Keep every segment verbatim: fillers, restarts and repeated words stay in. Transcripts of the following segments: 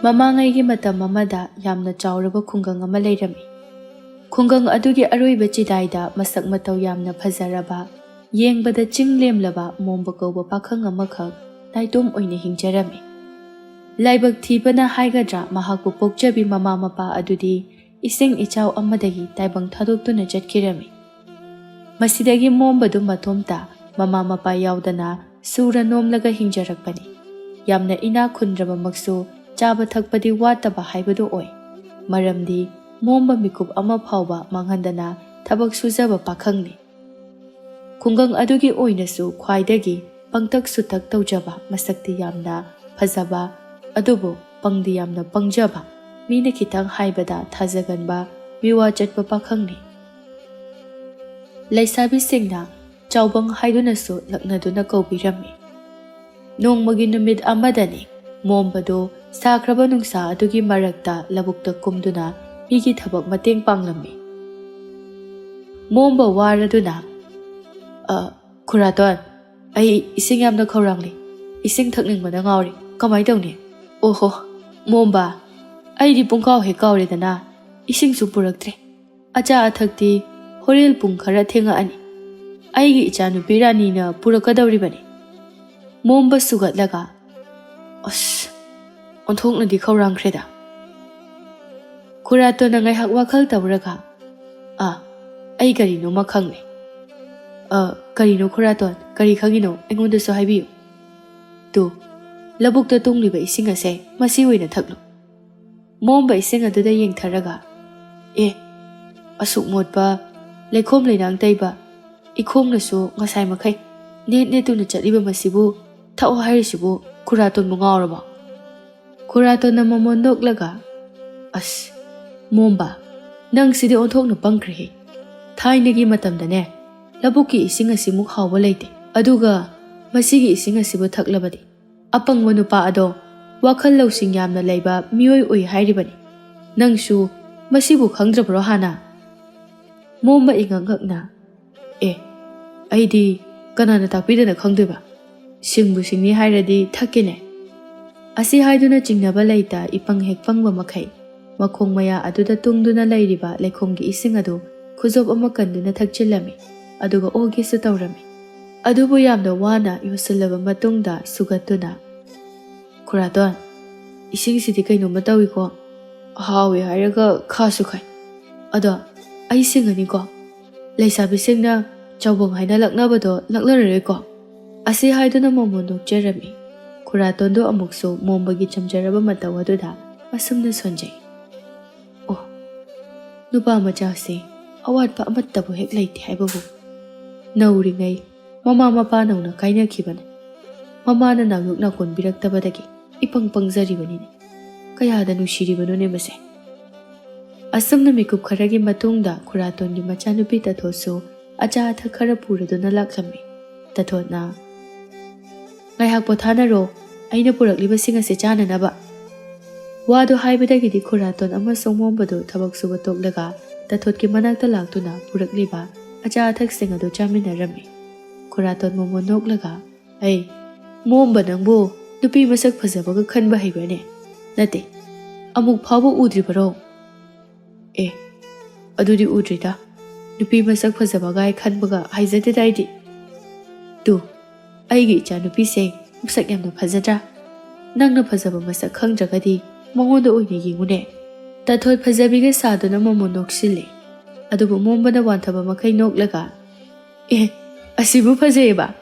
ꯃꯃꯥꯡꯉꯩꯒꯤ ꯃꯇꯝ ꯑꯃꯗ ꯌꯥꯝꯅ ꯆꯥꯎꯔꯕ ꯈꯨꯡꯒꯪ ꯑꯃ ꯂꯩꯔꯝꯃꯤ꯫ ꯈꯨꯡꯒꯪ ꯑꯗꯨꯒꯤ ꯑꯔꯣꯏꯕ ꯆꯤꯗꯥꯏꯗ ꯃꯁꯛ ꯃꯇꯧ ꯌꯥꯝꯅ ꯐꯖꯔꯕ, ꯌꯦꯡꯕꯗ ꯆꯤꯡ ꯂꯦꯝꯂꯕ ꯃꯣꯝꯕ ꯀꯧꯕ ꯄꯥꯈꯪ ꯑꯃꯈꯛ ꯅꯥꯏꯇꯣꯝ ꯑꯣꯏꯅ ꯍꯤꯡꯖꯔꯝꯃꯤ꯫ ꯂꯥꯏꯕꯛ ꯊꯤꯕꯅ ꯍꯥꯏꯒꯗ꯭ꯔꯥ, ꯃꯍꯥꯛꯄꯨ ꯄꯣꯛꯆꯕꯤ ꯃꯃꯥ ꯃꯄꯥ ꯑꯗꯨꯗꯤ ꯏꯁꯤꯡ ꯏꯆꯥꯎ ꯑꯃꯗꯒꯤ ꯇꯥꯏꯕꯪ ꯊꯥꯗꯣꯛꯇꯨꯅ ꯆꯠꯈꯤꯔꯝꯃꯤ꯫ ꯃꯁꯤꯗꯒꯤ ꯃꯣꯝꯕꯗꯨ ꯃꯇꯣꯝꯇ, ꯃꯃꯥ ꯃꯄꯥ ꯌꯥꯎꯗꯅ, ꯁꯨꯔ ꯅꯣꯝꯂꯒ ꯍꯤꯡꯖꯔꯛꯄꯅꯤ꯫ ꯌꯥꯝꯅ ꯏꯅꯥꯛ ꯈꯨꯟꯗ꯭ꯔꯕꯃꯛꯁꯨ, ꯆꯥꯕ ꯊꯛꯄꯗꯤ ꯋꯥꯠꯇꯕ ꯍꯥꯏꯕꯗꯨ ꯑꯣꯏ꯫ ꯃꯔꯝꯗꯤ ꯃꯣꯝꯕ ꯃꯤꯀꯨꯞ ꯑꯃ ꯐꯥꯎꯕ ꯃꯥꯡꯍꯟꯗꯅ ꯊꯕꯛ ꯁꯨꯖꯕ ꯄꯥꯈꯪꯅꯤ꯫ ꯈꯨꯡꯒꯪ ꯑꯗꯨꯒꯤ ꯑꯣꯏꯅꯁꯨ ꯈ꯭ꯋꯥꯏꯗꯒꯤ ꯄꯪꯇꯛ ꯁꯨꯇꯛ ꯇꯧꯖꯕ, ꯃꯁꯛꯇꯤ ꯌꯥꯝꯅ ꯐꯖꯕ, ꯑꯗꯨꯕꯨ ꯄꯪꯗꯤ ꯌꯥꯝꯅ ꯄꯪꯖꯕ, ꯃꯤꯅ ꯈꯤꯇꯪ ꯍꯥꯏꯕꯗ ꯊꯥꯖꯒꯟꯕ, ꯃꯤꯋꯥ ꯆꯠꯄ ꯄꯥꯈꯪꯅꯤ꯫ ꯂꯩꯁꯥꯕꯤꯁꯤꯡꯅ ꯆꯥꯎꯕꯪ ꯍꯥꯏꯗꯨꯅꯁꯨ ꯂꯛꯅꯗꯨꯅ ꯀꯧꯕꯤꯔꯝꯃꯤ꯫ ꯅꯣꯡꯃꯒꯤ ꯅꯨꯃꯤꯠ ꯑꯃꯗꯅꯤ, ꯃꯣꯝꯕꯗꯨ ꯁꯥꯈ꯭ꯔꯕ ꯅꯨꯡꯁꯥ ꯑꯗꯨꯒꯤ ꯃꯔꯛꯇ ꯂꯧꯕꯨꯛꯇ ꯀꯨꯝꯗꯨꯅ ꯃꯤꯒꯤ ꯊꯕꯛ ꯃꯇꯦꯡ ꯄꯥꯡꯂꯝꯃꯤ꯫ ꯃꯣꯝꯕ ꯋꯥꯔꯗꯨꯅ, "ꯑ, ꯈꯨꯔꯥꯇꯣꯟ, ꯑꯩ ꯏꯁꯤꯡ ꯌꯥꯝꯅ ꯈꯧꯔꯥꯡꯂꯤ꯫ ꯏꯁꯤꯡ ꯊꯛꯅꯤꯡꯕꯅ ꯉꯥꯎꯔꯤ꯫ ꯀꯃꯥꯏ ꯇꯧꯅꯤ? ꯑꯣꯍꯣ, ꯃꯣꯝꯕ, ꯑꯩꯗꯤ ꯄꯨꯡꯀꯥꯎ ꯍꯦꯛ ꯀꯥꯎꯔꯦꯗꯅ, ꯏꯁꯤꯡꯁꯨ ꯄꯨꯔꯛꯇ꯭ꯔꯦ꯫ ꯑꯆꯥ ꯑꯊꯛꯇꯤ ꯍꯣꯔꯦꯟ ꯄꯨꯡ ꯈꯔ ꯊꯦꯡꯉꯛꯑꯅꯤ꯫ ꯑꯩꯒꯤ ꯏꯆꯥꯅꯨꯄꯤ ꯔꯥꯅꯤꯅ ꯄꯨꯔꯛꯀꯗꯧꯔꯤꯕꯅꯤ꯫" ꯃꯣꯝꯕ ꯁꯨꯒꯠꯂꯒ, "ꯑꯁ, ꯑꯣꯟꯊꯣꯛꯅꯗꯤ ꯈꯧꯔꯥꯡꯈ꯭ꯔꯦꯗ꯫" ꯈꯨꯔꯥꯇꯣꯟꯅ ꯉꯥꯏꯍꯥꯛ ꯋꯥꯈꯜ ꯇꯧꯔꯒ, "ꯑꯥ, ꯑꯩ ꯀꯔꯤꯅꯣꯃ ꯈꯪꯂꯦ꯫" "ꯑ, ꯀꯔꯤꯅꯣ ꯈꯨꯔꯥꯇꯣꯟ? ꯀꯔꯤ ꯈꯪꯉꯤꯅꯣ? ꯑꯩꯉꯣꯟꯗꯁꯨ ꯍꯥꯏꯕꯤꯌꯨ꯫" "ꯇꯨ, ꯂꯧꯕꯨꯛꯇ ꯇꯨꯡꯂꯤꯕ ꯏꯁꯤꯡ ꯑꯁꯦ ꯃꯁꯤ ꯑꯣꯏꯅ ꯊꯛꯂꯨ꯫" ꯃꯣꯝꯕ ꯏꯁꯤꯡ ꯑꯗꯨꯗ ꯌꯦꯡꯊꯔꯒ, "ꯑꯦ, ꯑꯁꯨꯛ ꯃꯣꯠꯄ, ꯂꯩꯈꯣꯝ ꯂꯩꯅꯥꯡ ꯇꯩꯕ, ꯏꯈꯣꯡꯅꯁꯨ ꯉꯁꯥꯏ ꯃꯈꯩ ꯅꯦꯠ ꯅꯦꯠꯇꯨꯅ ꯆꯠꯂꯤꯕ ꯃꯁꯤꯕꯨ ꯊꯛꯑꯣ ꯍꯥꯏꯔꯤꯁꯤꯕꯨ ꯈꯨꯔꯥꯇꯣꯟꯕꯨ ꯉꯥꯎꯔꯕꯣ?" ꯈꯨꯔꯥꯇꯣꯟꯅ ꯃꯃꯣꯟ ꯅꯣꯛꯂꯒ, "ꯑꯁ, ꯃꯣꯝꯕ, ꯅꯪꯁꯤꯗꯤ ꯑꯣꯟꯊꯣꯛꯅ ꯄꯪꯈ꯭ꯔꯦꯍꯦ꯫ ꯊꯥꯏꯅꯒꯤ ꯃꯇꯝꯗꯅꯦ, ꯂꯧꯕꯨꯛꯀꯤ ꯏꯁꯤꯡ ꯑꯁꯤꯃꯨꯛ ꯍꯥꯎꯕ ꯂꯩꯇꯦ꯫ ꯑꯗꯨꯒ ꯃꯁꯤꯒꯤ ꯏꯁꯤꯡ ꯑꯁꯤꯕꯨ ꯊꯛꯂꯕꯗꯤ ꯑꯄꯪꯕ ꯅꯨꯄꯥ ꯑꯗꯣ ꯋꯥꯈꯜ ꯂꯧꯁꯤꯡ ꯌꯥꯝꯅ ꯂꯩꯕ ꯃꯤꯑꯣꯏ ꯑꯣꯏ ꯍꯥꯏꯔꯤꯕꯅꯤ꯫ ꯅꯪꯁꯨ ꯃꯁꯤꯕꯨ ꯈꯪꯗ꯭ꯔꯕ꯭ꯔꯣ ꯍꯥꯟꯅ?" ꯃꯣꯝꯕ ꯏꯉꯛ ꯉꯛꯅ, "ꯑꯦ, ꯑꯩꯗꯤ ꯀꯅꯥꯅ ꯇꯥꯛꯄꯤꯗꯅ ꯈꯪꯗꯣꯏꯕ? ꯁꯤꯡꯕꯨ ꯁꯤꯡꯅꯤ ꯍꯥꯏꯔꯗꯤ ꯊꯛꯀꯦꯅꯦ꯫" ꯑꯁꯤ ꯍꯥꯏꯗꯨꯅ ꯆꯤꯡꯅꯕ ꯂꯩꯇ ꯏꯄꯪ ꯍꯦꯛ ꯄꯪꯕ ꯃꯈꯩ ꯃꯈꯣꯡ ꯃꯌꯥ ꯑꯗꯨꯗ ꯇꯨꯡꯗꯨꯅ ꯂꯩꯔꯤꯕ ꯂꯩꯈꯣꯝꯒꯤ ꯏꯁꯤꯡ ꯑꯗꯨ ꯈꯨꯖꯣꯞ ꯑꯃ ꯀꯟꯗꯨꯅ ꯊꯛꯆꯤꯜꯂꯝꯃꯤ꯫ ꯑꯗꯨꯒ ꯑꯣꯒꯦꯁꯨ ꯇꯧꯔꯝꯃꯤ꯫ ꯑꯗꯨꯕꯨ ꯌꯥꯝꯅ ꯋꯥꯅ ꯌꯣꯠꯁꯤꯜꯂꯕ ꯃꯇꯨꯡꯗ ꯁꯨꯒꯠꯇꯨꯅ, "ꯈꯨꯔꯥꯇꯣꯟ, ꯏꯁꯤꯡꯁꯤꯗꯤ ꯀꯩꯅꯣꯝꯃ ꯇꯧꯏꯀꯣ꯫ ꯍꯥꯎꯏ ꯍꯥꯏꯔꯒ ꯈꯥꯁꯨ ꯈꯥꯏ꯫ ꯑꯗꯣ ꯑꯩ ꯁꯤꯡꯉꯅꯤꯀꯣ꯫ ꯂꯩꯁꯥꯕꯤꯁꯤꯡꯅ ꯆꯥꯎꯕꯪ ꯍꯥꯏꯅ ꯂꯛꯅꯕꯗꯣ ꯂꯛꯅꯔꯔꯣꯏꯀꯣ?" ꯑꯁꯤ ꯍꯥꯏꯗꯨꯅ ꯃꯣꯃꯣꯟ ꯅꯣꯛꯆꯔꯝꯃꯤ꯫ ꯈꯨꯔꯥꯇꯣꯟꯗꯣ ꯑꯃꯨꯛꯁꯨ ꯃꯣꯝꯕꯒꯤ ꯆꯝꯖꯔꯕ ꯃꯇꯧ ꯑꯗꯨꯗ ꯑꯁꯨꯝꯅ ꯁꯣꯟꯖꯩ꯫ ꯑꯣ, ꯅꯨꯄꯥ ꯃꯆꯥꯁꯦ ꯑꯋꯥꯠꯄ ꯑꯃꯠꯇꯕꯨ ꯍꯦꯛ ꯂꯩꯇꯦ ꯍꯥꯏꯕꯕꯨ꯫ ꯅꯧꯔꯤꯉꯩ ꯃꯃꯥ ꯃꯄꯥ ꯅꯧꯅ ꯀꯥꯏꯅꯈꯤꯕꯅꯤ꯫ ꯃꯃꯥꯅ ꯅꯥꯌꯣꯛ ꯅꯥꯀꯣꯟꯕꯤꯔꯛꯇꯕꯗꯒꯤ ꯏꯄꯪ ꯄꯪꯖꯔꯤꯕꯅꯤꯅꯦ꯫ ꯀꯌꯥꯗ ꯅꯨꯡꯁꯤꯔꯤꯕꯅꯣꯅꯦ ꯃꯁꯦ꯫ ꯑꯁꯨꯝꯅ ꯃꯤꯀꯨꯞ ꯈꯔꯒꯤ ꯃꯇꯨꯡꯗ ꯈꯨꯔꯥꯇꯣꯟꯒꯤ ꯃꯆꯥꯅꯨꯄꯤ ꯇꯥꯊꯣꯠꯁꯨ ꯑꯆꯥ ꯑꯊꯛ ꯈꯔ ꯄꯨꯔꯗꯨꯅ ꯂꯥꯛꯂꯝꯃꯤ꯫ ꯇꯥꯊꯣꯠꯅ, "ꯉꯥꯏꯍꯥꯛ ꯄꯣꯊꯥꯅꯔꯣ, ꯑꯩꯅ ꯄꯨꯔꯛꯂꯤꯕꯁꯤꯡ ꯑꯁꯤ ꯆꯥꯅꯅꯕ"꯫ ꯋꯥꯗꯨ ꯍꯥꯏꯕꯗꯒꯤꯗꯤ ꯈꯨꯔꯥꯇꯣꯟ ꯑꯃꯁꯨꯡ ꯃꯣꯝꯕꯗꯨ ꯊꯕꯛ ꯁꯨꯕ ꯇꯣꯛꯂꯒ ꯇꯥꯊꯣꯠꯀꯤ ꯃꯅꯥꯛꯇ ꯂꯥꯛꯇꯨꯅ ꯄꯨꯔꯛꯂꯤꯕ ꯑꯆꯥ ꯑꯊꯛꯁꯤꯡ ꯑꯗꯨ ꯆꯥꯃꯤꯟꯅꯔꯝꯃꯤ꯫ ꯈꯨꯔꯥꯇꯣꯟ ꯃꯣꯃꯣꯟ ꯅꯣꯛꯂꯒ, "ꯑꯩ, ꯃꯣꯝꯕ ꯅꯪꯕꯨ ꯅꯨꯄꯤ ꯃꯁꯛ ꯐꯖꯕꯒ ꯈꯟꯕ ꯍꯩꯕ꯭ꯔꯅꯦ? ꯅꯠꯇꯦ, ꯑꯃꯨꯛ ꯐꯥꯎꯕ ꯎꯗ꯭ꯔꯤꯕꯔꯣ?" "ꯑꯦ, ꯑꯗꯨꯗꯤ ꯎꯗ꯭ꯔꯤꯗ꯫ ꯅꯨꯄꯤ ꯃꯁꯛ ꯐꯖꯕꯒꯥꯏ ꯈꯟꯕꯒ ꯍꯩꯖꯗꯦꯗ ꯑꯩꯗꯤ꯫ ꯇꯨ, ꯑꯩꯒꯤ ꯏꯆꯥꯅꯨꯄꯤꯁꯦ ꯃꯁꯛ ꯌꯥꯝꯅ ꯐꯖꯗ꯭ꯔꯥ? ꯅꯪꯅ ꯐꯖꯕ ꯃꯁꯛ ꯈꯪꯗ꯭ꯔꯒꯗꯤ ꯃꯉꯣꯟꯗ ꯑꯣꯏꯅ ꯌꯦꯡꯉꯨꯅꯦ"꯫ ꯇꯥꯊꯣꯠ ꯐꯖꯕꯤꯒ ꯁꯥꯗꯨꯅ ꯃꯃꯣꯟ ꯅꯣꯛꯁꯤꯜꯂꯤ꯫ ꯑꯗꯨꯕꯨ ꯃꯣꯝꯕꯅ ꯋꯥꯟꯊꯕ ꯃꯈꯩ ꯅꯣꯛꯂꯒ, "ꯑꯦ, ꯑꯁꯤꯕꯨ ꯐꯖꯩꯌꯦꯕ?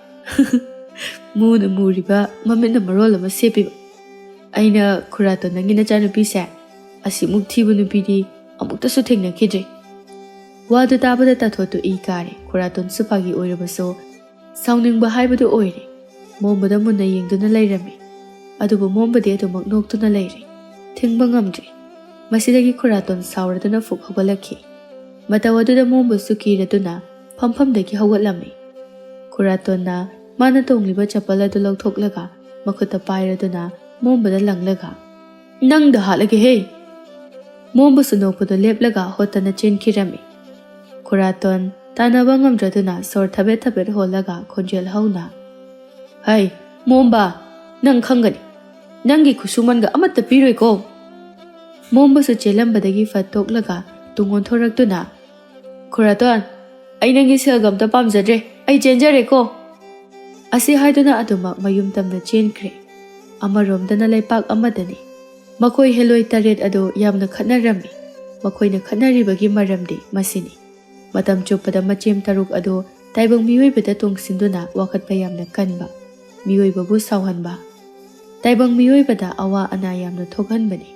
ꯃꯨꯅ ꯃꯨꯔꯤꯕ, ꯃꯃꯤꯠꯅ ꯃꯔꯣꯜ ꯑꯃ ꯁꯦꯞꯄꯤꯕ꯫ ꯑꯩꯅ ꯈꯨꯔꯥꯇꯣꯟ ꯅꯪꯒꯤ ꯅꯆꯥꯅꯨꯄꯤꯁꯦ ꯑꯁꯤꯃꯨꯛ ꯊꯤꯕ ꯅꯨꯄꯤꯗꯤ ꯑꯃꯨꯛꯇꯁꯨ ꯊꯦꯡꯅꯈꯤꯗ꯭ꯔꯤ"꯫ ꯋꯥꯗꯨ ꯇꯥꯕꯗ ꯇꯥꯊꯣꯠꯇꯨ ꯏ ꯀꯥꯔꯦ꯫ ꯈꯨꯔꯥꯇꯣꯟꯁꯨ ꯐꯥꯒꯤ ꯑꯣꯏꯔꯕꯁꯨ ꯁꯥꯎꯅꯤꯡꯕ ꯍꯥꯏꯕꯗꯨ ꯑꯣꯏꯔꯦ꯫ ꯃꯣꯝꯕꯗ ꯃꯨꯟꯅ ꯌꯦꯡꯗꯨꯅ ꯂꯩꯔꯝꯃꯤ꯫ ꯑꯗꯨꯕꯨ ꯃꯣꯝꯕꯗꯤ ꯑꯗꯨꯃꯛ ꯅꯣꯛꯇꯨꯅ ꯂꯩꯔꯤ꯫ ꯊꯤꯡꯕ ꯉꯝꯗ꯭ꯔꯤ꯫ ꯃꯁꯤꯗꯒꯤ ꯈꯨꯔꯥꯇꯣꯟ ꯁꯥꯎꯔꯗꯨꯅ ꯐꯨꯛ ꯍꯧꯒꯠꯂꯛꯈꯤ꯫ ꯃꯇꯧ ꯑꯗꯨꯗ ꯃꯣꯝꯕꯁꯨ ꯀꯤꯔꯗꯨꯅ ꯐꯝꯐꯝꯗꯒꯤ ꯍꯧꯒꯠꯂꯝꯃꯤ꯫ ꯈꯨꯔꯥꯇꯣꯟꯅ ꯃꯥꯅ ꯇꯣꯡꯂꯤꯕ ꯆꯄꯜ ꯑꯗꯨ ꯂꯧꯊꯣꯛꯂꯒ ꯃꯈꯨꯠꯇ ꯄꯥꯏꯔꯗꯨꯅ ꯃꯣꯝꯕꯗ ꯂꯪꯂꯒ, "ꯅꯪꯗ ꯍꯥꯠꯂꯒꯦꯍꯦ!" ꯃꯣꯝꯕꯁꯨ ꯅꯣꯛꯄꯗꯨ ꯂꯦꯞꯂꯒ ꯍꯣꯠꯇꯅ ꯆꯦꯟꯈꯤꯔꯝꯃꯤ꯫ ꯈꯨꯔꯥꯇꯣꯟ ꯇꯥꯟꯅꯕ ꯉꯝꯗ꯭ꯔꯗꯨꯅ ꯁꯣꯔ ꯊꯕꯦꯠ ꯊꯕꯦꯠ ꯍꯣꯜꯂꯒ ꯈꯣꯟꯖꯦꯜ ꯍꯧꯅ, "ꯍꯩ, ꯃꯣꯝꯕ, ꯅꯪ ꯈꯪꯒꯅꯤ꯫ "ꯅꯪꯒꯤ ꯈꯨꯠꯁꯨꯃꯟꯒ ꯑꯃꯠꯇ ꯄꯤꯔꯣꯏꯀꯣ"꯫ ꯃꯣꯝꯕꯁꯨ ꯆꯦꯜꯂꯝꯕꯗꯒꯤ ꯐꯠ ꯊꯣꯛꯂꯒ ꯇꯨꯡ ꯑꯣꯟꯊꯣꯔꯛꯇꯨꯅ, "ꯈꯨꯔꯥꯇꯣꯟ, ꯑꯩ ꯅꯪꯒꯤ ꯁꯦꯜꯒ ꯑꯝꯇ ꯄꯥꯝꯖꯗ꯭ꯔꯦ, ꯑꯩ ꯆꯦꯟꯖꯔꯦꯀꯣ"꯫ ꯑꯁꯤ ꯍꯥꯏꯗꯨꯅ ꯑꯗꯨꯃꯛ ꯃꯌꯨꯝ ꯇꯝꯅ ꯆꯦꯟꯈ꯭ꯔꯦ꯫ ꯑꯃꯔꯣꯝꯗꯅ ꯂꯩꯄꯥꯛ ꯑꯃꯗꯅꯤ꯫ ꯃꯈꯣꯏ ꯍꯦꯂꯣꯏ ꯇꯔꯦꯠ ꯑꯗꯨ ꯌꯥꯝꯅ ꯈꯠꯅꯔꯝꯃꯤ꯫ ꯃꯈꯣꯏꯅ ꯈꯠꯅꯔꯤꯕꯒꯤ ꯃꯔꯝꯗꯤ ꯃꯁꯤꯅꯤ: ꯃꯇꯝ ꯆꯨꯞꯄꯗ ꯃꯆꯦꯝ ꯇꯔꯨꯛ ꯑꯗꯨ ꯇꯥꯏꯕꯪ ꯃꯤꯑꯣꯏꯕꯗ ꯇꯣꯡꯁꯤꯟꯗꯨꯅ ꯋꯥꯀꯠꯄ ꯌꯥꯝꯅ ꯀꯟꯕ, ꯃꯤꯑꯣꯏꯕꯕꯨ ꯁꯥꯎꯍꯟꯕ, ꯇꯥꯏꯕꯪ ꯃꯤꯑꯣꯏꯕꯗ ꯑꯋꯥ ꯑꯅꯥ ꯌꯥꯝꯅ ꯊꯣꯛꯍꯟꯕꯅꯤ꯫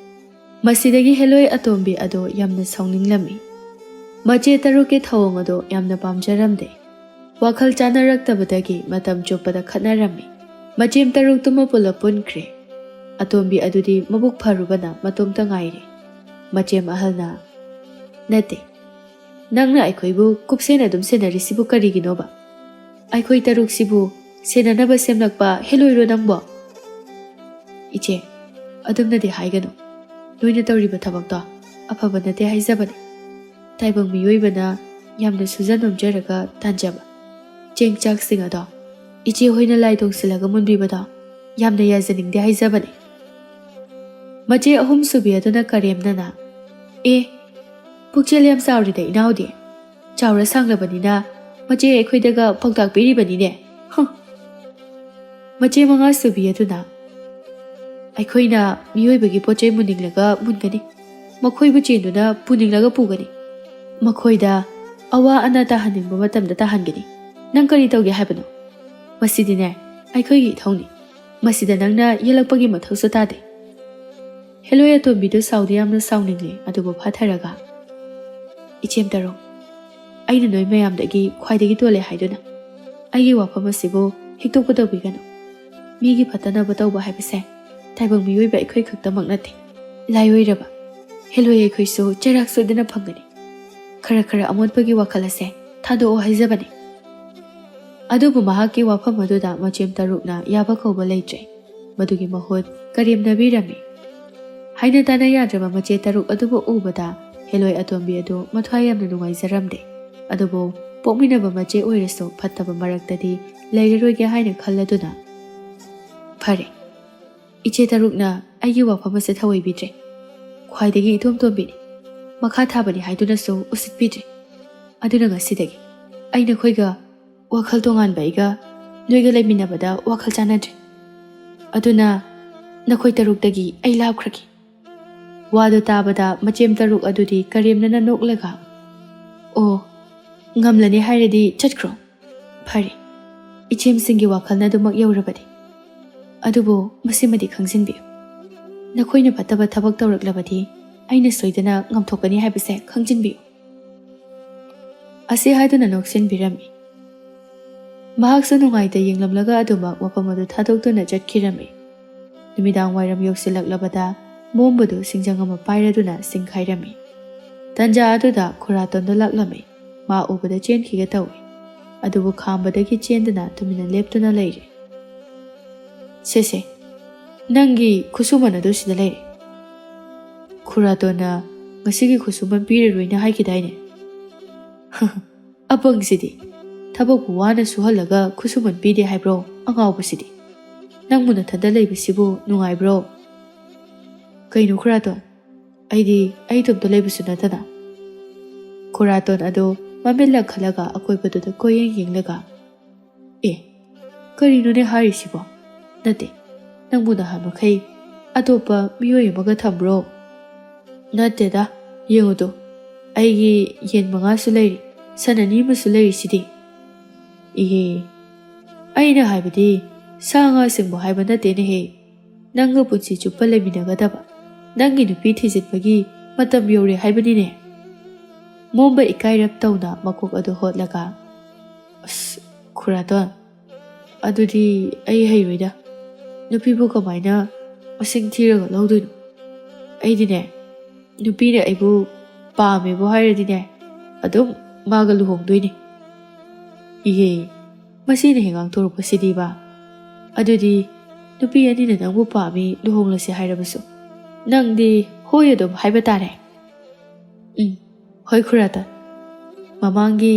ꯃꯁꯤꯗꯒꯤ ꯍꯦꯂꯣꯏ ꯑꯇꯣꯝꯕꯤ ꯑꯗꯨ ꯌꯥꯝꯅ ꯁꯥꯎꯅꯤꯡꯂꯝꯃꯤ꯫ ꯃꯆꯦ ꯇꯔꯨꯛꯀꯤ ꯊꯧꯑꯣꯡ ꯑꯗꯨ ꯌꯥꯝꯅ ꯄꯥꯝꯖꯔꯝꯗꯦ꯫ ꯋꯥꯈꯜ ꯆꯥꯅꯔꯛꯇꯕꯗꯒꯤ ꯃꯇꯝ ꯆꯨꯞꯄꯗ ꯈꯠꯅꯔꯝꯃꯤ꯫ ꯃꯆꯦꯝ ꯇꯔꯨꯛꯇꯨꯃ ꯄꯨꯂꯞ ꯄꯨꯟꯈ꯭ꯔꯦ꯫ ꯑꯇꯣꯝꯕꯤ ꯑꯗꯨꯗꯤ ꯃꯕꯨꯛ ꯐꯔꯨꯕꯅ ꯃꯇꯣꯝꯇ ꯉꯥꯏꯔꯦ꯫ ꯃꯆꯦꯝ ꯑꯍꯜꯅ, "ꯅꯠꯇꯦ, ꯅꯪꯅ ꯑꯩꯈꯣꯏꯕꯨ ꯀꯨꯞꯁꯦꯟ ꯑꯗꯨꯝ ꯁꯦꯟꯅꯔꯤꯁꯤꯕꯨ ꯀꯔꯤꯒꯤꯅꯣꯕ? ꯑꯩꯈꯣꯏ ꯇꯔꯨꯛꯁꯤꯕꯨ ꯁꯦꯟꯅꯅꯕ ꯁꯦꯝꯂꯛꯄ ꯍꯦꯂꯣꯏꯔꯣ ꯅꯪꯕꯣ?" "ꯏꯆꯦ, ꯑꯗꯨꯝꯅꯗꯤ ꯍꯥꯏꯒꯅꯨ꯫ ꯅꯣꯏꯅ ꯇꯧꯔꯤꯕ ꯊꯕꯛꯇꯣ ꯑꯐꯕ ꯅꯠꯇꯦ ꯍꯥꯏꯖꯕꯅꯤ꯫ ꯇꯥꯏꯕꯪ ꯃꯤꯑꯣꯏꯕꯅ ꯌꯥꯝꯅ ꯁꯨꯖ ꯅꯣꯝꯖꯔꯒ ꯇꯥꯟꯖꯕ ꯆꯦꯡ ꯆꯥꯛꯁꯤꯡ ꯑꯗꯣ ꯏꯆꯦ ꯍꯣꯏꯅ ꯂꯥꯏ ꯇꯣꯡꯁꯤꯜꯂꯒ ꯃꯨꯟꯕꯤꯕꯗꯣ ꯌꯥꯝꯅ ꯌꯥꯖꯅꯤꯡꯗꯦ ꯍꯥꯏꯖꯕꯅꯤ"꯫ ꯃꯆꯦ ꯑꯍꯨꯝꯁꯨꯕꯤ ꯑꯗꯨꯅ ꯀꯔꯦꯝꯅꯅ, "ꯑꯦ, ꯄꯨꯛꯆꯦꯜ ꯌꯥꯝ ꯆꯥꯎꯔꯤꯗ ꯏꯅꯥꯎꯗꯤ꯫ ꯆꯥꯎꯔ ꯁꯥꯡꯂꯕꯅꯤꯅ ꯃꯆꯦ ꯑꯩꯈꯣꯏꯗꯒ ꯄꯥꯎꯇꯥꯛ ꯄꯤꯔꯤꯕꯅꯤꯅꯦ꯫ ꯍꯨꯝ!" ꯃꯆꯦ ꯃꯉꯥꯁꯨꯕꯤ ꯑꯗꯨꯅ, "ꯑꯩꯈꯣꯏꯅ ꯃꯤꯑꯣꯏꯕꯒꯤ ꯄꯣꯠ ꯆꯩ ꯃꯨꯟꯅꯤꯡꯂꯒ ꯃꯨꯟꯒꯅꯤ, ꯃꯈꯣꯏꯕꯨ ꯆꯦꯟꯗꯨꯅ ꯄꯨꯅꯤꯡꯂꯒ ꯄꯨꯒꯅꯤ, ꯃꯈꯣꯏꯗ ꯑꯋꯥ ꯑꯅꯥ ꯇꯥꯍꯟꯅꯤꯡꯕ ꯃꯇꯝꯗ ꯇꯥꯍꯟꯒꯅꯤ꯫ ꯅꯪ ꯀꯔꯤ ꯇꯧꯒꯦ ꯍꯥꯏꯕꯅꯣ? ꯃꯁꯤꯗꯤꯅꯦ, ꯑꯩꯈꯣꯏꯒꯤ ꯏꯊꯧꯅꯤ꯫ ꯃꯁꯤꯗ ꯅꯪꯅ ꯌꯦꯜꯂꯛꯄꯒꯤ ꯃꯊꯧꯁꯨ ꯇꯥꯗꯦ"꯫ ꯍꯦꯂꯣꯏ ꯑꯇꯣꯝꯕꯤꯗꯨ ꯁꯥꯎꯗꯤ ꯌꯥꯝꯅ ꯁꯥꯎꯅꯤꯡꯂꯦ, ꯑꯗꯨꯕꯨ ꯐꯥꯊꯔꯒ, "ꯏꯆꯦꯝ ꯇꯔꯨꯛ, ꯑꯩꯅ ꯅꯣꯏ ꯃꯌꯥꯝꯗꯒꯤ ꯈ꯭ꯋꯥꯏꯗꯒꯤ ꯇꯣꯜꯂꯦ ꯍꯥꯏꯗꯨꯅ ꯑꯩꯒꯤ ꯋꯥꯐꯝ ꯑꯁꯤꯕꯨ ꯍꯤꯛꯇꯣꯛꯄ ꯇꯧꯕꯤꯒꯅꯨ꯫ ꯃꯤꯒꯤ ꯐꯠꯇꯅꯕ ꯇꯧꯕ ꯍꯥꯏꯕꯁꯦ ꯇꯥꯏꯕꯪ ꯃꯤꯑꯣꯏꯕ ꯑꯩꯈꯣꯏ ꯈꯛꯇꯃꯛ ꯅꯠꯇꯦ꯫ ꯂꯥꯏꯑꯣꯏꯔꯕ ꯍꯦꯂꯣꯏ ꯑꯩꯈꯣꯏꯁꯨ ꯆꯩꯔꯥꯛ ꯁꯣꯏꯗꯅ ꯐꯪꯒꯅꯤ꯫ ꯈꯔ ꯈꯔ ꯑꯃꯣꯠꯄꯒꯤ ꯋꯥꯈꯜ ꯑꯁꯦ ꯊꯥꯗꯣꯛꯑꯣ ꯍꯥꯏꯖꯕꯅꯤ"꯫ ꯑꯗꯨꯕꯨ ꯃꯍꯥꯛꯀꯤ ꯋꯥꯐꯝ ꯑꯗꯨꯗ ꯃꯆꯦꯝ ꯇꯔꯨꯛꯅ ꯌꯥꯕ ꯀꯧꯕ ꯂꯩꯇ꯭ꯔꯦ꯫ ꯃꯗꯨꯒꯤ ꯃꯍꯨꯠ ꯀꯔꯦꯝꯅꯕꯤꯔꯝꯃꯤ꯫ ꯍꯥꯏꯅ ꯇꯥꯅ ꯌꯥꯗ꯭ꯔꯕ ꯃꯆꯦ ꯇꯔꯨꯛ ꯑꯗꯨꯕꯨ ꯎꯕꯗ ꯍꯦꯂꯣꯏ ꯑꯇꯣꯝꯕꯤ ꯑꯗꯨ ꯃꯊ꯭ꯋꯥꯏ ꯌꯥꯝꯅ ꯅꯨꯡꯉꯥꯏꯖꯔꯝꯗꯦ꯫ ꯑꯗꯨꯕꯨ ꯄꯣꯛꯃꯤꯟꯅꯕ ꯃꯆꯦ ꯑꯣꯏꯔꯁꯨ ꯐꯠꯇꯕ ꯃꯔꯛꯇꯗꯤ ꯂꯩꯔꯔꯣꯏꯒꯦ ꯍꯥꯏꯅ ꯈꯜꯂꯗꯨꯅ, "ꯐꯔꯦ, ꯏꯆꯦ ꯇꯔꯨꯛꯅ ꯑꯩꯒꯤ ꯋꯥꯐꯝ ꯑꯁꯦ ꯊꯧꯑꯣꯏꯕꯤꯗ꯭ꯔꯦ꯫ ꯈ꯭ꯋꯥꯏꯗꯒꯤ ꯏꯇꯣꯝ ꯇꯣꯝꯕꯤꯅꯤ꯫ ꯃꯈꯥ ꯊꯥꯕꯅꯤ ꯍꯥꯏꯗꯨꯅꯁꯨ ꯎꯁꯤꯠꯄꯤꯗ꯭ꯔꯦ꯫ ꯑꯗꯨꯅ ꯉꯁꯤꯗꯒꯤ ꯑꯩ ꯅꯈꯣꯏꯒ ꯋꯥꯈꯜ ꯇꯣꯉꯥꯟꯕ ꯑꯩꯒ ꯅꯣꯏꯒ ꯂꯩꯃꯤꯟꯅꯕꯗ ꯋꯥꯈꯜ ꯆꯥꯟꯅꯗ꯭ꯔꯦ꯫ ꯑꯗꯨꯅ ꯅꯈꯣꯏ ꯇꯔꯨꯛꯇꯒꯤ ꯑꯩ ꯂꯥꯞꯈ꯭ꯔꯒꯦ꯫ ꯋꯥꯗꯨ ꯇꯥꯕꯗ ꯃꯆꯦꯝ ꯇꯔꯨꯛ ꯑꯗꯨꯗꯤ ꯀꯔꯦꯝꯅꯅ ꯅꯣꯛꯂꯒ, "ꯑꯣ, ꯉꯝꯂꯅꯤ ꯍꯥꯏꯔꯗꯤ ꯆꯠꯈ꯭ꯔꯣ꯫ ꯐꯔꯦ, ꯏꯆꯦꯝꯁꯤꯡꯒꯤ ꯋꯥꯈꯜꯅ ꯑꯗꯨꯃꯛ ꯌꯧꯔꯕꯗꯤ꯫ ꯑꯗꯨꯕꯨ ꯃꯁꯤꯃꯗꯤ ꯈꯪꯖꯤꯟꯕꯤꯌꯨ, ꯅꯈꯣꯏꯅ ꯐꯠꯇꯕ ꯊꯕꯛ ꯇꯧꯔꯛꯂꯕꯗꯤ ꯑꯩꯅ ꯁꯣꯏꯗꯅ ꯉꯝꯊꯣꯛꯀꯅꯤ ꯍꯥꯏꯕꯁꯦ ꯈꯪꯖꯤꯟꯕꯤꯌꯨ"꯫ ꯑꯁꯤ ꯍꯥꯏꯗꯨꯅ ꯅꯣꯛꯁꯤꯟꯕꯤꯔꯝꯃꯤ꯫ ꯃꯍꯥꯛꯁꯨ ꯅꯨꯡꯉꯥꯏꯇ ꯌꯦꯡꯂꯝꯂꯒ ꯑꯗꯨꯃꯛ ꯃꯐꯝ ꯑꯗꯨ ꯊꯥꯗꯣꯛꯇꯨꯅ ꯆꯠꯈꯤꯔꯝꯃꯤ꯫ ꯅꯨꯃꯤꯗꯥꯡ ꯋꯥꯏꯔꯝ ꯌꯧꯁꯤꯜꯂꯛꯂꯕꯗ ꯃꯣꯝꯕꯗꯨ ꯁꯤꯡꯖꯪ ꯑꯃ ꯄꯥꯏꯔꯗꯨꯅ ꯁꯤꯡꯈꯥꯏꯔꯝꯃꯤ꯫ ꯇꯟꯖꯥ ꯑꯗꯨꯗ ꯈꯨꯔꯥꯇꯣꯟꯗꯣ ꯂꯥꯛꯂꯝꯃꯤ꯫ ꯃꯥ ꯎꯕꯗ ꯆꯦꯟꯈꯤꯒꯦ ꯇꯧꯏ꯫ ꯑꯗꯨꯕꯨ ꯈꯥꯝꯕꯗꯒꯤ ꯆꯦꯟꯗꯅ ꯇꯨꯃꯤꯟꯅ ꯂꯦꯞꯇꯨꯅ ꯂꯩꯔꯦ꯫ "ꯁꯦ ꯁꯦ, ꯅꯪꯒꯤ ꯈꯨꯠꯁꯨꯃꯟ ꯑꯗꯨ ꯁꯤꯗ ꯂꯩꯔꯦ꯫ ꯈꯨꯔꯥꯇꯣꯟꯅ ꯉꯁꯤꯒꯤ ꯈꯨꯠꯁꯨꯃꯟ ꯄꯤꯔꯔꯣꯏꯅ ꯍꯥꯏꯈꯤꯗꯥꯏꯅꯦ?" "ꯑꯄꯪꯁꯤꯗꯤ, ꯊꯕꯛꯄꯨ ꯋꯥꯅ ꯁꯨꯍꯜꯂꯒ ꯈꯨꯠꯁꯨꯃꯟ ꯄꯤꯗꯦ ꯍꯥꯏꯕ꯭ꯔꯣ, ꯑꯉꯥꯎꯕꯁꯤꯗꯤ? ꯅꯪꯕꯨ ꯅꯊꯟꯗ ꯂꯩꯕꯁꯤꯕꯨ ꯅꯨꯡꯉꯥꯏꯕ꯭ꯔꯣ?" "ꯀꯩꯅꯣ ꯈꯨꯔꯥꯇꯣꯟ, ꯑꯩꯗꯤ ꯑꯩ ꯏꯇꯣꯝꯇ ꯂꯩꯕꯁꯨ ꯅꯠꯇꯅ"꯫ ꯈꯨꯔꯥꯇꯣꯟ ꯑꯗꯨ ꯃꯃꯤꯠ ꯂꯪꯈꯠꯂꯒ ꯑꯀꯣꯏꯕꯗꯨꯗ ꯀꯣꯏꯌꯦꯡ ꯌꯦꯡꯂꯒ, "ꯑꯦ, ꯀꯔꯤꯅꯣꯅꯦ ꯍꯥꯏꯔꯤꯁꯤꯕꯣ? ꯅꯠꯇꯦ, ꯅꯪꯕꯨ ꯅꯍꯥꯟ ꯃꯈꯩ ꯑꯇꯣꯞꯄ ꯃꯤꯑꯣꯏ ꯑꯃꯒ ꯊꯝꯕ꯭ꯔꯣ?" "ꯅꯠꯇꯦꯗ, ꯌꯦꯡꯉꯨꯗꯣ, ꯑꯩꯒꯤ ꯌꯦꯟ ꯃꯉꯥꯁꯨ ꯂꯩꯔꯤ, ꯁꯟ ꯑꯅꯤ ꯑꯃꯁꯨ ꯂꯩꯔꯤꯁꯤꯗꯤ"꯫ "ꯏꯍꯦ, ꯑꯩꯅ ꯍꯥꯏꯕꯗꯤ ꯁꯥ ꯉꯥꯁꯤꯡꯕꯨ ꯍꯥꯏꯕ ꯅꯠꯇꯦꯅꯦꯍꯦ꯫ ꯅꯪꯒ ꯄꯨꯟꯁꯤ ꯆꯨꯞꯄ ꯂꯩꯃꯤꯟꯅꯒꯗꯕ ꯅꯪꯒꯤ ꯅꯨꯄꯤ ꯊꯤꯖꯤꯟꯕꯒꯤ ꯃꯇꯝ ꯌꯧꯔꯦ ꯍꯥꯏꯕꯅꯤꯅꯦ"꯫ ꯃꯣꯝꯕ ꯏꯀꯥꯏꯔꯞ ꯇꯧꯅ ꯃꯀꯣꯛ ꯑꯗꯨ ꯍꯣꯠꯂꯒ, "ꯑꯁ, ꯈꯨꯔꯥꯇꯣꯟ, ꯑꯗꯨꯗꯤ ꯑꯩ ꯍꯩꯔꯣꯏꯗ꯫ ꯅꯨꯄꯤꯕꯨ ꯀꯃꯥꯏꯅ ꯃꯁꯤꯡ ꯊꯤꯔꯒ ꯂꯧꯗꯣꯏꯅꯣ? ꯑꯩꯗꯤꯅꯦ, ꯅꯨꯄꯤꯅ ꯑꯩꯕꯨ ꯄꯥꯝꯃꯦꯕꯨ ꯍꯥꯏꯔꯗꯤꯅꯦ, ꯑꯗꯨꯝ ꯃꯥꯒ ꯂꯨꯍꯣꯡꯗꯣꯏꯅꯤ"꯫ "ꯏꯍꯦ, ꯃꯁꯤꯅ ꯍꯦꯛ ꯉꯥꯡꯊꯣꯔꯛꯄꯁꯤꯗꯤꯕ꯫ ꯑꯗꯨꯗꯤ ꯅꯨꯄꯤ ꯑꯅꯤꯅ ꯅꯪꯕꯨ ꯄꯥꯝꯃꯤ, ꯂꯨꯍꯣꯡꯂꯁꯤ ꯍꯥꯏꯔꯕꯁꯨ ꯅꯪꯗꯤ ꯍꯣꯏ ꯑꯗꯨꯝ ꯍꯥꯏꯕ ꯇꯥꯔꯦ"꯫ "ꯎꯝ, ꯍꯣꯏ ꯈꯨꯔꯥꯇꯣꯟ꯫ ꯃꯃꯥꯡꯒꯤ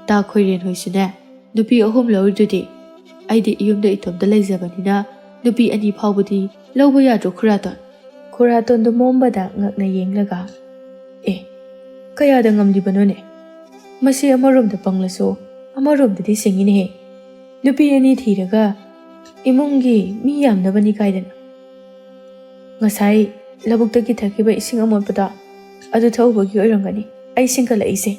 ꯇꯥ ꯈꯣꯏꯔꯦꯟ ꯍꯣꯏꯁꯨꯅꯦ ꯅꯨꯄꯤ ꯑꯍꯨꯝ ꯂꯧꯔꯤꯗꯨꯗꯤ꯫ ꯑꯩꯗꯤ ꯌꯨꯝꯗ ꯏꯇꯣꯝꯇ ꯂꯩꯖꯕꯅꯤꯅ ꯅꯨꯄꯤ ꯑꯅꯤ ꯐꯥꯎꯕꯗꯤ "ꯂꯧꯕ ꯌꯥꯗ꯭ꯔꯣ, ꯈꯨꯔꯥꯇꯣꯟ?" ꯈꯨꯔꯥꯇꯣꯟꯗꯣ ꯃꯣꯝꯕꯗ ꯉꯛꯅ ꯌꯦꯡꯂꯒ, "ꯑꯦ, ꯀꯌꯥꯗ ꯉꯝꯂꯤꯕꯅꯣꯅꯦ? ꯃꯁꯤ ꯑꯃꯔꯣꯝꯗ ꯄꯪꯂꯁꯨ ꯑꯃꯔꯣꯝꯗꯗꯤ ꯁꯤꯡꯉꯤꯅꯦꯍꯦ꯫ ꯅꯨꯄꯤ ꯑꯅꯤ ꯊꯤꯔꯒ ꯏꯃꯨꯡꯒꯤ ꯃꯤ ꯌꯥꯝꯅꯕꯅꯤ ꯀꯥꯏꯗꯅ꯫ ꯉꯁꯥꯏ ꯂꯧꯕꯨꯛꯇꯒꯤ ꯊꯛꯈꯤꯕ ꯏꯁꯤꯡ ꯑꯃꯣꯠꯄꯗꯣ, ꯑꯗꯨ ꯊꯛꯎꯕꯒꯤ ꯑꯣꯏꯔꯝꯒꯅꯤ ꯑꯩ ꯁꯤꯡꯀꯠꯂꯛꯏꯁꯦ꯫"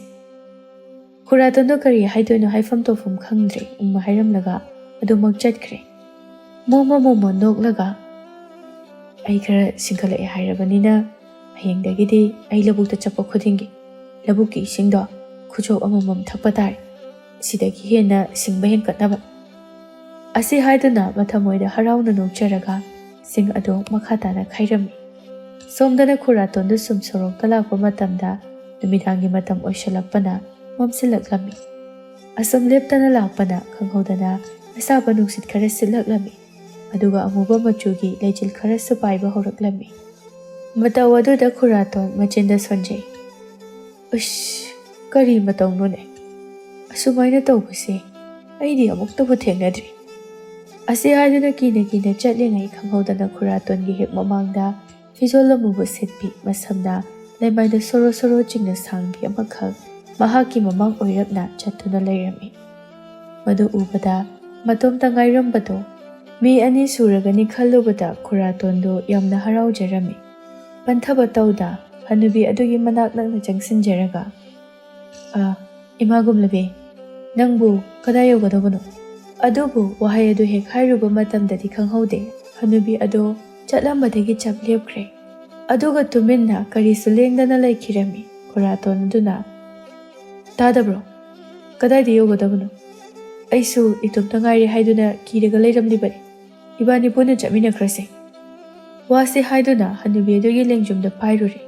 ꯈꯨꯔꯥꯇꯣꯟꯗꯣ ꯀꯔꯤ ꯍꯥꯏꯗꯣꯏꯅꯣ, ꯍꯥꯏꯐꯝ ꯇꯧꯐꯝ ꯈꯪꯗ꯭ꯔꯦ꯫ ꯎꯝ ꯍꯥꯏꯔꯝꯂꯒ ꯑꯗꯨꯃꯛ ꯆꯠꯈ꯭ꯔꯦ꯫ ꯃꯣꯃꯣ ꯃꯣꯃꯣ ꯅꯣꯛꯂꯒ, "ꯑꯩ ꯈꯔ ꯁꯤꯡꯀꯠꯂꯛꯑꯦ ꯍꯥꯏꯔꯕꯅꯤꯅ, ꯍꯌꯦꯡꯗꯒꯤꯗꯤ ꯑꯩ ꯂꯧꯕꯨꯛꯇ ꯆꯠꯄ ꯈꯨꯗꯤꯡꯒꯤ ꯂꯧꯕꯨꯛꯀꯤ ꯏꯁꯤꯡꯗꯣ ꯈꯨꯖꯣꯞ ꯑꯃꯃꯝ ꯊꯛꯄ ꯇꯥꯔꯦ꯫ ꯁꯤꯗꯒꯤ ꯍꯦꯟꯅ ꯁꯤꯡꯕ ꯍꯦꯟꯀꯠꯅꯕ꯫" ꯑꯁꯤ ꯍꯥꯏꯗꯨꯅ ꯃꯊꯃꯣꯏꯗ ꯍꯔꯥꯎꯅ ꯅꯣꯛꯆꯔꯒ ꯁꯤꯡ ꯑꯗꯨ ꯃꯈꯥ ꯇꯥꯅ ꯈꯥꯏꯔꯝꯃꯤ꯫ ꯁꯣꯝꯗꯅ ꯈꯨꯔꯥꯇꯣꯟꯗꯨ ꯁꯨꯝ ꯁꯣꯔꯣꯛꯇ ꯂꯥꯛꯄ ꯃꯇꯝꯗ ꯅꯨꯃꯤꯗꯥꯡꯒꯤ ꯃꯇꯝ ꯑꯣꯏꯁꯤꯜꯂꯛꯄꯅ ꯃꯝꯁꯤꯜꯂꯛꯂꯝꯃꯤ꯫ ꯑꯁꯨꯝ ꯂꯦꯞꯇꯅ ꯂꯥꯛꯄꯅ ꯈꯪꯍꯧꯗꯅ ꯑꯁꯥꯕ ꯅꯨꯡꯁꯤꯠ ꯈꯔ ꯁꯤꯠꯂꯛꯂꯝꯃꯤ꯫ ꯑꯗꯨꯒ ꯑꯃꯨꯕ ꯃꯆꯨꯒꯤ ꯂꯩꯆꯤꯜ ꯈꯔꯁꯨ ꯄꯥꯏꯕ ꯍꯧꯔꯛꯂꯝꯃꯤ꯫ ꯃꯇꯧ ꯑꯗꯨꯗ ꯈꯨꯔꯥꯇꯣꯟ ꯃꯆꯤꯟꯗ ꯁꯣꯟꯖꯩ꯫ "ꯎꯁ, ꯀꯔꯤ ꯃꯇꯧꯅꯣꯅꯦ? ꯑꯁꯨꯃꯥꯏꯅ ꯇꯧꯕꯁꯦ ꯑꯩꯗꯤ ꯑꯃꯨꯛꯇꯕꯨ ꯊꯦꯡꯅꯗ꯭ꯔꯤ꯫" ꯑꯁꯤ ꯍꯥꯏꯗꯨꯅ ꯀꯤꯅ ꯀꯤꯅ ꯆꯠꯂꯤꯉꯩ ꯈꯪꯍꯧꯗꯅ ꯈꯨꯔꯥꯇꯣꯟꯒꯤ ꯍꯦꯛ ꯃꯃꯥꯡꯗ ꯐꯤꯖꯣꯜ ꯑꯃꯨꯕ ꯁꯦꯠꯄꯤ, ꯃꯁꯝꯅ ꯂꯩꯃꯥꯏꯗ ꯁꯣꯔꯣ ꯁꯣꯔꯣ ꯆꯤꯡꯅ ꯁꯥꯡꯕꯤ ꯑꯃꯈꯛ ꯃꯍꯥꯛꯀꯤ ꯃꯃꯥꯡ ꯑꯣꯏꯔꯞꯅ ꯆꯠꯇꯨꯅ ꯂꯩꯔꯝꯃꯤ꯫ ꯃꯗꯨ ꯎꯕꯗ ꯃꯇꯣꯝꯇ ꯉꯥꯏꯔꯝꯕꯗꯣ ꯃꯤ ꯑꯅꯤ ꯁꯨꯔꯒꯅꯤ ꯈꯜꯂꯨꯕꯗ ꯈꯨꯔꯥꯇꯣꯟꯗꯨ ꯌꯥꯝꯅ ꯍꯔꯥꯎꯖꯔꯝꯃꯤ꯫ ꯄꯟꯊꯕ ꯇꯧꯗ ꯍꯅꯨꯕꯤ ꯑꯗꯨꯒꯤ ꯃꯅꯥꯛ ꯅꯛꯅ ꯆꯪꯁꯤꯟꯖꯔꯒ, "ꯑ, ꯏꯃꯥ ꯒꯨꯝꯂꯕꯤ, ꯅꯪꯕꯨ ꯀꯗꯥꯏ ꯌꯧꯒꯗꯕꯅꯣ?" ꯑꯗꯨꯕꯨ ꯋꯥꯍꯩ ꯑꯗꯨ ꯍꯦꯛ ꯍꯥꯏꯔꯨꯕ ꯃꯇꯝꯗꯗꯤ ꯈꯪꯍꯧꯗꯦ, ꯍꯅꯨꯕꯤ ꯑꯗꯨ ꯆꯠꯂꯝꯕꯗꯒꯤ ꯆꯞ ꯂꯦꯞꯈ꯭ꯔꯦ꯫ ꯑꯗꯨꯒ ꯇꯨꯃꯤꯟꯅ ꯀꯔꯤꯁꯨ ꯂꯦꯡꯗꯅ ꯂꯩꯈꯤꯔꯝꯃꯤ꯫ ꯈꯨꯔꯥꯇꯣꯟ ꯑꯗꯨꯅ, "ꯇꯥꯗꯕ꯭ꯔꯣ? ꯀꯗꯥꯏꯗ ꯌꯧꯒꯗꯕꯅꯣ? ꯑꯩꯁꯨ ꯏꯇꯣꯝꯇ ꯉꯥꯏꯔꯦ ꯍꯥꯏꯗꯨꯅ ꯀꯤꯔꯒ ꯂꯩꯔꯝꯂꯤꯕꯅꯤ꯫ ꯏꯕꯥꯅꯤ ꯄꯨꯟꯅ ꯆꯠꯃꯤꯟꯅꯈ꯭ꯔꯁꯦ꯫" ꯋꯥꯁꯤ ꯍꯥꯏꯗꯨꯅ ꯍꯅꯨꯕꯤ ꯑꯗꯨꯒꯤ ꯂꯦꯡꯖꯨꯝꯗ ꯄꯥꯏꯔꯨꯔꯦ꯫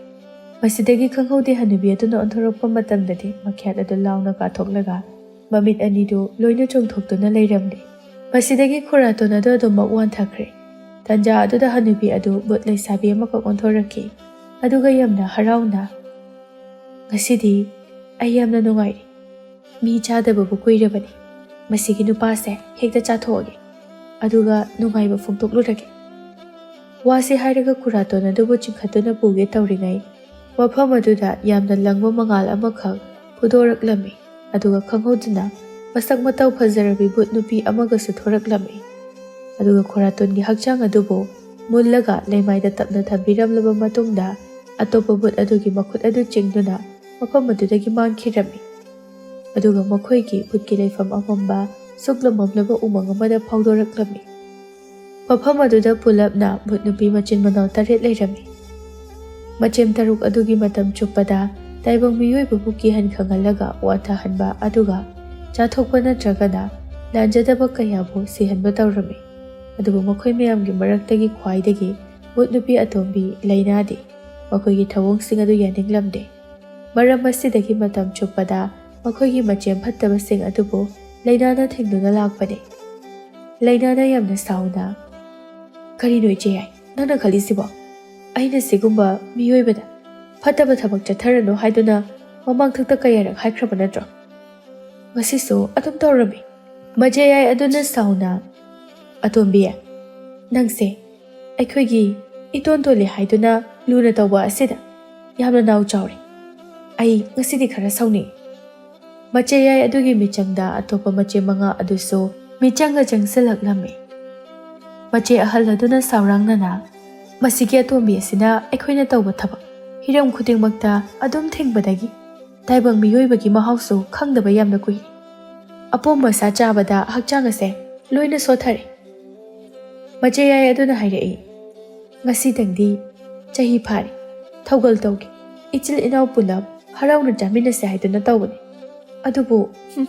ꯃꯁꯤꯗꯒꯤ ꯈꯪꯍꯧꯗꯦ, ꯍꯅꯨꯕꯤ ꯑꯗꯨꯅ ꯑꯣꯟꯊꯣꯔꯛꯄ ꯃꯇꯝꯗꯗꯤ ꯃꯈ꯭ꯌꯥꯠ ꯑꯗꯨ ꯂꯥꯎꯅ ꯀꯥꯊꯣꯛꯂꯒ ꯃꯃꯤꯠ ꯑꯅꯤꯗꯨ ꯂꯣꯏꯅ ꯆꯣꯡꯊꯣꯛꯇꯨꯅ ꯂꯩꯔꯝꯂꯦ꯫ ꯃꯁꯤꯗꯒꯤ ꯈꯨꯔꯥꯇꯣꯟ ꯑꯗꯨ ꯑꯗꯨꯃꯛ ꯋꯥꯟꯊꯈ꯭ꯔꯦ꯫ ꯇꯟꯖꯥ ꯑꯗꯨꯗ ꯍꯅꯨꯕꯤ ꯑꯗꯨ ꯚꯨꯠ ꯂꯩꯁꯥꯕꯤ ꯑꯃꯈꯛ ꯑꯣꯟꯊꯣꯔꯛꯈꯤ꯫ ꯑꯗꯨꯒ ꯌꯥꯝꯅ ꯍꯔꯥꯎꯅ, "ꯉꯁꯤꯗꯤ ꯑꯩ ꯌꯥꯝꯅ ꯅꯨꯡꯉꯥꯏꯔꯦ꯫ ꯃꯤ ꯆꯥꯗꯕꯕꯨ ꯀꯨꯏꯔꯕꯅꯤ꯫ ꯃꯁꯤꯒꯤ ꯅꯨꯄꯥꯁꯦ ꯍꯦꯛꯇ ꯆꯥꯊꯣꯛꯑꯒꯦ꯫ ꯑꯗꯨꯒ ꯅꯨꯡꯉꯥꯏꯕ ꯐꯣꯡꯗꯣꯛꯂꯨꯔꯒꯦ꯫" ꯋꯥꯁꯤ ꯍꯥꯏꯔꯒ ꯈꯨꯔꯥꯇꯣꯟ ꯑꯗꯨꯕꯨ ꯆꯤꯡꯈꯠꯇꯨꯅ ꯄꯨꯒꯦ ꯇꯧꯔꯤꯉꯩ, ꯃꯐꯝ ꯑꯗꯨꯗ ꯌꯥꯝꯅ ꯂꯪꯕ ꯃꯉꯥꯜ ꯑꯃꯈꯛ ꯐꯨꯗꯣꯔꯛꯂꯝꯃꯤ꯫ ꯑꯗꯨꯒ ꯈꯪꯍꯧꯗꯅ ꯃꯁꯛ ꯃꯇꯧ ꯐꯖꯔꯕꯤ ꯚꯨꯠ ꯅꯨꯄꯤ ꯑꯃꯒꯁꯨ ꯊꯣꯔꯛꯂꯝꯃꯤ꯫ ꯑꯗꯨꯒ ꯈꯣꯔꯥꯇꯣꯟꯒꯤ ꯍꯛꯆꯥꯡ ꯑꯗꯨꯕꯨ ꯃꯨꯜꯂꯒ ꯂꯩꯃꯥꯏꯗ ꯇꯞꯅ ꯊꯝꯕꯤꯔꯝꯂꯕ ꯃꯇꯨꯡꯗ, ꯑꯇꯣꯞꯄ ꯚꯨꯠ ꯑꯗꯨꯒꯤ ꯃꯈꯨꯠ ꯑꯗꯨ ꯆꯤꯡꯗꯨꯅ ꯃꯐꯝ ꯑꯗꯨꯗꯒꯤ ꯃꯥꯡꯈꯤꯔꯝꯃꯤ꯫ ꯑꯗꯨꯒ ꯃꯈꯣꯏꯒꯤ ꯚꯨꯠꯀꯤ ꯂꯩꯐꯝ ꯑꯃꯝꯕ, ꯁꯨꯛꯂꯝꯃꯝꯂꯕ ꯎꯃꯪ ꯑꯃꯗ ꯐꯥꯎꯗꯣꯔꯛꯂꯝꯃꯤ꯫ ꯃꯐꯝ ꯑꯗꯨꯗ ꯄꯨꯂꯞꯅ ꯚꯨꯠ ꯅꯨꯄꯤ ꯃꯆꯤꯟ ꯃꯅꯥꯎ ꯇꯔꯦꯠ ꯂꯩꯔꯝꯃꯤ꯫ ꯃꯆꯦꯝ ꯇꯔꯨꯛ ꯑꯗꯨꯒꯤ ꯃꯇꯝ ꯆꯨꯞꯄꯗ ꯇꯥꯏꯕꯪ ꯃꯤꯑꯣꯏꯕꯕꯨ ꯀꯤꯍꯟ ꯈꯪꯍꯜꯂꯒ ꯋꯥꯟꯊꯍꯟꯕ, ꯑꯗꯨꯒ ꯆꯥꯊꯣꯛꯄ ꯅꯠꯇ꯭ꯔꯒꯅ ꯂꯥꯟꯖꯗꯕ ꯀꯌꯥꯕꯨ ꯁꯤꯍꯟꯕ ꯇꯧꯔꯝꯃꯤ꯫ ꯑꯗꯨꯕꯨ ꯃꯈꯣꯏ ꯃꯌꯥꯝꯒꯤ ꯃꯔꯛꯇꯒꯤ ꯈ꯭ꯋꯥꯏꯗꯒꯤ ꯚꯨꯠ ꯅꯨꯄꯤ ꯑꯇꯣꯝꯕꯤ ꯂꯩꯅꯥꯗꯤ ꯃꯈꯣꯏꯒꯤ ꯊꯧꯑꯣꯡꯁꯤꯡ ꯑꯗꯨ ꯌꯥꯅꯤꯡꯂꯝꯗꯦ꯫ ꯃꯔꯝ ꯑꯁꯤꯗꯒꯤ ꯃꯇꯝ ꯆꯨꯞꯄꯗ ꯃꯈꯣꯏꯒꯤ ꯃꯆꯦꯝ ꯐꯠꯇꯕꯁꯤꯡ ꯑꯗꯨꯕꯨ ꯂꯩꯅꯥꯅ ꯊꯤꯡꯗꯨꯅ ꯂꯥꯛꯄꯅꯤ꯫ ꯂꯩꯅꯥꯅ ꯌꯥꯝꯅ ꯁꯥꯎꯅ, "ꯀꯔꯤꯅꯣ ꯏꯆꯦ ꯌꯥꯏ, ꯅꯪꯅ ꯈꯜꯂꯤꯁꯤꯕꯣ? ꯑꯩꯅ ꯁꯤꯒꯨꯝꯕ ꯃꯤꯑꯣꯏꯕꯗ ꯐꯠꯇꯕ ꯊꯕꯛ ꯆꯠꯊꯔꯅꯨ ꯍꯥꯏꯗꯨꯅ ꯃꯃꯥꯡꯊꯛꯇ ꯀꯌꯥꯔꯛ ꯍꯥꯏꯈ꯭ꯔꯕ ꯅꯠꯇ꯭ꯔꯣ? ꯉꯁꯤꯁꯨ ꯑꯗꯨꯝ ꯇꯧꯔꯝꯃꯤ꯫" ꯃꯆꯦ ꯌꯥꯏ ꯑꯗꯨꯅ ꯁꯥꯎꯅ, "ꯑꯇꯣꯝꯕꯤ, ꯅꯪꯁꯦ ꯑꯩꯈꯣꯏꯒꯤ ꯏꯇꯣꯟ ꯇꯣꯜꯂꯤ ꯍꯥꯏꯗꯨꯅ ꯂꯨꯅ ꯇꯧꯕ ꯑꯁꯤꯗ ꯌꯥꯝꯅ ꯅꯥꯎ ꯆꯥꯎꯔꯦ꯫ ꯑꯩ ꯉꯁꯤꯗꯤ ꯈꯔ ꯁꯥꯎꯅꯤꯡꯏ꯫" ꯃꯆꯦ ꯌꯥꯏ ꯑꯗꯨꯒꯤ ꯃꯤꯆꯪꯗ ꯑꯇꯣꯞꯄ ꯃꯆꯦ ꯃꯉꯥ ꯑꯗꯨꯁꯨ ꯃꯤꯆꯪꯒ ꯆꯪꯁꯤꯜꯂꯛꯂꯝꯃꯤ꯫ ꯃꯆꯦ ꯑꯍꯜ ꯑꯗꯨꯅ ꯁꯥꯎꯔꯥꯡꯅꯅ, "ꯃꯁꯤꯒꯤ ꯑꯇꯣꯝꯕꯤ ꯑꯁꯤꯅ ꯑꯩꯈꯣꯏꯅ ꯇꯧꯕ ꯊꯕꯛ ꯍꯤꯔꯝ ꯈꯨꯗꯤꯡꯃꯛꯇ ꯑꯗꯨꯝ ꯊꯤꯡꯕꯗꯒꯤ ꯇꯥꯏꯕꯪ ꯃꯤꯑꯣꯏꯕꯒꯤ ꯃꯍꯥꯎꯁꯨ ꯈꯪꯗꯕ ꯌꯥꯝꯅ ꯀꯨꯏꯔꯦ꯫ ꯑꯄꯣꯝꯕ ꯁꯥ ꯆꯥꯕꯗ ꯍꯛꯆꯥꯡ ꯑꯁꯦ ꯂꯣꯏꯅ ꯁꯣꯊꯔꯦ꯫" ꯃꯆꯦ ꯌꯥꯏ ꯑꯗꯨꯅ ꯍꯥꯏꯔꯛꯏ, "ꯉꯁꯤꯗꯪꯗꯤ ꯆꯍꯤ ꯐꯥꯔꯦ, ꯊꯧꯒꯜ ꯇꯧꯒꯦ, ꯏꯆꯤꯜ ꯏꯅꯥꯎ ꯄꯨꯂꯞ ꯍꯔꯥꯎꯅ ꯆꯥꯃꯤꯟꯅꯁꯦ ꯍꯥꯏꯗꯨꯅ ꯇꯧꯕꯅꯦ꯫ ꯑꯗꯨꯕꯨ, ꯍꯨꯝ,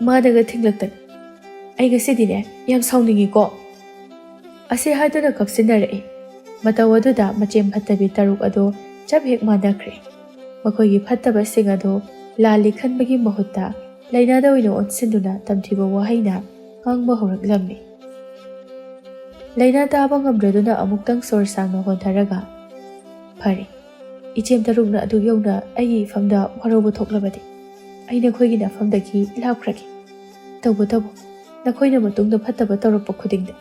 ꯃꯥꯅꯒ ꯊꯤꯡꯂꯛꯇꯅ꯫ ꯑꯩ ꯉꯁꯤꯗꯤꯅꯦ ꯌꯥꯝ ꯁꯥꯎꯅꯤꯡꯉꯤꯀꯣ꯫" ꯑꯁꯤ ꯍꯥꯏꯗꯨꯅ ꯀꯞꯁꯤꯟꯅꯔꯛꯏ꯫ ꯃꯇꯧ ꯑꯗꯨꯗ ꯃꯆꯦꯝ ꯐꯠꯇꯕꯤ ꯇꯔꯨꯛ ꯑꯗꯨ ꯆꯞ ꯍꯦꯛ ꯃꯥꯟꯅꯈ꯭ꯔꯦ꯫ ꯃꯈꯣꯏꯒꯤ ꯐꯠꯇꯕꯁꯤꯡ ꯑꯗꯨ ꯂꯥꯜꯂꯤ ꯈꯟꯕꯒꯤ ꯃꯍꯨꯠꯇ ꯂꯩꯅꯥꯗ ꯑꯣꯏꯅ ꯑꯣꯟꯁꯤꯟꯗꯨꯅ ꯇꯝꯊꯤꯕ ꯋꯥꯍꯩꯅ ꯉꯥꯡꯕ ꯍꯧꯔꯛꯂꯝꯃꯤ꯫ ꯂꯩꯅꯥ ꯇꯥꯕ ꯉꯝꯗ꯭ꯔꯗꯨꯅ ꯑꯃꯨꯛꯇꯪ ꯁꯣꯔ ꯁꯥꯡꯅ ꯍꯣꯟꯊꯔꯒ, "ꯐꯔꯦ, ꯏꯆꯦꯝ ꯇꯔꯨꯛꯅ ꯑꯗꯨ ꯌꯧꯅ ꯑꯩꯒꯤ ꯏꯐꯝꯗ ꯋꯥꯔꯧꯕ ꯊꯣꯛꯂꯕꯗꯤ ꯑꯩ ꯅꯈꯣꯏꯒꯤ ꯅꯐꯝꯗꯒꯤ ꯂꯥꯞꯈ꯭ꯔꯒꯦ꯫ ꯇꯧꯕꯇꯕꯨ ꯅꯈꯣꯏꯅ ꯃꯇꯨꯡꯗ ꯐꯠꯇꯕ ꯇꯧꯔꯛꯄ ꯈꯨꯗꯤꯡꯗ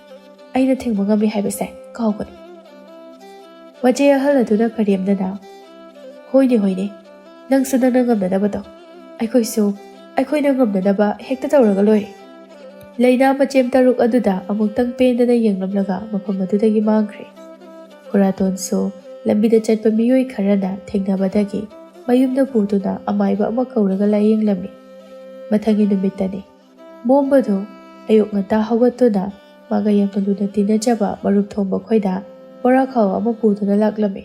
ꯑꯩꯅ ꯊꯤꯡꯕ ꯉꯝꯃꯤ ꯍꯥꯏꯕꯁꯦ ꯀꯥꯎꯒꯅꯨ꯫" ꯃꯆꯦ ꯑꯍꯜ ꯑꯗꯨꯅ ꯀꯔꯦꯝꯅꯅ, "ꯍꯣꯏꯅꯦ, ꯍꯣꯏꯅꯦ, ꯅꯪꯁꯨ ꯅꯪꯅ ꯉꯝꯅꯅꯕ ꯇꯧ꯫ ꯑꯩꯈꯣꯏꯁꯨ ꯑꯩꯈꯣꯏꯅ ꯉꯝꯅꯅꯕ ꯍꯦꯛꯇ ꯇꯧꯔꯒ ꯂꯣꯏꯔꯦ꯫" ꯂꯩꯅꯥ ꯃꯆꯦꯝ ꯇꯔꯨꯛ ꯑꯗꯨꯗ ꯑꯃꯨꯛꯇꯪ ꯄꯦꯟꯗꯅ ꯌꯦꯡꯂꯝꯂꯒ ꯃꯐꯝ ꯑꯗꯨꯗꯒꯤ ꯃꯥꯡꯈ꯭ꯔꯦ꯫ ꯈꯨꯔꯥꯇꯣꯟꯁꯨ ꯂꯝꯕꯤꯗ ꯆꯠꯄ ꯃꯤꯑꯣꯏ ꯈꯔꯅ ꯊꯦꯡꯅꯕꯗꯒꯤ ꯃꯌꯨꯝꯗ ꯄꯨꯗꯨꯅ ꯑꯃꯥꯏꯕ ꯑꯃ ꯀꯧꯔꯒ ꯂꯥꯌꯦꯡꯂꯝꯃꯤ꯫ ꯃꯊꯪꯒꯤ ꯅꯨꯃꯤꯠꯇꯅꯤ꯫ ꯃꯣꯝꯕꯗꯨ ꯑꯌꯨꯛ ꯉꯟꯇꯥ ꯍꯧꯒꯠꯇꯨꯅ ꯃꯥꯒ ꯌꯥꯝꯅ ꯂꯨꯅ ꯇꯤꯟꯅꯖꯕ ꯃꯔꯨꯞ ꯊꯣꯝꯕ ꯈꯣꯏꯗ ꯕꯣꯔꯥ ꯈꯥꯎ ꯑꯃ ꯄꯨꯗꯨꯅ ꯂꯥꯛꯂꯝꯃꯤ꯫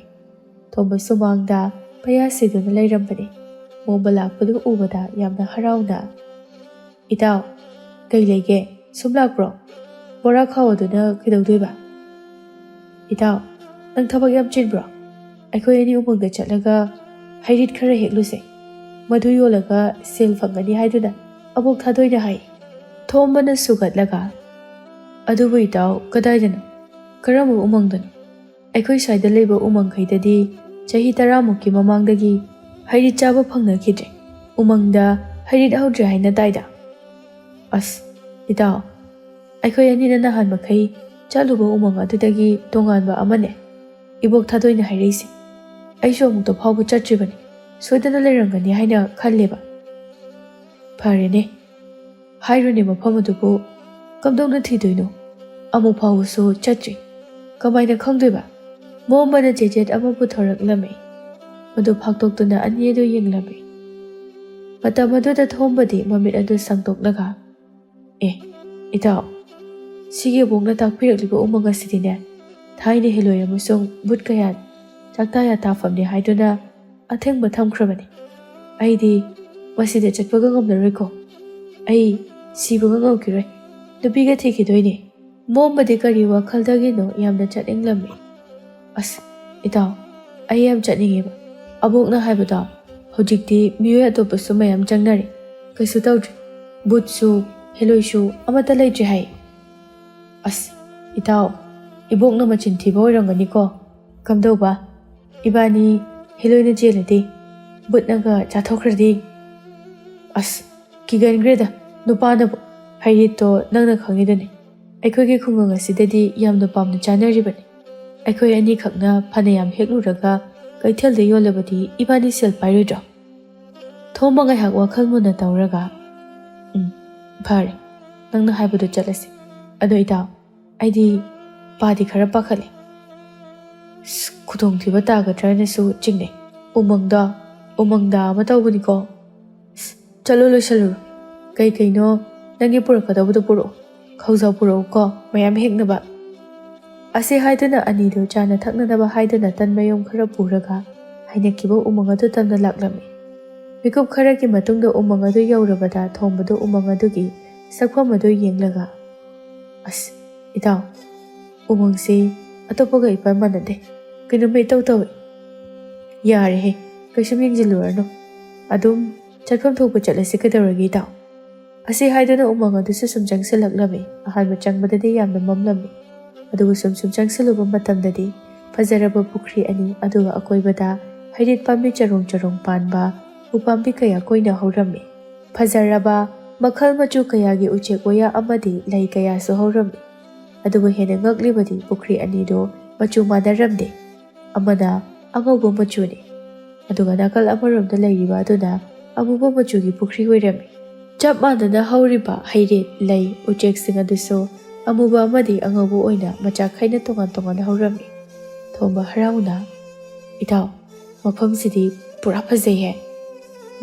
ꯊꯣꯝꯕ ꯁꯨꯃꯥꯡꯗ ꯄꯩꯌꯥ ꯁꯤꯗꯨꯅ ꯂꯩꯔꯝꯕꯅꯤ꯫ ꯃꯣꯝꯕ ꯂꯥꯛꯄꯗꯨ ꯎꯕꯗ ꯌꯥꯝꯅ ꯍꯔꯥꯎꯅ, "ꯏꯇꯥꯎ, ꯀꯩ ꯂꯩꯒꯦ? ꯁꯨꯝ ꯂꯥꯛꯄ꯭ꯔꯣ? ꯕꯣꯔꯥ ꯈꯥꯎ ꯑꯗꯨꯅ ꯀꯩꯗꯧꯗꯣꯏꯕ?" "ꯏꯇꯥꯎ, ꯅꯪ ꯊꯕꯛ ꯌꯥꯝ ꯆꯤꯟꯕ꯭ꯔꯣ? ꯑꯩꯈꯣꯏ ꯑꯅꯤ ꯎꯃꯪꯗ ꯆꯠꯂꯒ ꯍꯩꯔꯤꯠ ꯈꯔ ꯍꯦꯛꯂꯨꯁꯦ꯫ ꯃꯗꯨ ꯌꯣꯜꯂꯒ ꯁꯦꯜ ꯐꯪꯒꯅꯤ ꯍꯥꯏꯗꯨꯅ ꯑꯕꯣꯛ ꯊꯥꯗꯣꯏꯅ ꯍꯥꯏ꯫" ꯊꯣꯝꯕꯅ ꯁꯨꯒꯠꯂꯒ, "ꯑꯗꯨꯕꯨ ꯏꯇꯥꯎ, ꯀꯗꯥꯏꯗꯅꯣ? ꯀꯔꯝꯕ ꯎꯃꯪꯗꯅꯣ? ꯑꯩꯈꯣꯏ ꯁ꯭ꯋꯥꯏꯗ ꯂꯩꯕ ꯎꯃꯪꯈꯩꯗꯗꯤ ꯆꯍꯤ ꯇꯔꯥꯃꯨꯛꯀꯤ ꯃꯃꯥꯡꯗꯒꯤ ꯍꯩꯔꯤꯠ ꯆꯥꯕ ꯐꯪꯅꯈꯤꯗ꯭ꯔꯦ꯫ ꯎꯃꯪꯗ ꯍꯩꯔꯤꯠ ꯍꯧꯗ꯭ꯔꯦ ꯍꯥꯏꯅ ꯇꯥꯏꯗ꯫" "ꯑꯁ, ꯏꯇꯥꯎ, ꯑꯩꯈꯣꯏ ꯑꯅꯤꯅ ꯅꯍꯥꯟ ꯃꯈꯩ ꯆꯠꯂꯨꯕ ꯎꯃꯪ ꯑꯗꯨꯗꯒꯤ ꯇꯣꯉꯥꯟꯕ ꯑꯃꯅꯦ ꯏꯕꯣꯛ ꯊꯥꯗꯣꯏꯅ ꯍꯥꯏꯔꯛꯏꯁꯦ꯫ ꯑꯩꯁꯨ ꯑꯃꯨꯛꯇ ꯐꯥꯎꯕ ꯆꯠꯇ꯭ꯔꯤꯕꯅꯤ꯫ ꯁꯣꯏꯗꯅ ꯂꯩꯔꯝꯒꯅꯤ ꯍꯥꯏꯅ ꯈꯜꯂꯦꯕ꯫" "ꯐꯔꯦꯅꯦ, ꯍꯥꯏꯔꯨꯅꯦ ꯃꯐꯝ ꯑꯗꯨꯕꯨ꯫ ꯀꯝꯗꯧꯅ ꯊꯤꯗꯣꯏꯅꯣ? ꯑꯃꯨꯛ ꯐꯥꯎꯕꯁꯨ ꯆꯠꯇ꯭ꯔꯤ꯫ ꯀꯃꯥꯏꯅ ꯈꯪꯗꯣꯏꯕ?" ꯃꯣꯝꯕꯅ ꯆꯦꯆꯦꯠ ꯑꯃ ꯄꯨꯊꯣꯔꯛꯂꯝꯃꯤ꯫ ꯃꯗꯨ ꯐꯥꯛꯇꯣꯛꯇꯨꯅ ꯑꯅꯤ ꯑꯗꯨ ꯌꯦꯡꯂꯝꯃꯤ꯫ ꯃꯇꯝ ꯑꯗꯨꯗ ꯊꯣꯝꯕꯗꯤ ꯃꯃꯤꯠ ꯑꯗꯨ ꯁꯪꯗꯣꯛꯂꯒ, "ꯑꯦ, ꯏꯇꯥꯎ, ꯁꯤꯒꯤ ꯑꯕꯣꯛꯅ ꯇꯥꯛꯄꯤꯔꯛꯂꯤꯕ ꯎꯃꯪ ꯑꯁꯤꯗꯤꯅꯦ, ꯊꯥꯏꯅ ꯍꯦꯂꯣꯏ ꯑꯃꯁꯨꯡ ꯚꯨꯠ ꯀꯌꯥ ꯆꯥꯛꯇꯥ ꯌꯥꯇꯥꯐꯝꯅꯤ ꯍꯥꯏꯗꯨꯅ ꯑꯊꯤꯡꯕ ꯊꯝꯈ꯭ꯔꯕꯅꯤ꯫ ꯑꯩꯗꯤ ꯃꯁꯤꯗ ꯆꯠꯄꯒ ꯉꯝꯂꯔꯣꯏꯀꯣ꯫ ꯑꯩ ꯁꯤꯕꯒ ꯉꯝꯈꯤꯔꯣꯏ꯫ ꯅꯨꯄꯤꯒ ꯊꯤꯈꯤꯗꯣꯏꯅꯦ꯫" ꯃꯣꯝꯕꯗꯤ ꯀꯔꯤ ꯋꯥꯈꯜꯗꯒꯤꯅꯣ ꯌꯥꯝꯅ ꯆꯠꯅꯤꯡꯂꯝꯃꯤ꯫ "ꯑꯁ, ꯏꯇꯥꯎ, ꯑꯩ ꯌꯥꯝ ꯆꯠꯅꯤꯡꯉꯦꯕ꯫ ꯑꯕꯣꯛꯅ ꯍꯥꯏꯕꯗꯣ, ꯍꯧꯖꯤꯛꯇꯤ ꯃꯤꯑꯣꯏ ꯑꯇꯣꯞꯄꯁꯨ ꯃꯌꯥꯝ ꯆꯪꯅꯔꯦ꯫ ꯀꯩꯁꯨ ꯇꯧꯗ꯭ꯔꯦ꯫ ꯚꯨꯠꯁꯨ, ꯍꯦꯂꯣꯏꯁꯨ ꯑꯃꯠꯇ ꯂꯩꯇ꯭ꯔꯦ ꯍꯥꯏ꯫" "ꯑꯁ, ꯏꯇꯥꯎ, ꯏꯕꯣꯛꯅ ꯃꯆꯤꯟ ꯊꯤꯕ ꯑꯣꯏꯔꯝꯒꯅꯤꯀꯣ꯫ ꯀꯝꯗꯧꯕ? ꯏꯕꯥꯅꯤ ꯍꯦꯂꯣꯏꯅ ꯆꯦꯜꯂꯗꯤ? ꯚꯨꯠꯅꯒ ꯆꯥꯊꯣꯛꯈ꯭ꯔꯗꯤ?" "ꯑꯁ, ꯀꯤꯒꯟꯈ꯭ꯔꯦꯗ ꯅꯨꯄꯥꯅꯕꯨ꯫ ꯍꯩꯔꯤꯠꯇꯣ ꯅꯪꯅ ꯈꯪꯉꯤꯗꯨꯅꯤ꯫ ꯑꯩꯈꯣꯏꯒꯤ ꯈꯨꯡꯒꯪ ꯑꯁꯤꯗꯗꯤ ꯌꯥꯝꯅ ꯄꯥꯝꯅ ꯆꯥꯅꯔꯤꯕꯅꯤ꯫ ꯑꯩꯈꯣꯏ ꯑꯅꯤꯈꯛꯅ ꯐꯅꯌꯥꯝ ꯍꯦꯛꯂꯨꯔꯒ ꯀꯩꯊꯦꯜꯗ ꯌꯣꯜꯂꯕꯗꯤ ꯏꯕꯥꯅꯤ ꯁꯦꯜ ꯄꯥꯏꯔꯣꯏꯗ꯭ꯔꯣ? ꯊꯣꯝꯕ ꯉꯥꯏꯍꯥꯛ ꯋꯥꯈꯜ ꯃꯨꯟꯅ ꯇꯧꯔꯒ, "ꯎꯝ, ꯐꯔꯦ, ꯅꯪꯅ ꯍꯥꯏꯕꯗꯣ ꯆꯠꯂꯁꯤ꯫ ꯑꯗꯣ ꯏꯇꯥꯎ, ꯑꯩꯗꯤ ꯄꯥꯗꯤ ꯈꯔ ꯄꯥꯈꯠꯂꯦ꯫ ꯑꯁ, ꯈꯨꯗꯣꯡꯊꯤꯕ ꯇꯥꯒꯗ꯭ꯔꯥꯅꯁꯨ ꯆꯤꯡꯅꯩ꯫ ꯎꯃꯪꯗꯣ, ꯎꯃꯪꯗ ꯑꯃ ꯇꯧꯕꯅꯤꯀꯣ꯫ ꯑꯁ, ꯆꯠꯂꯣ, ꯂꯣꯏꯁꯜꯂꯨꯔꯣ꯫ ꯀꯩ ꯀꯩꯅꯣ ꯅꯪꯒꯤ ꯄꯨꯔꯛꯀꯗꯧꯕꯗꯣ ꯄꯨꯔꯛꯑꯣ꯫ ꯈꯧꯖꯥꯎ ꯄꯨꯔꯛꯎꯀꯣ, ꯃꯌꯥꯝ ꯍꯦꯛꯅꯕ꯫" ꯑꯁꯤ ꯍꯥꯏꯗꯨꯅ ꯑꯅꯤꯗꯨ ꯆꯥꯅ ꯊꯛꯅꯅꯕ ꯍꯥꯏꯗꯨꯅ ꯇꯟ ꯃꯌꯨꯝ ꯈꯔ ꯄꯨꯔꯒ ꯍꯥꯏꯅꯈꯤꯕ ꯎꯃꯪ ꯑꯗꯨ ꯇꯝꯅ ꯂꯥꯛꯂꯝꯃꯤ꯫ ꯃꯤꯀꯨꯞ ꯈꯔꯒꯤ ꯃꯇꯨꯡꯗ ꯎꯃꯪ ꯑꯗꯨ ꯌꯧꯔꯕꯗ ꯊꯣꯝꯕꯗꯨ ꯎꯃꯪ ꯑꯗꯨꯒꯤ ꯁꯛꯐꯝ ꯑꯗꯨ ꯌꯦꯡꯂꯒ, "ꯑꯁ, ꯏꯇꯥꯎ, ꯎꯃꯪꯁꯤ ꯑꯇꯣꯞꯄꯒ ꯏꯄꯥꯟ ꯃꯥꯟꯅꯗꯦ꯫ ꯀꯩꯅꯣꯝꯃ ꯏꯇꯧ ꯇꯧꯏ꯫ ꯌꯥꯔꯦꯍꯦ, ꯀꯩꯁꯨꯝ ꯌꯦꯡꯁꯤꯜꯂꯨꯔꯅꯨ꯫ ꯑꯗꯨꯝ ꯆꯠꯐꯝ ꯊꯣꯛꯄ ꯆꯠꯂꯁꯤ, ꯀꯩꯗꯧꯔꯒꯦ ꯏꯇꯥꯎ?" ꯑꯁꯤ ꯍꯥꯏꯗꯨꯅ ꯎꯃꯪ ꯑꯗꯨꯁꯨ ꯁꯨꯝ ꯆꯪꯁꯤꯜꯂꯛꯂꯝꯃꯤ꯫ ꯑꯍꯥꯟꯕ ꯆꯪꯕꯗꯗꯤ ꯌꯥꯝꯅ ꯃꯝꯂꯝꯃꯤ, ꯑꯗꯨꯒ ꯁꯨꯝ ꯁꯨꯝ ꯆꯪꯁꯤꯜꯂꯨꯕ ꯃꯇꯝꯗꯗꯤ ꯐꯖꯔꯕ ꯄꯨꯈ꯭ꯔꯤ ꯑꯅꯤ, ꯑꯗꯨꯒ ꯑꯀꯣꯏꯕꯗ ꯍꯩꯔꯤꯠ ꯄꯥꯝꯕꯤ ꯆꯔꯣꯡ ꯆꯔꯣꯡ ꯄꯥꯟꯕ ꯎꯄꯥꯝꯕꯤ ꯀꯌꯥ ꯀꯣꯏꯅ ꯍꯧꯔꯝꯃꯤ꯫ ꯐꯖꯔꯕ ꯃꯈꯜ ꯃꯆꯨ ꯀꯌꯥꯒꯤ ꯎꯆꯦꯛ ꯋꯥꯌꯥ ꯑꯃꯗꯤ ꯂꯩ ꯀꯌꯥꯁꯨ ꯍꯧꯔꯝꯃꯤ꯫ ꯑꯗꯨꯕꯨ ꯍꯦꯟꯅ ꯉꯛꯂꯤꯕꯗꯤ ꯄꯨꯈ꯭ꯔꯤ ꯑꯅꯤꯗꯨ ꯃꯆꯨ ꯃꯥꯟꯅꯔꯝꯗꯦ꯫ ꯑꯃꯅ ꯑꯉꯧꯕ ꯃꯆꯨꯅꯤ, ꯑꯗꯨꯒ ꯅꯥꯀꯜ ꯑꯃꯔꯣꯝꯗ ꯂꯩꯔꯤꯕ ꯑꯗꯨꯅ ꯑꯃꯨꯕ ꯃꯆꯨꯒꯤ ꯄꯨꯈ꯭ꯔꯤ ꯑꯣꯏꯔꯝꯃꯤ꯫ ꯆꯞ ꯃꯥꯟꯅꯅ ꯍꯧꯔꯤꯕ ꯍꯩꯔꯤꯠ, ꯂꯩ, ꯎꯆꯦꯛꯁꯤꯡ ꯑꯗꯨꯁꯨ ꯑꯃꯨꯕ ꯑꯃꯗꯤ ꯑꯉꯧꯕ ꯑꯣꯏꯅ ꯃꯆꯥ ꯈꯥꯏꯅ ꯇꯣꯉꯥꯟ ꯇꯣꯉꯥꯟꯅ ꯍꯧꯔꯝꯃꯤ꯫ ꯊꯣꯝꯕ ꯍꯔꯥꯎꯅ, "ꯏꯇꯥꯎ, ꯃꯐꯝꯁꯤꯗꯤ ꯄꯨꯔꯥ ꯐꯖꯩꯍꯦ꯫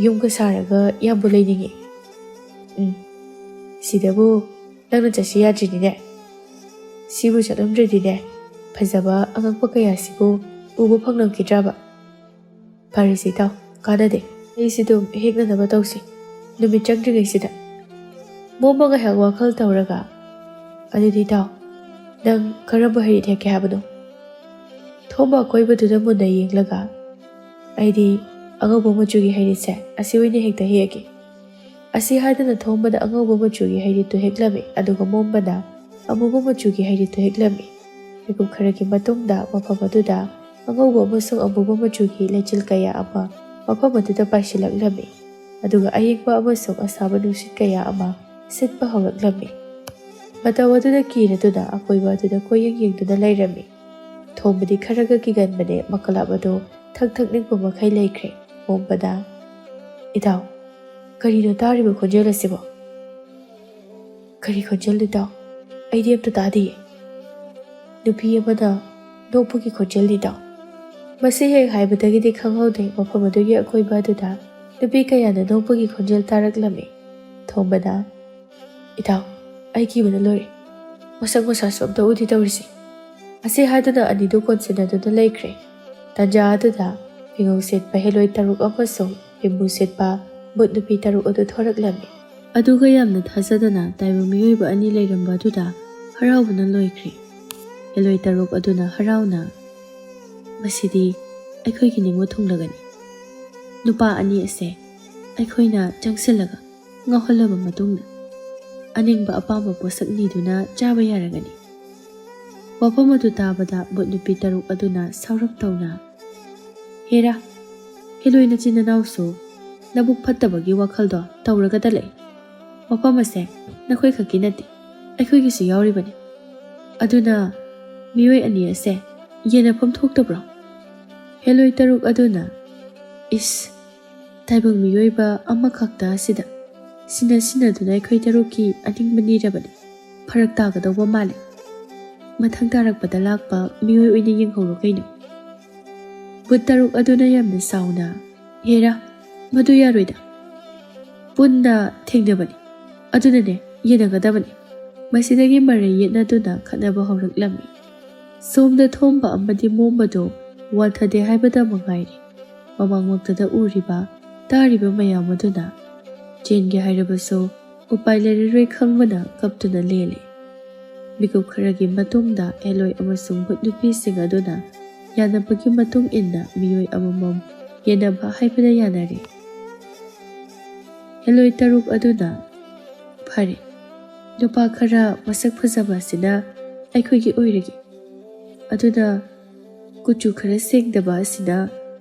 ꯌꯨꯝꯒ ꯁꯥꯔꯒ ꯌꯥꯝꯕꯨ ꯂꯩꯅꯤꯡꯉꯤ꯫ ꯎꯝ, ꯁꯤꯗꯕꯨ ꯅꯪꯅ ꯆꯠꯁꯤ ꯌꯥꯗ꯭ꯔꯤꯅꯤꯅꯦ꯫ ꯁꯤꯕꯨ ꯆꯠꯂꯝꯗ꯭ꯔꯗꯤꯅꯦ, ꯐꯖꯕ ꯑꯉꯛꯄ ꯀꯌꯥꯁꯤꯕꯨ ꯎꯕ ꯐꯪꯂꯝꯈꯤꯗ꯭ꯔꯕ? ꯐꯔꯦꯁꯦ ꯏꯇꯥꯎ, ꯀꯥꯟꯅꯗꯦ꯫ ꯑꯩꯁꯤ ꯑꯗꯨꯝ ꯍꯦꯛꯅꯅꯕ ꯇꯧꯁꯤ, ꯅꯨꯃꯤꯠ ꯆꯪꯗ꯭ꯔꯤꯉꯩꯁꯤꯗ꯫" ꯃꯣꯝꯕ ꯉꯥꯏꯍꯥꯛ ꯋꯥꯈꯜ ꯇꯧꯔꯒ, "ꯑꯗꯨꯗꯤ ꯏꯇꯥꯎ, ꯅꯪ ꯀꯔꯝꯕ ꯍꯩꯔꯤꯠ ꯍꯦꯛꯀꯦ ꯍꯥꯏꯕꯅꯣ?" ꯊꯣꯝꯕ ꯑꯀꯣꯏꯕꯗꯨꯗ ꯃꯨꯟꯅ ꯌꯦꯡꯂꯒ, "ꯑꯩꯗꯤ ꯑꯉꯧꯕ ꯃꯆꯨꯒꯤ ꯍꯩꯔꯤꯠꯁꯦ ꯑꯁꯤ ꯑꯣꯏꯅ ꯍꯦꯛꯇ ꯍꯦꯛꯑꯒꯦ꯫" ꯑꯁꯤ ꯍꯥꯏꯗꯨꯅ ꯊꯣꯝꯕꯅ ꯑꯉꯧꯕ ꯃꯆꯨꯒꯤ ꯍꯩꯔꯤꯠꯇꯨ ꯍꯦꯛꯂꯝꯃꯤ, ꯑꯗꯨꯒ ꯃꯣꯝꯕꯅ ꯑꯃꯨꯕ ꯃꯆꯨꯒꯤ ꯍꯩꯔꯤꯠꯇꯨ ꯍꯦꯛꯂꯝꯃꯤ꯫ ꯃꯤꯀꯨꯞ ꯈꯔꯒꯤ ꯃꯇꯨꯡꯗ ꯃꯐꯝ ꯑꯗꯨꯗ ꯑꯉꯧꯕ ꯑꯃꯁꯨꯡ ꯑꯃꯨꯕ ꯃꯆꯨꯒꯤ ꯂꯩꯆꯤꯜ ꯀꯌꯥ ꯑꯃ ꯃꯐꯝ ꯑꯗꯨꯗ ꯄꯥꯏꯁꯤꯜꯂꯛꯂꯝꯃꯤ, ꯑꯗꯨꯒ ꯑꯌꯤꯡꯕ ꯑꯃꯁꯨꯡ ꯑꯁꯥꯕ ꯅꯨꯡꯁꯤꯠ ꯀꯌꯥ ꯑꯃ ꯁꯤꯠꯄ ꯍꯧꯔꯛꯂꯝꯃꯤ꯫ ꯃꯇꯧ ꯑꯗꯨꯗ ꯀꯤꯔꯗꯨꯅ ꯑꯀꯣꯏꯕ ꯑꯗꯨꯗ ꯀꯣꯏꯌꯦꯡ ꯌꯦꯡꯗꯨꯅ ꯂꯩꯔꯝꯃꯤ꯫ ꯃꯣꯝꯕꯗꯤ ꯈꯔꯒ ꯀꯤꯒꯟꯕꯅꯦ꯫ ꯃꯀꯂꯥꯞ ꯑꯗꯨ ꯊꯛ ꯊꯛ ꯅꯤꯛꯄ ꯃꯈꯩ ꯂꯩꯈ꯭ꯔꯦ꯫ ꯃꯣꯝꯕꯗ, "ꯏꯇꯥꯎ, ꯀꯔꯤꯅꯣ ꯇꯥꯔꯤꯕ ꯈꯣꯟꯖꯦꯜ ꯑꯁꯤꯕꯣ? ꯀꯔꯤ ꯈꯣꯟꯖꯦꯜꯅꯣ ꯏꯇꯥꯎ? ꯑꯩꯗꯤ ꯑꯝꯇ ꯇꯥꯗꯤꯌꯦ꯫ ꯅꯨꯄꯤ ꯑꯃꯅ ꯅꯣꯛꯄꯒꯤ ꯈꯣꯟꯖꯦꯜꯅꯤ ꯏꯇꯥꯎ꯫" ꯃꯁꯤ ꯍꯦꯛ ꯍꯥꯏꯕꯗꯒꯤꯗꯤ ꯈꯪꯍꯧꯗꯦ ꯃꯐꯝ ꯑꯗꯨꯒꯤ ꯑꯀꯣꯏꯕ ꯑꯗꯨꯗ ꯅꯨꯄꯤ ꯀꯌꯥꯅ ꯅꯣꯛꯄꯒꯤ ꯈꯣꯟꯖꯦꯜ ꯇꯥꯔꯛꯂꯝꯃꯤ꯫ ꯊꯣꯝꯕꯅ, "ꯏꯇꯥꯎ, ꯑꯩ ꯀꯤꯕꯅ ꯂꯣꯏꯔꯦ꯫ ꯃꯁꯛ ꯃꯁꯥꯁꯨ ꯑꯝꯇ ꯎꯗꯦ ꯇꯧꯔꯤꯁꯦ꯫" ꯑꯁꯤ ꯍꯥꯏꯗꯨꯅ ꯑꯅꯤꯗꯨ ꯀꯣꯟꯁꯤꯟꯅꯗꯨꯅ ꯂꯩꯈ꯭ꯔꯦ꯫ ꯇꯥꯟꯖꯥ ꯑꯗꯨꯗ ꯐꯤꯉꯧ ꯁꯦꯠꯄ ꯍꯦꯂꯣꯏ ꯇꯔꯨꯛ ꯑꯃꯁꯨꯡ ꯐꯤꯝꯕꯨ ꯁꯦꯠꯄ ꯚꯨꯠ ꯅꯨꯄꯤ ꯇꯔꯨꯛ ꯑꯗꯨ ꯊꯣꯔꯛꯂꯝꯃꯤ꯫ ꯑꯗꯨꯒ ꯌꯥꯝꯅ ꯊꯥꯖꯗꯅ ꯇꯥꯏꯕꯪ ꯃꯤꯑꯣꯏꯕ ꯑꯅꯤ ꯂꯩꯔꯝꯕ ꯑꯗꯨꯗ ꯍꯔꯥꯎꯕꯅ ꯂꯣꯏꯈ꯭ꯔꯦ꯫ ꯍꯦꯂꯣꯏ ꯇꯔꯨꯛ ꯑꯗꯨꯅ ꯍꯔꯥꯎꯅ, "ꯃꯁꯤꯗꯤ ꯑꯩꯈꯣꯏꯒꯤ ꯅꯤꯡꯕ ꯊꯨꯡꯂꯒꯅꯤ꯫" ꯅꯨꯄꯥ ꯑꯅꯤ ꯑꯁꯦ ꯑꯩꯈꯣꯏꯅ ꯆꯪꯁꯤꯜꯂꯒ ꯉꯥꯎꯍꯜꯂꯕ ꯃꯇꯨꯡꯗ ꯑꯅꯤꯡꯕ ꯑꯄꯥꯝꯕ ꯄꯣꯠꯁꯛ ꯅꯤꯗꯨꯅ ꯆꯥꯕ ꯌꯥꯔꯒꯅꯤ꯫ ꯋꯥꯐꯝ ꯑꯗꯨ ꯇꯥꯕꯗ ꯚꯨꯠ ꯅꯨꯄꯤ ꯇꯔꯨꯛ ꯑꯗꯨꯅ ꯁꯥꯎꯔꯞ ꯇꯧꯅ, "ꯍꯦꯔꯥ, ꯍꯦꯂꯣꯏ ꯅꯆꯤꯟ ꯅꯅꯥꯎꯁꯨ ꯅꯕꯨꯛ ꯐꯠꯇꯕꯒꯤ ꯋꯥꯈꯜꯗꯣ ꯇꯧꯔꯒꯗ ꯂꯩ꯫ ꯋꯥꯐꯝ ꯑꯁꯦ ꯅꯈꯣꯏ ꯈꯛꯀꯤ ꯅꯠꯇꯦ, ꯑꯩꯈꯣꯏꯒꯤꯁꯨ ꯌꯥꯎꯔꯤꯕꯅꯤ꯫ ꯑꯗꯨꯅ ꯃꯤꯑꯣꯏ ꯑꯅꯤ ꯑꯁꯦ ꯌꯦꯟꯅꯐꯝ ꯊꯣꯛꯇꯕ꯭ꯔꯣ?" ꯍꯦꯂꯣꯏ ꯇꯔꯨꯛ ꯑꯗꯨꯅ, "ꯏꯁ, ꯇꯥꯏꯕꯪ ꯃꯤꯑꯣꯏꯕ ꯑꯃꯈꯛꯇ ꯑꯁꯤꯗ ꯁꯤꯟꯅ ꯁꯤꯟꯅꯗꯨꯅ ꯑꯩꯈꯣꯏ ꯇꯔꯨꯛꯀꯤ ꯑꯅꯤꯡꯕ ꯅꯤꯔꯕꯅꯤ꯫ ꯐꯔꯛ ꯇꯥꯒꯗꯧꯕ ꯃꯥꯜꯂꯤ꯫ ꯃꯊꯪ ꯇꯥꯔꯛꯄꯗ ꯂꯥꯛꯄ ꯃꯤꯑꯣꯏ ꯑꯣꯏꯅ ꯌꯦꯡꯍꯧꯔꯣ ꯀꯩꯅꯣ꯫" ꯚꯨꯠ ꯇꯔꯨꯛ ꯑꯗꯨꯅ ꯌꯥꯝꯅ ꯁꯥꯎꯅ, "ꯍꯦꯔꯥ, ꯃꯗꯨ ꯌꯥꯔꯣꯏꯗ꯫ ꯄꯨꯟꯅ ꯊꯦꯡꯅꯕꯅꯤ꯫ ꯑꯗꯨꯅꯅꯦ, ꯌꯦꯟꯅꯒꯗꯕꯅꯤ꯫" ꯃꯁꯤꯗꯒꯤ ꯃꯔꯩ ꯌꯦꯠꯅꯗꯨꯅ ꯈꯠꯅꯕ ꯍꯧꯔꯛꯂꯝꯃꯤ꯫ ꯁꯣꯝꯗ ꯊꯣꯝꯕ ꯑꯃꯗꯤ ꯃꯣꯝꯕꯗꯨ ꯋꯥꯟꯊꯗꯦ ꯍꯥꯏꯕꯗ ꯃꯉꯥꯏꯔꯦ꯫ ꯃꯃꯥꯡꯃꯛꯇꯗ ꯎꯔꯤꯕ, ꯇꯥꯔꯤꯕ ꯃꯌꯥꯝ ꯑꯗꯨꯅ ꯆꯦꯟꯒꯦ ꯍꯥꯏꯔꯕꯁꯨ ꯎꯄꯥꯏ ꯂꯩꯔꯔꯣꯏ ꯈꯪꯕꯅ ꯀꯞꯇꯨꯅ ꯂꯦꯜꯂꯤ꯫ ꯃꯤꯀꯨꯞ ꯈꯔꯒꯤ ꯃꯇꯨꯡꯗ ꯍꯦꯂꯣꯏ ꯑꯃꯁꯨꯡ ꯚꯨꯠ ꯅꯨꯄꯤꯁꯤꯡ ꯑꯗꯨꯅ ꯌꯥꯅꯕꯒꯤ ꯃꯇꯨꯡ ꯏꯟꯅ ꯃꯤꯑꯣꯏ ꯑꯃꯃꯝ ꯌꯦꯟꯅꯕ ꯍꯥꯏꯕꯗ ꯌꯥꯅꯔꯦ꯫ ꯍꯦꯂꯣꯏ ꯇꯔꯨꯛ ꯑꯗꯨꯅ, "ꯐꯔꯦ, ꯅꯨꯄꯥ ꯈꯔ ꯃꯁꯛ ꯐꯖꯕ ꯑꯁꯤꯅ ꯑꯩꯈꯣꯏꯒꯤ ꯑꯣꯏꯔꯒꯦ꯫ ꯑꯗꯨꯅ ꯀꯨꯆꯨ ꯈꯔ ꯁꯦꯡꯗꯕ ꯑꯁꯤꯅ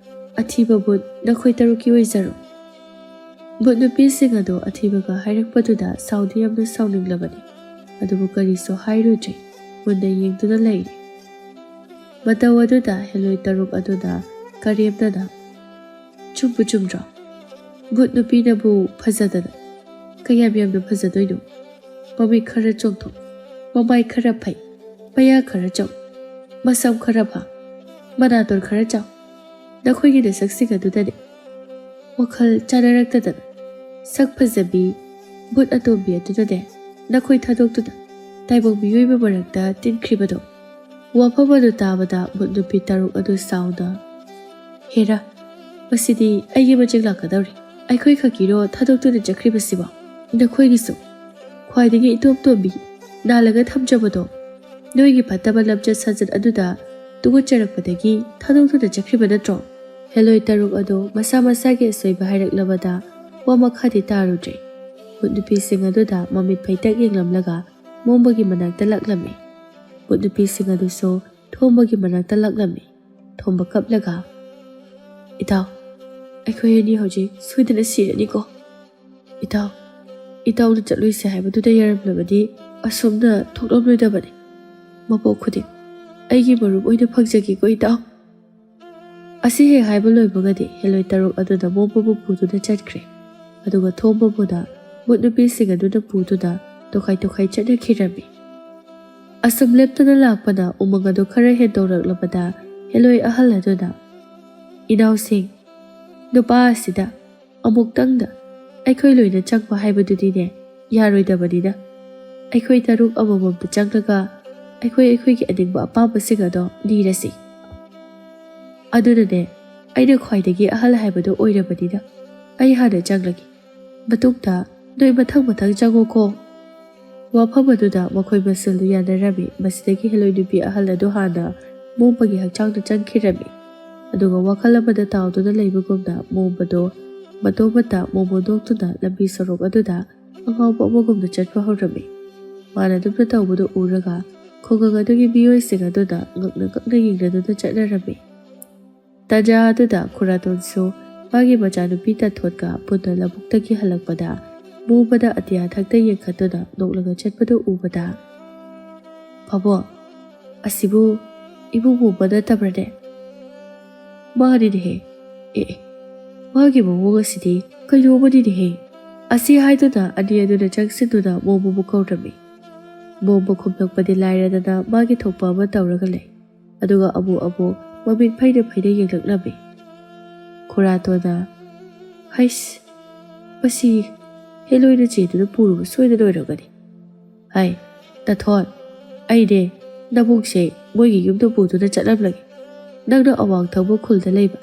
ꯑꯊꯤꯕ ꯚꯨꯠ ꯅꯈꯣꯏ ꯇꯔꯨꯛꯀꯤ ꯑꯣꯏꯖꯔꯣ꯫" ꯚꯨꯠ ꯅꯨꯄꯤꯁꯤꯡ ꯑꯗꯨ ꯑꯊꯤꯕꯒ ꯍꯥꯏꯔꯛꯄꯗꯨꯗ ꯁꯥꯎꯗꯤ ꯌꯥꯝꯅ ꯁꯥꯎꯅꯤꯡꯂꯕꯅꯤ꯫ ꯑꯗꯨꯕꯨ ꯀꯔꯤꯁꯨ ꯍꯥꯏꯔꯨꯗ꯭ꯔꯦ꯫ ꯃꯨꯟꯅ ꯌꯦꯡꯗꯨꯅ ꯂꯩꯔꯦ꯫ ꯃꯇꯧ ꯑꯗꯨꯗ ꯍꯦꯂꯣꯏ ꯇꯔꯨꯛ ꯑꯗꯨꯅ ꯀꯔꯦꯝꯅꯅ, "ꯆꯨꯝꯕꯨ ꯆꯨꯝꯗ꯭ꯔꯣ? ꯚꯨꯠ ꯅꯨꯄꯤꯅꯕꯨ ꯐꯖꯗꯅ ꯀꯌꯥꯝ ꯌꯥꯝꯅ ꯐꯖꯗꯣꯏꯅꯣ? ꯃꯃꯤꯠ ꯈꯔ ꯆꯣꯡꯊꯣꯛ, ꯃꯃꯥꯏ ꯈꯔ ꯐꯩ, ꯃꯌꯥ ꯈꯔ ꯆꯧ, ꯃꯁꯝ ꯈꯔ ꯐꯥ, ꯃꯅꯥꯇꯣꯟ ꯈꯔ ꯆꯥꯎ, ꯅꯈꯣꯏꯒꯤ ꯅꯁꯛꯁꯤꯡ ꯑꯗꯨꯗꯅꯦ ꯋꯥꯈꯜ ꯆꯥꯅꯔꯛꯇꯗꯅ ꯁꯛ ꯐꯖꯕꯤ ꯚꯨꯠ ꯑꯇꯣꯝꯕꯤ ꯑꯗꯨꯅꯅꯦ ꯅꯈꯣꯏ ꯊꯥꯗꯣꯛꯇꯨꯅ ꯇꯥꯏꯕꯪ ꯃꯤꯑꯣꯏꯕ ꯃꯔꯛꯇ ꯇꯤꯟꯈ꯭ꯔꯤꯕꯗꯣ?" ꯋꯥꯐꯝ ꯑꯗꯨ ꯇꯥꯕꯗ ꯚꯨꯠ ꯅꯨꯄꯤ ꯇꯔꯨꯛ ꯑꯗꯨ ꯁꯥꯎꯅ, "ꯍꯦꯔꯥ, ꯃꯁꯤꯗꯤ ꯑꯩꯒꯤ ꯃꯆꯤꯡ ꯂꯥꯛꯀꯗꯧꯔꯤ꯫ ꯑꯩꯈꯣꯏ ꯈꯛꯀꯤꯔꯣ ꯊꯥꯗꯣꯛꯇꯨꯅ ꯆꯠꯈ꯭ꯔꯤꯕꯁꯤꯕꯣ? ꯅꯈꯣꯏꯒꯤꯁꯨ ꯈ꯭ꯋꯥꯏꯗꯒꯤ ꯏꯇꯣꯝ ꯇꯣꯝꯕꯤ ꯅꯥꯜꯂꯒ ꯊꯝꯖꯕꯗꯣ ꯅꯣꯏꯒꯤ ꯐꯠꯇꯕ ꯂꯝꯆꯠ ꯁꯥꯖꯠ ꯑꯗꯨꯗ ꯇꯨꯀꯠꯆꯔꯛꯄꯗꯒꯤ ꯊꯥꯗꯣꯛꯇꯨꯅ ꯆꯠꯈ꯭ꯔꯤꯕ ꯅꯠꯇ꯭ꯔꯣ?" ꯍꯦꯂꯣꯏ ꯇꯔꯨꯛ ꯑꯗꯨ ꯃꯁꯥ ꯃꯁꯥꯒꯤ ꯑꯁꯣꯏꯕ ꯍꯥꯏꯔꯛꯂꯕꯗ ꯋꯥ ꯃꯈꯥꯗꯤ ꯇꯥꯔꯨꯗ꯭ꯔꯦ꯫ ꯚꯨꯠ ꯅꯨꯄꯤꯁꯤꯡ ꯑꯗꯨꯗ ꯃꯃꯤꯠ ꯐꯩꯇꯛ ꯌꯦꯡꯂꯝꯂꯒ ꯃꯣꯝꯕꯒꯤ ꯃꯅꯥꯛꯇ ꯂꯥꯛꯂꯝꯃꯤ꯫ ꯚꯨꯠ ꯅꯨꯄꯤꯁꯤꯡ ꯑꯗꯨꯁꯨ ꯊꯣꯝꯕꯒꯤ ꯃꯅꯥꯛꯇ ꯂꯥꯛꯂꯝꯃꯤ꯫ ꯊꯣꯝꯕ ꯀꯞꯂꯒ, "ꯏꯇꯥꯎ, ꯑꯩꯈꯣꯏ ꯑꯅꯤ ꯍꯧꯖꯤꯛ ꯁꯣꯏꯗꯅ ꯁꯤꯔꯅꯤꯀꯣ꯫ ꯏꯇꯥꯎ, ꯏꯇꯥꯎꯅ ꯆꯠꯂꯣꯏꯁꯦ ꯍꯥꯏꯕꯗꯨꯗ ꯌꯥꯔꯝꯂꯕꯗꯤ ꯑꯁꯨꯝꯅ ꯊꯣꯛꯂꯝꯂꯣꯏꯗꯕꯅꯤ꯫ ꯃꯄꯣꯛ ꯈꯨꯗꯤꯡ ꯑꯩꯒꯤ ꯃꯔꯨꯞ ꯑꯣꯏꯅ ꯐꯪꯖꯒꯦꯀꯣ ꯏꯇꯥꯎ꯫" ꯑꯁꯤ ꯍꯦꯛ ꯍꯥꯏꯕ ꯂꯣꯏꯕꯒꯗꯤ ꯍꯦꯂꯣꯏ ꯇꯔꯨꯛ ꯑꯗꯨꯅ ꯃꯣꯝꯕꯕꯨ ꯄꯨꯗꯨꯅ ꯆꯠꯈ꯭ꯔꯦ꯫ ꯑꯗꯨꯒ ꯊꯣꯝꯕꯕꯨꯅ ꯚꯨꯠ ꯅꯨꯄꯤꯁꯤꯡ ꯑꯗꯨꯅ ꯄꯨꯗꯨꯅ ꯇꯣꯈꯥꯏ ꯇꯣꯈꯥꯏ ꯆꯠꯅꯈꯤꯔꯝꯃꯤ꯫ ꯑꯁꯨꯝ ꯂꯦꯞꯇꯅ ꯂꯥꯛꯄꯅ ꯎꯃꯪ ꯑꯗꯨ ꯈꯔ ꯍꯦꯟꯗꯣꯔꯛꯂꯕꯗ ꯍꯦꯂꯣꯏ ꯑꯍꯜ ꯑꯗꯨꯅ, "ꯏꯅꯥꯎꯁꯤꯡ, ꯅꯨꯄꯥ ꯑꯁꯤꯗ ꯑꯃꯨꯛꯇꯪꯗ ꯑꯩꯈꯣꯏ ꯂꯣꯏꯅ ꯆꯪꯕ ꯍꯥꯏꯕꯗꯨꯗꯤꯅꯦ ꯌꯥꯔꯣꯏꯗꯕꯅꯤꯅ, ꯑꯩꯈꯣꯏ ꯇꯔꯨꯛ ꯑꯃꯃꯝꯇ ꯆꯪꯂꯒ ꯑꯩꯈꯣꯏ ꯑꯩꯈꯣꯏꯒꯤ ꯑꯅꯤꯡꯕ ꯑꯄꯥꯝꯕꯁꯤꯡ ꯑꯗꯣ ꯅꯤꯔꯁꯤ꯫ ꯑꯗꯨꯅꯅꯦ, ꯑꯩꯅ ꯈ꯭ꯋꯥꯏꯗꯒꯤ ꯑꯍꯜ ꯍꯥꯏꯕꯗꯣ ꯑꯣꯏꯔꯕꯅꯤꯅ ꯑꯩ ꯍꯥꯟꯅ ꯆꯪꯂꯒꯦ꯫ ꯃꯇꯨꯡꯗ ꯅꯣꯏ ꯃꯊꯪ ꯃꯊꯪ ꯆꯪꯉꯨꯀꯣ꯫" ꯋꯥꯐꯝ ꯑꯗꯨꯗ ꯃꯈꯣꯏ ꯃꯁꯦꯜꯗꯨ ꯌꯥꯅꯔꯝꯃꯤ꯫ ꯃꯁꯤꯗꯒꯤ ꯍꯦꯂꯣꯏ ꯅꯨꯄꯤ ꯑꯍꯜ ꯑꯗꯨ ꯍꯥꯟꯅ ꯃꯣꯝꯕꯒꯤ ꯍꯛꯆꯥꯡꯗ ꯆꯪꯈꯤꯔꯝꯃꯤ꯫ ꯑꯗꯨꯒ ꯋꯥꯈꯜ ꯑꯃꯗ ꯇꯥꯎꯗꯨꯅ ꯂꯩꯕꯒꯨꯝꯅ ꯃꯣꯝꯕꯗꯣ ꯃꯇꯣꯝꯇ ꯃꯣꯃꯣꯟ ꯅꯣꯛꯇꯨꯅ ꯂꯝꯕꯤ ꯁꯣꯔꯣꯛ ꯑꯗꯨꯗ ꯑꯉꯥꯎꯕ ꯑꯃꯒꯨꯝꯅ ꯆꯠꯄ ꯍꯧꯔꯝꯃꯤ꯫ ꯃꯥꯅ ꯑꯗꯨꯝꯅ ꯇꯧꯕꯗꯨ ꯎꯔꯒ ꯈꯨꯡꯒꯪ ꯑꯗꯨꯒꯤ ꯃꯤꯑꯣꯏꯁꯤꯡ ꯑꯗꯨꯅ ꯉꯛꯅ ꯉꯛꯅ ꯌꯦꯡꯅꯗꯨꯅ ꯆꯠꯅꯔꯝꯃꯤ꯫ ꯇꯥꯟꯖꯥ ꯑꯗꯨꯗ ꯈꯨꯔꯥꯇꯣꯟꯁꯨ ꯃꯥꯒꯤ ꯃꯆꯥꯅꯨꯄꯤ ꯇꯥꯊꯣꯠꯀ ꯄꯨꯟꯅ ꯂꯧꯕꯨꯛꯇꯒꯤ ꯍꯜꯂꯛꯄꯗ ꯃꯣꯝꯕꯅ ꯑꯇꯤꯌꯥ ꯊꯛꯇ ꯌꯦꯡꯈꯠꯇꯨꯅ ꯅꯣꯛꯂꯒ ꯆꯠꯄꯗꯨ ꯎꯕꯗ, "ꯄꯥꯕꯣꯛ, ꯑꯁꯤꯕꯨ ꯏꯕꯨꯡ ꯃꯣꯝꯕ ꯅꯠꯇꯕ꯭ꯔꯅꯦ? ꯃꯥꯅꯤꯅꯦꯍꯦ꯫ ꯑꯦ ꯑꯦ, ꯃꯥꯒꯤ ꯃꯑꯣꯡ ꯑꯁꯤꯗꯤ ꯀꯩꯅꯣꯝꯃꯅꯤꯅꯦꯍꯦ꯫ ꯑꯁꯤ ꯍꯥꯏꯗꯨꯅ ꯑꯅꯤ ꯑꯗꯨꯅ ꯆꯪꯁꯤꯟꯗꯨꯅ ꯃꯣꯝꯕꯕꯨ ꯀꯧꯔꯝꯃꯤ꯫ ꯃꯣꯝꯕ ꯈꯨꯝꯂꯛꯄꯗꯤ ꯂꯥꯏꯔꯗꯅ ꯃꯥꯒꯤ ꯊꯣꯛꯄ ꯑꯃ ꯇꯧꯔꯒ ꯂꯩ꯫ ꯑꯗꯨꯒ ꯑꯃꯨꯛ ꯑꯃꯨꯛ ꯃꯃꯤꯠ ꯐꯩꯅ ꯐꯩꯅ ꯌꯦꯡꯂꯛꯂꯝꯃꯤ꯫ ꯈꯨꯔꯥꯇꯣꯟꯅ, "ꯍꯩꯁ, ꯃꯁꯤ ꯍꯦꯂꯣꯏꯅ ꯆꯦꯗꯨꯅ ꯄꯨꯔꯨꯕ ꯁꯣꯏꯗꯅ ꯑꯣꯏꯔꯝꯒꯅꯤ꯫ ꯍꯥꯏ, ꯇꯥꯊꯣꯟ, ꯑꯩꯅꯦ ꯅꯕꯨꯡꯁꯦ ꯃꯣꯏꯒꯤ ꯌꯨꯝꯗ ꯄꯨꯗꯨꯅ ꯆꯠꯂꯝꯂꯒꯦ꯫ ꯅꯪꯅ ꯑꯋꯥꯡ ꯊꯪꯕ ꯈꯨꯜꯗ ꯂꯩꯕ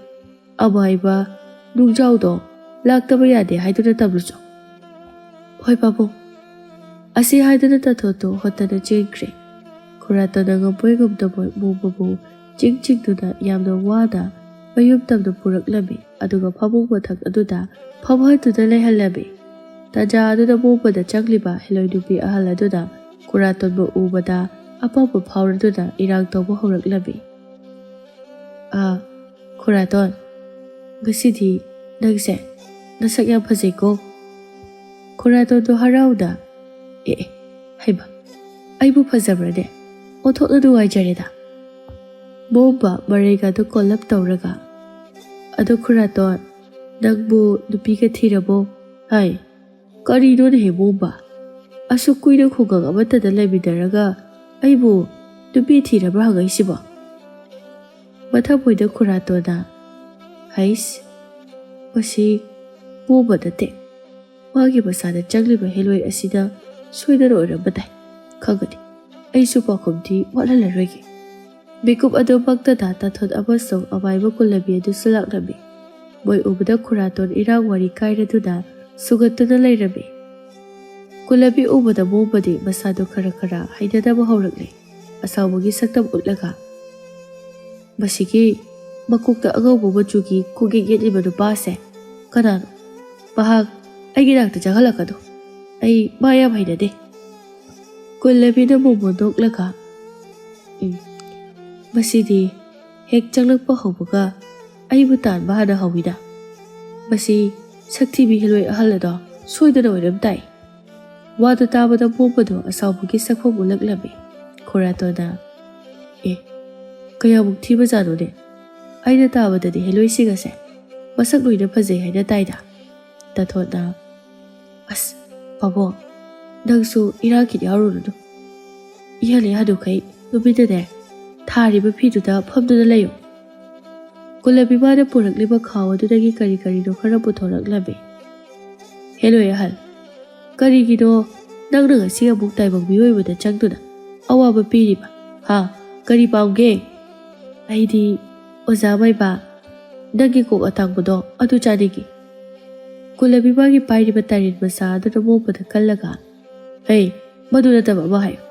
ꯑꯃꯥꯏꯕ ꯅꯨꯡꯖꯥꯎꯗꯣ ꯂꯥꯛꯇꯕ ꯌꯥꯗꯦ ꯍꯥꯏꯗꯨꯅ ꯇꯝꯂꯨꯆꯣ꯫" "ꯍꯣꯏ ꯄꯥꯕꯨꯡ꯫" ꯑꯁꯤ ꯍꯥꯏꯗꯨꯅ ꯇꯥꯊꯣꯟꯗꯣ ꯍꯣꯠꯇꯅ ꯆꯦꯟꯈ꯭ꯔꯦ꯫ ꯈꯨꯔꯥꯇꯣꯟꯅ ꯉꯝꯕꯣꯏ ꯉꯝꯗꯕꯣꯏ ꯃꯣꯝꯕꯕꯨ ꯆꯤꯡ ꯆꯤꯡꯗꯨꯅ ꯌꯥꯝꯅ ꯋꯥꯅ ꯃꯌꯨꯝ ꯇꯝꯅ ꯄꯨꯔꯛꯂꯝꯃꯤ, ꯑꯗꯨꯒ ꯐꯃꯨꯡ ꯃꯊꯛ ꯑꯗꯨꯗ ꯐꯝꯍꯟꯗꯨꯅ ꯂꯩꯍꯜꯂꯝꯃꯤ꯫ ꯇꯥꯟꯖꯥ ꯑꯗꯨꯗ ꯃꯣꯝꯕꯗ ꯆꯪꯂꯤꯕ ꯍꯦꯂꯣꯏ ꯅꯨꯄꯤ ꯑꯍꯜ ꯑꯗꯨꯅ ꯈꯨꯔꯥꯇꯣꯟꯕꯨ ꯎꯕꯗ ꯑꯄꯥꯝꯕ ꯐꯥꯎꯔꯗꯨꯅ ꯏꯔꯥꯡ ꯇꯧꯕ ꯍꯧꯔꯛꯂꯝꯃꯤ꯫ "ꯑꯥ, ꯈꯨꯔꯥꯇꯣꯟ, ꯉꯁꯤꯗꯤ ꯅꯪꯁꯦ ꯅꯁꯛ ꯌꯥꯝ ꯐꯖꯩꯀꯣ꯫" ꯈꯨꯔꯥꯇꯣꯟꯗꯣ ꯍꯔꯥꯎꯅ, "ꯑꯦ ꯑꯦ, ꯍꯩꯃ, ꯑꯩꯕꯨ ꯐꯖꯕ꯭ꯔꯅꯦ? ꯑꯣꯟꯊꯣꯛꯅ ꯅꯨꯡꯉꯥꯏꯖꯔꯦꯗ꯫" ꯃꯣꯝꯕ ꯃꯔꯩꯒꯗꯨ ꯀꯣꯜꯂꯞ ꯇꯧꯔꯒ, "ꯑꯗꯣ ꯈꯨꯔꯥꯇꯣꯟ, ꯅꯪꯕꯨ ꯅꯨꯄꯤꯒ ꯊꯤꯔꯕꯣ? ꯍꯥꯏ, ꯀꯔꯤꯅꯣꯅꯦꯍꯦ ꯃꯣꯝꯕ? ꯑꯁꯨꯛ ꯀꯨꯏꯅ ꯈꯨꯡꯒꯪ ꯑꯃꯠꯇꯗ ꯂꯩꯃꯤꯟꯅꯔꯒ ꯑꯩꯕꯨ ꯅꯨꯄꯤ ꯊꯤꯔꯕ꯭ꯔꯥ ꯍꯪꯉꯛꯏꯁꯤꯕꯣ?" ꯃꯊꯃꯣꯏꯗ ꯈꯨꯔꯥꯇꯣꯟꯅ, "ꯍꯩꯁ, ꯃꯁꯤ ꯃꯣꯝꯕ ꯅꯠꯇꯦ꯫ ꯃꯥꯒꯤ ꯃꯁꯥꯗ ꯆꯪꯂꯤꯕ ꯍꯦꯂꯣꯏ ꯑꯁꯤꯅ ꯁꯣꯏꯗꯅ ꯑꯣꯏꯔꯝꯕ ꯇꯥꯏ꯫ ꯈꯪꯒꯅꯤ꯫ ꯑꯩꯁꯨ ꯄꯥꯎꯈꯨꯝꯗꯤ ꯋꯥꯠꯍꯜꯂꯔꯣꯏꯒꯦ꯫" ꯃꯤꯀꯨꯞ ꯑꯗꯨꯃꯛꯇꯗ ꯇꯥꯊꯣꯟ ꯑꯃꯁꯨꯡ ꯑꯃꯥꯏꯕ ꯀꯨꯂꯕꯤ ꯑꯗꯨꯁꯨ ꯂꯥꯛꯂꯝꯃꯤ꯫ ꯃꯣꯏ ꯎꯕꯗ ꯈꯨꯔꯥꯇꯣꯟ ꯏꯔꯥꯡ ꯋꯥꯔꯤ ꯀꯥꯏꯔꯗꯨꯅ ꯁꯨꯒꯠꯇꯨꯅ ꯂꯩꯔꯝꯃꯤ꯫ ꯀꯨꯂꯕꯤ ꯎꯕꯗ ꯃꯣꯝꯕꯗꯤ ꯃꯁꯥꯗꯨ ꯈꯔ ꯈꯔ ꯍꯩꯅꯗꯕ ꯍꯧꯔꯛꯂꯦ꯫ ꯑꯁꯥꯎꯕꯒꯤ ꯁꯛꯇꯝ ꯎꯠꯂꯒ, "ꯃꯁꯤꯒꯤ ꯃꯀꯣꯛꯇ ꯑꯉꯧꯕ ꯃꯆꯨꯒꯤ ꯈꯨꯒꯦꯛ ꯌꯦꯠꯂꯤꯕ ꯅꯨꯄꯥꯁꯦ ꯀꯅꯥꯅꯣ? ꯃꯍꯥꯛ ꯑꯩꯒꯤ ꯅꯥꯛꯇ ꯆꯪꯍꯜꯂꯛꯀꯅꯨ꯫ ꯑꯩ ꯃꯥ ꯌꯥꯝ ꯍꯩꯅꯗꯦ꯫" ꯀꯨꯂꯕꯤꯅ ꯃꯣꯃꯣꯟ ꯅꯣꯛꯂꯒ, "ꯎꯝ, ꯃꯁꯤꯗꯤ ꯍꯦꯛ ꯆꯪꯂꯛꯄ ꯍꯧꯕꯒ ꯑꯩꯕꯨ ꯇꯥꯟꯕ ꯍꯥꯟꯅ ꯍꯧꯏꯗ꯫ ꯃꯁꯤ ꯁꯛꯊꯤꯕꯤ ꯍꯦꯂꯣꯏ ꯑꯍꯜ ꯑꯗꯣ ꯁꯣꯏꯗꯅ ꯑꯣꯏꯔꯝ ꯇꯥꯏ꯫" ꯋꯥꯗꯨ ꯇꯥꯕꯗ ꯃꯣꯝꯕꯗꯣ ꯑꯁꯥꯎꯕꯒꯤ ꯁꯛꯐꯝ ꯎꯠꯂꯛꯂꯝꯃꯤ꯫ ꯈꯨꯔꯥꯇꯣꯟꯅ, "ꯑꯦ, ꯀꯌꯥꯃꯨꯛ ꯊꯤꯕꯖꯥꯠꯅꯣꯅꯦ? ꯑꯩꯅ ꯇꯥꯕꯗꯗꯤ ꯍꯦꯂꯣꯏꯁꯤꯡ ꯑꯁꯦ ꯃꯁꯛ ꯂꯣꯏꯅ ꯐꯖꯩ ꯍꯥꯏꯅ ꯇꯥꯏꯗ꯫ ꯇꯥꯊꯣꯠꯅ, "ꯑꯁ, ꯄꯥꯕꯣꯛ, ꯅꯪꯁꯨ ꯏꯔꯥꯡ ꯈꯤꯠ ꯌꯥꯎꯔꯨꯔꯅꯨ꯫ ꯏꯍꯜ ꯏꯍꯥꯟꯗꯨꯈꯩ ꯇꯨꯃꯤꯟꯅꯅꯦ ꯊꯥꯔꯤꯕ ꯐꯤꯗꯨꯗ ꯐꯝꯗꯨꯅ ꯂꯩꯌꯨ꯫" ꯀꯨꯂꯕꯤꯃꯥꯅ ꯄꯨꯔꯛꯂꯤꯕ ꯈꯥꯎ ꯑꯗꯨꯗꯒꯤ ꯀꯔꯤ ꯀꯔꯤꯅꯣ ꯈꯔ ꯄꯨꯊꯣꯔꯛꯂꯝꯃꯤ꯫ "ꯍꯦꯂꯣꯏ ꯑꯍꯜ, ꯀꯔꯤꯒꯤꯅꯣ ꯅꯪꯅ ꯉꯁꯤ ꯑꯃꯨꯛ ꯇꯥꯏꯕꯪ ꯃꯤꯑꯣꯏꯕꯗ ꯆꯪꯗꯨꯅ ꯑꯋꯥꯕ ꯄꯤꯔꯤꯕ? ꯍꯥ? ꯀꯔꯤ ꯄꯥꯝꯒꯦ?" "ꯑꯩꯗꯤ, ꯑꯣꯖꯥ ꯃꯥꯏꯕ, ꯅꯪꯒꯤ ꯀꯣꯛ ꯑꯇꯥꯡꯕꯗꯣ ꯑꯗꯨ ꯆꯥꯅꯤꯡꯏ꯫" ꯀꯨꯂꯕꯤꯃꯥꯒꯤ ꯄꯥꯏꯔꯤꯕ ꯇꯥꯏꯔꯦꯟ ꯃꯆꯥ ꯑꯗꯨꯅ ꯃꯣꯝꯕꯗ ꯀꯜꯂꯒ, "ꯍꯩ, ꯃꯗꯨ ꯅꯠꯇꯕ ꯑꯃ ꯍꯥꯏꯌꯨ꯫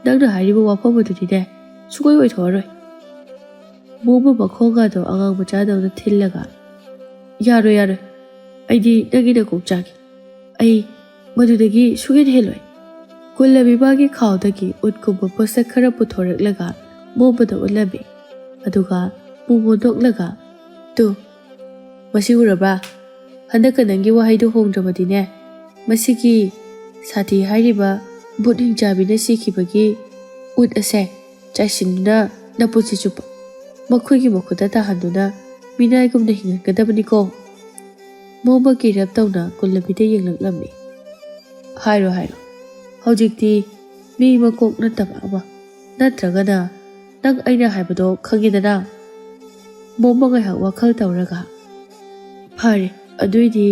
ꯅꯪꯅ ꯍꯥꯏꯔꯤꯕ ꯋꯥꯐꯝ ꯑꯗꯨꯗꯤꯅꯦ ꯁꯨꯡꯑꯣꯏ ꯑꯣꯏꯊꯣꯛꯑꯔꯣꯏ꯫" ꯃꯣꯝꯕ ꯃꯈꯣꯡꯒꯗꯣ ꯑꯉꯥꯡ ꯃꯆꯥꯗꯧꯅ ꯊꯤꯜꯂꯒ, "ꯌꯥꯔꯣꯏ, ꯌꯥꯔꯣꯏ꯫ ꯑꯩꯗꯤ ꯅꯪꯒꯤ ꯅꯀꯣꯛ ꯆꯥꯒꯦ꯫ ꯑꯩ ꯃꯗꯨꯗꯒꯤ ꯁꯨꯡꯍꯦꯟ ꯍꯦꯜꯂꯣꯏ꯫" ꯀꯨꯂꯕꯤꯃꯥꯒꯤ ꯈꯥꯎꯗꯒꯤ ꯎꯠꯀꯨꯝꯕ ꯄꯣꯠꯁꯛ ꯈꯔ ꯄꯨꯊꯣꯔꯛꯂꯒ ꯃꯣꯝꯕꯗ ꯎꯠꯂꯝꯃꯤ꯫ ꯑꯗꯨꯒ ꯄꯨ ꯃꯣꯟꯊꯣꯛꯂꯒ, "ꯇꯨ, ꯃꯁꯤ ꯎꯔꯕ꯭ꯔꯥ? ꯍꯟꯗꯛꯀ ꯅꯪꯒꯤ ꯋꯥꯍꯩꯗꯨ ꯍꯣꯡꯗ꯭ꯔꯕꯗꯤꯅꯦ, ꯃꯁꯤꯒꯤ ꯁꯥꯊꯤ ꯍꯥꯏꯔꯤꯕ ꯚꯨꯠ ꯍꯤꯡꯆꯥꯕꯤꯅ ꯁꯤꯈꯤꯕꯒꯤ ꯎꯠ ꯑꯁꯦ ꯆꯥꯏꯁꯤꯟꯗꯨꯅ ꯅꯄꯨꯟꯁꯤ ꯆꯨꯞꯄ ꯃꯈꯣꯏꯒꯤ ꯃꯈꯨꯠꯇ ꯇꯥꯍꯟꯗꯨꯅ ꯃꯤꯅꯥꯏꯒꯨꯝꯅ ꯍꯤꯡꯍꯟꯒꯗꯕꯅꯤꯀꯣ꯫" ꯃꯣꯝꯕ ꯀꯤꯔꯞ ꯇꯧꯅ ꯀꯨꯂꯕꯤꯗ ꯌꯦꯡꯂꯛꯂꯝꯃꯤ꯫ "ꯍꯥꯏꯔꯣ, ꯍꯥꯏꯔꯣ꯫ ꯍꯧꯖꯤꯛꯇꯤ ꯃꯤ ꯃꯀꯣꯛ ꯅꯠꯇꯕ ꯑꯃ, ꯅꯠꯇ꯭ꯔꯒꯅ ꯅꯪ ꯑꯩꯅ ꯍꯥꯏꯕꯗꯣ ꯈꯪꯉꯤꯗꯅ?" ꯃꯣꯝꯕ ꯉꯥꯏꯍꯥꯛ ꯋꯥꯈꯜ ꯇꯧꯔꯒ, "ꯐꯔꯦ, ꯑꯗꯨꯏꯗꯤ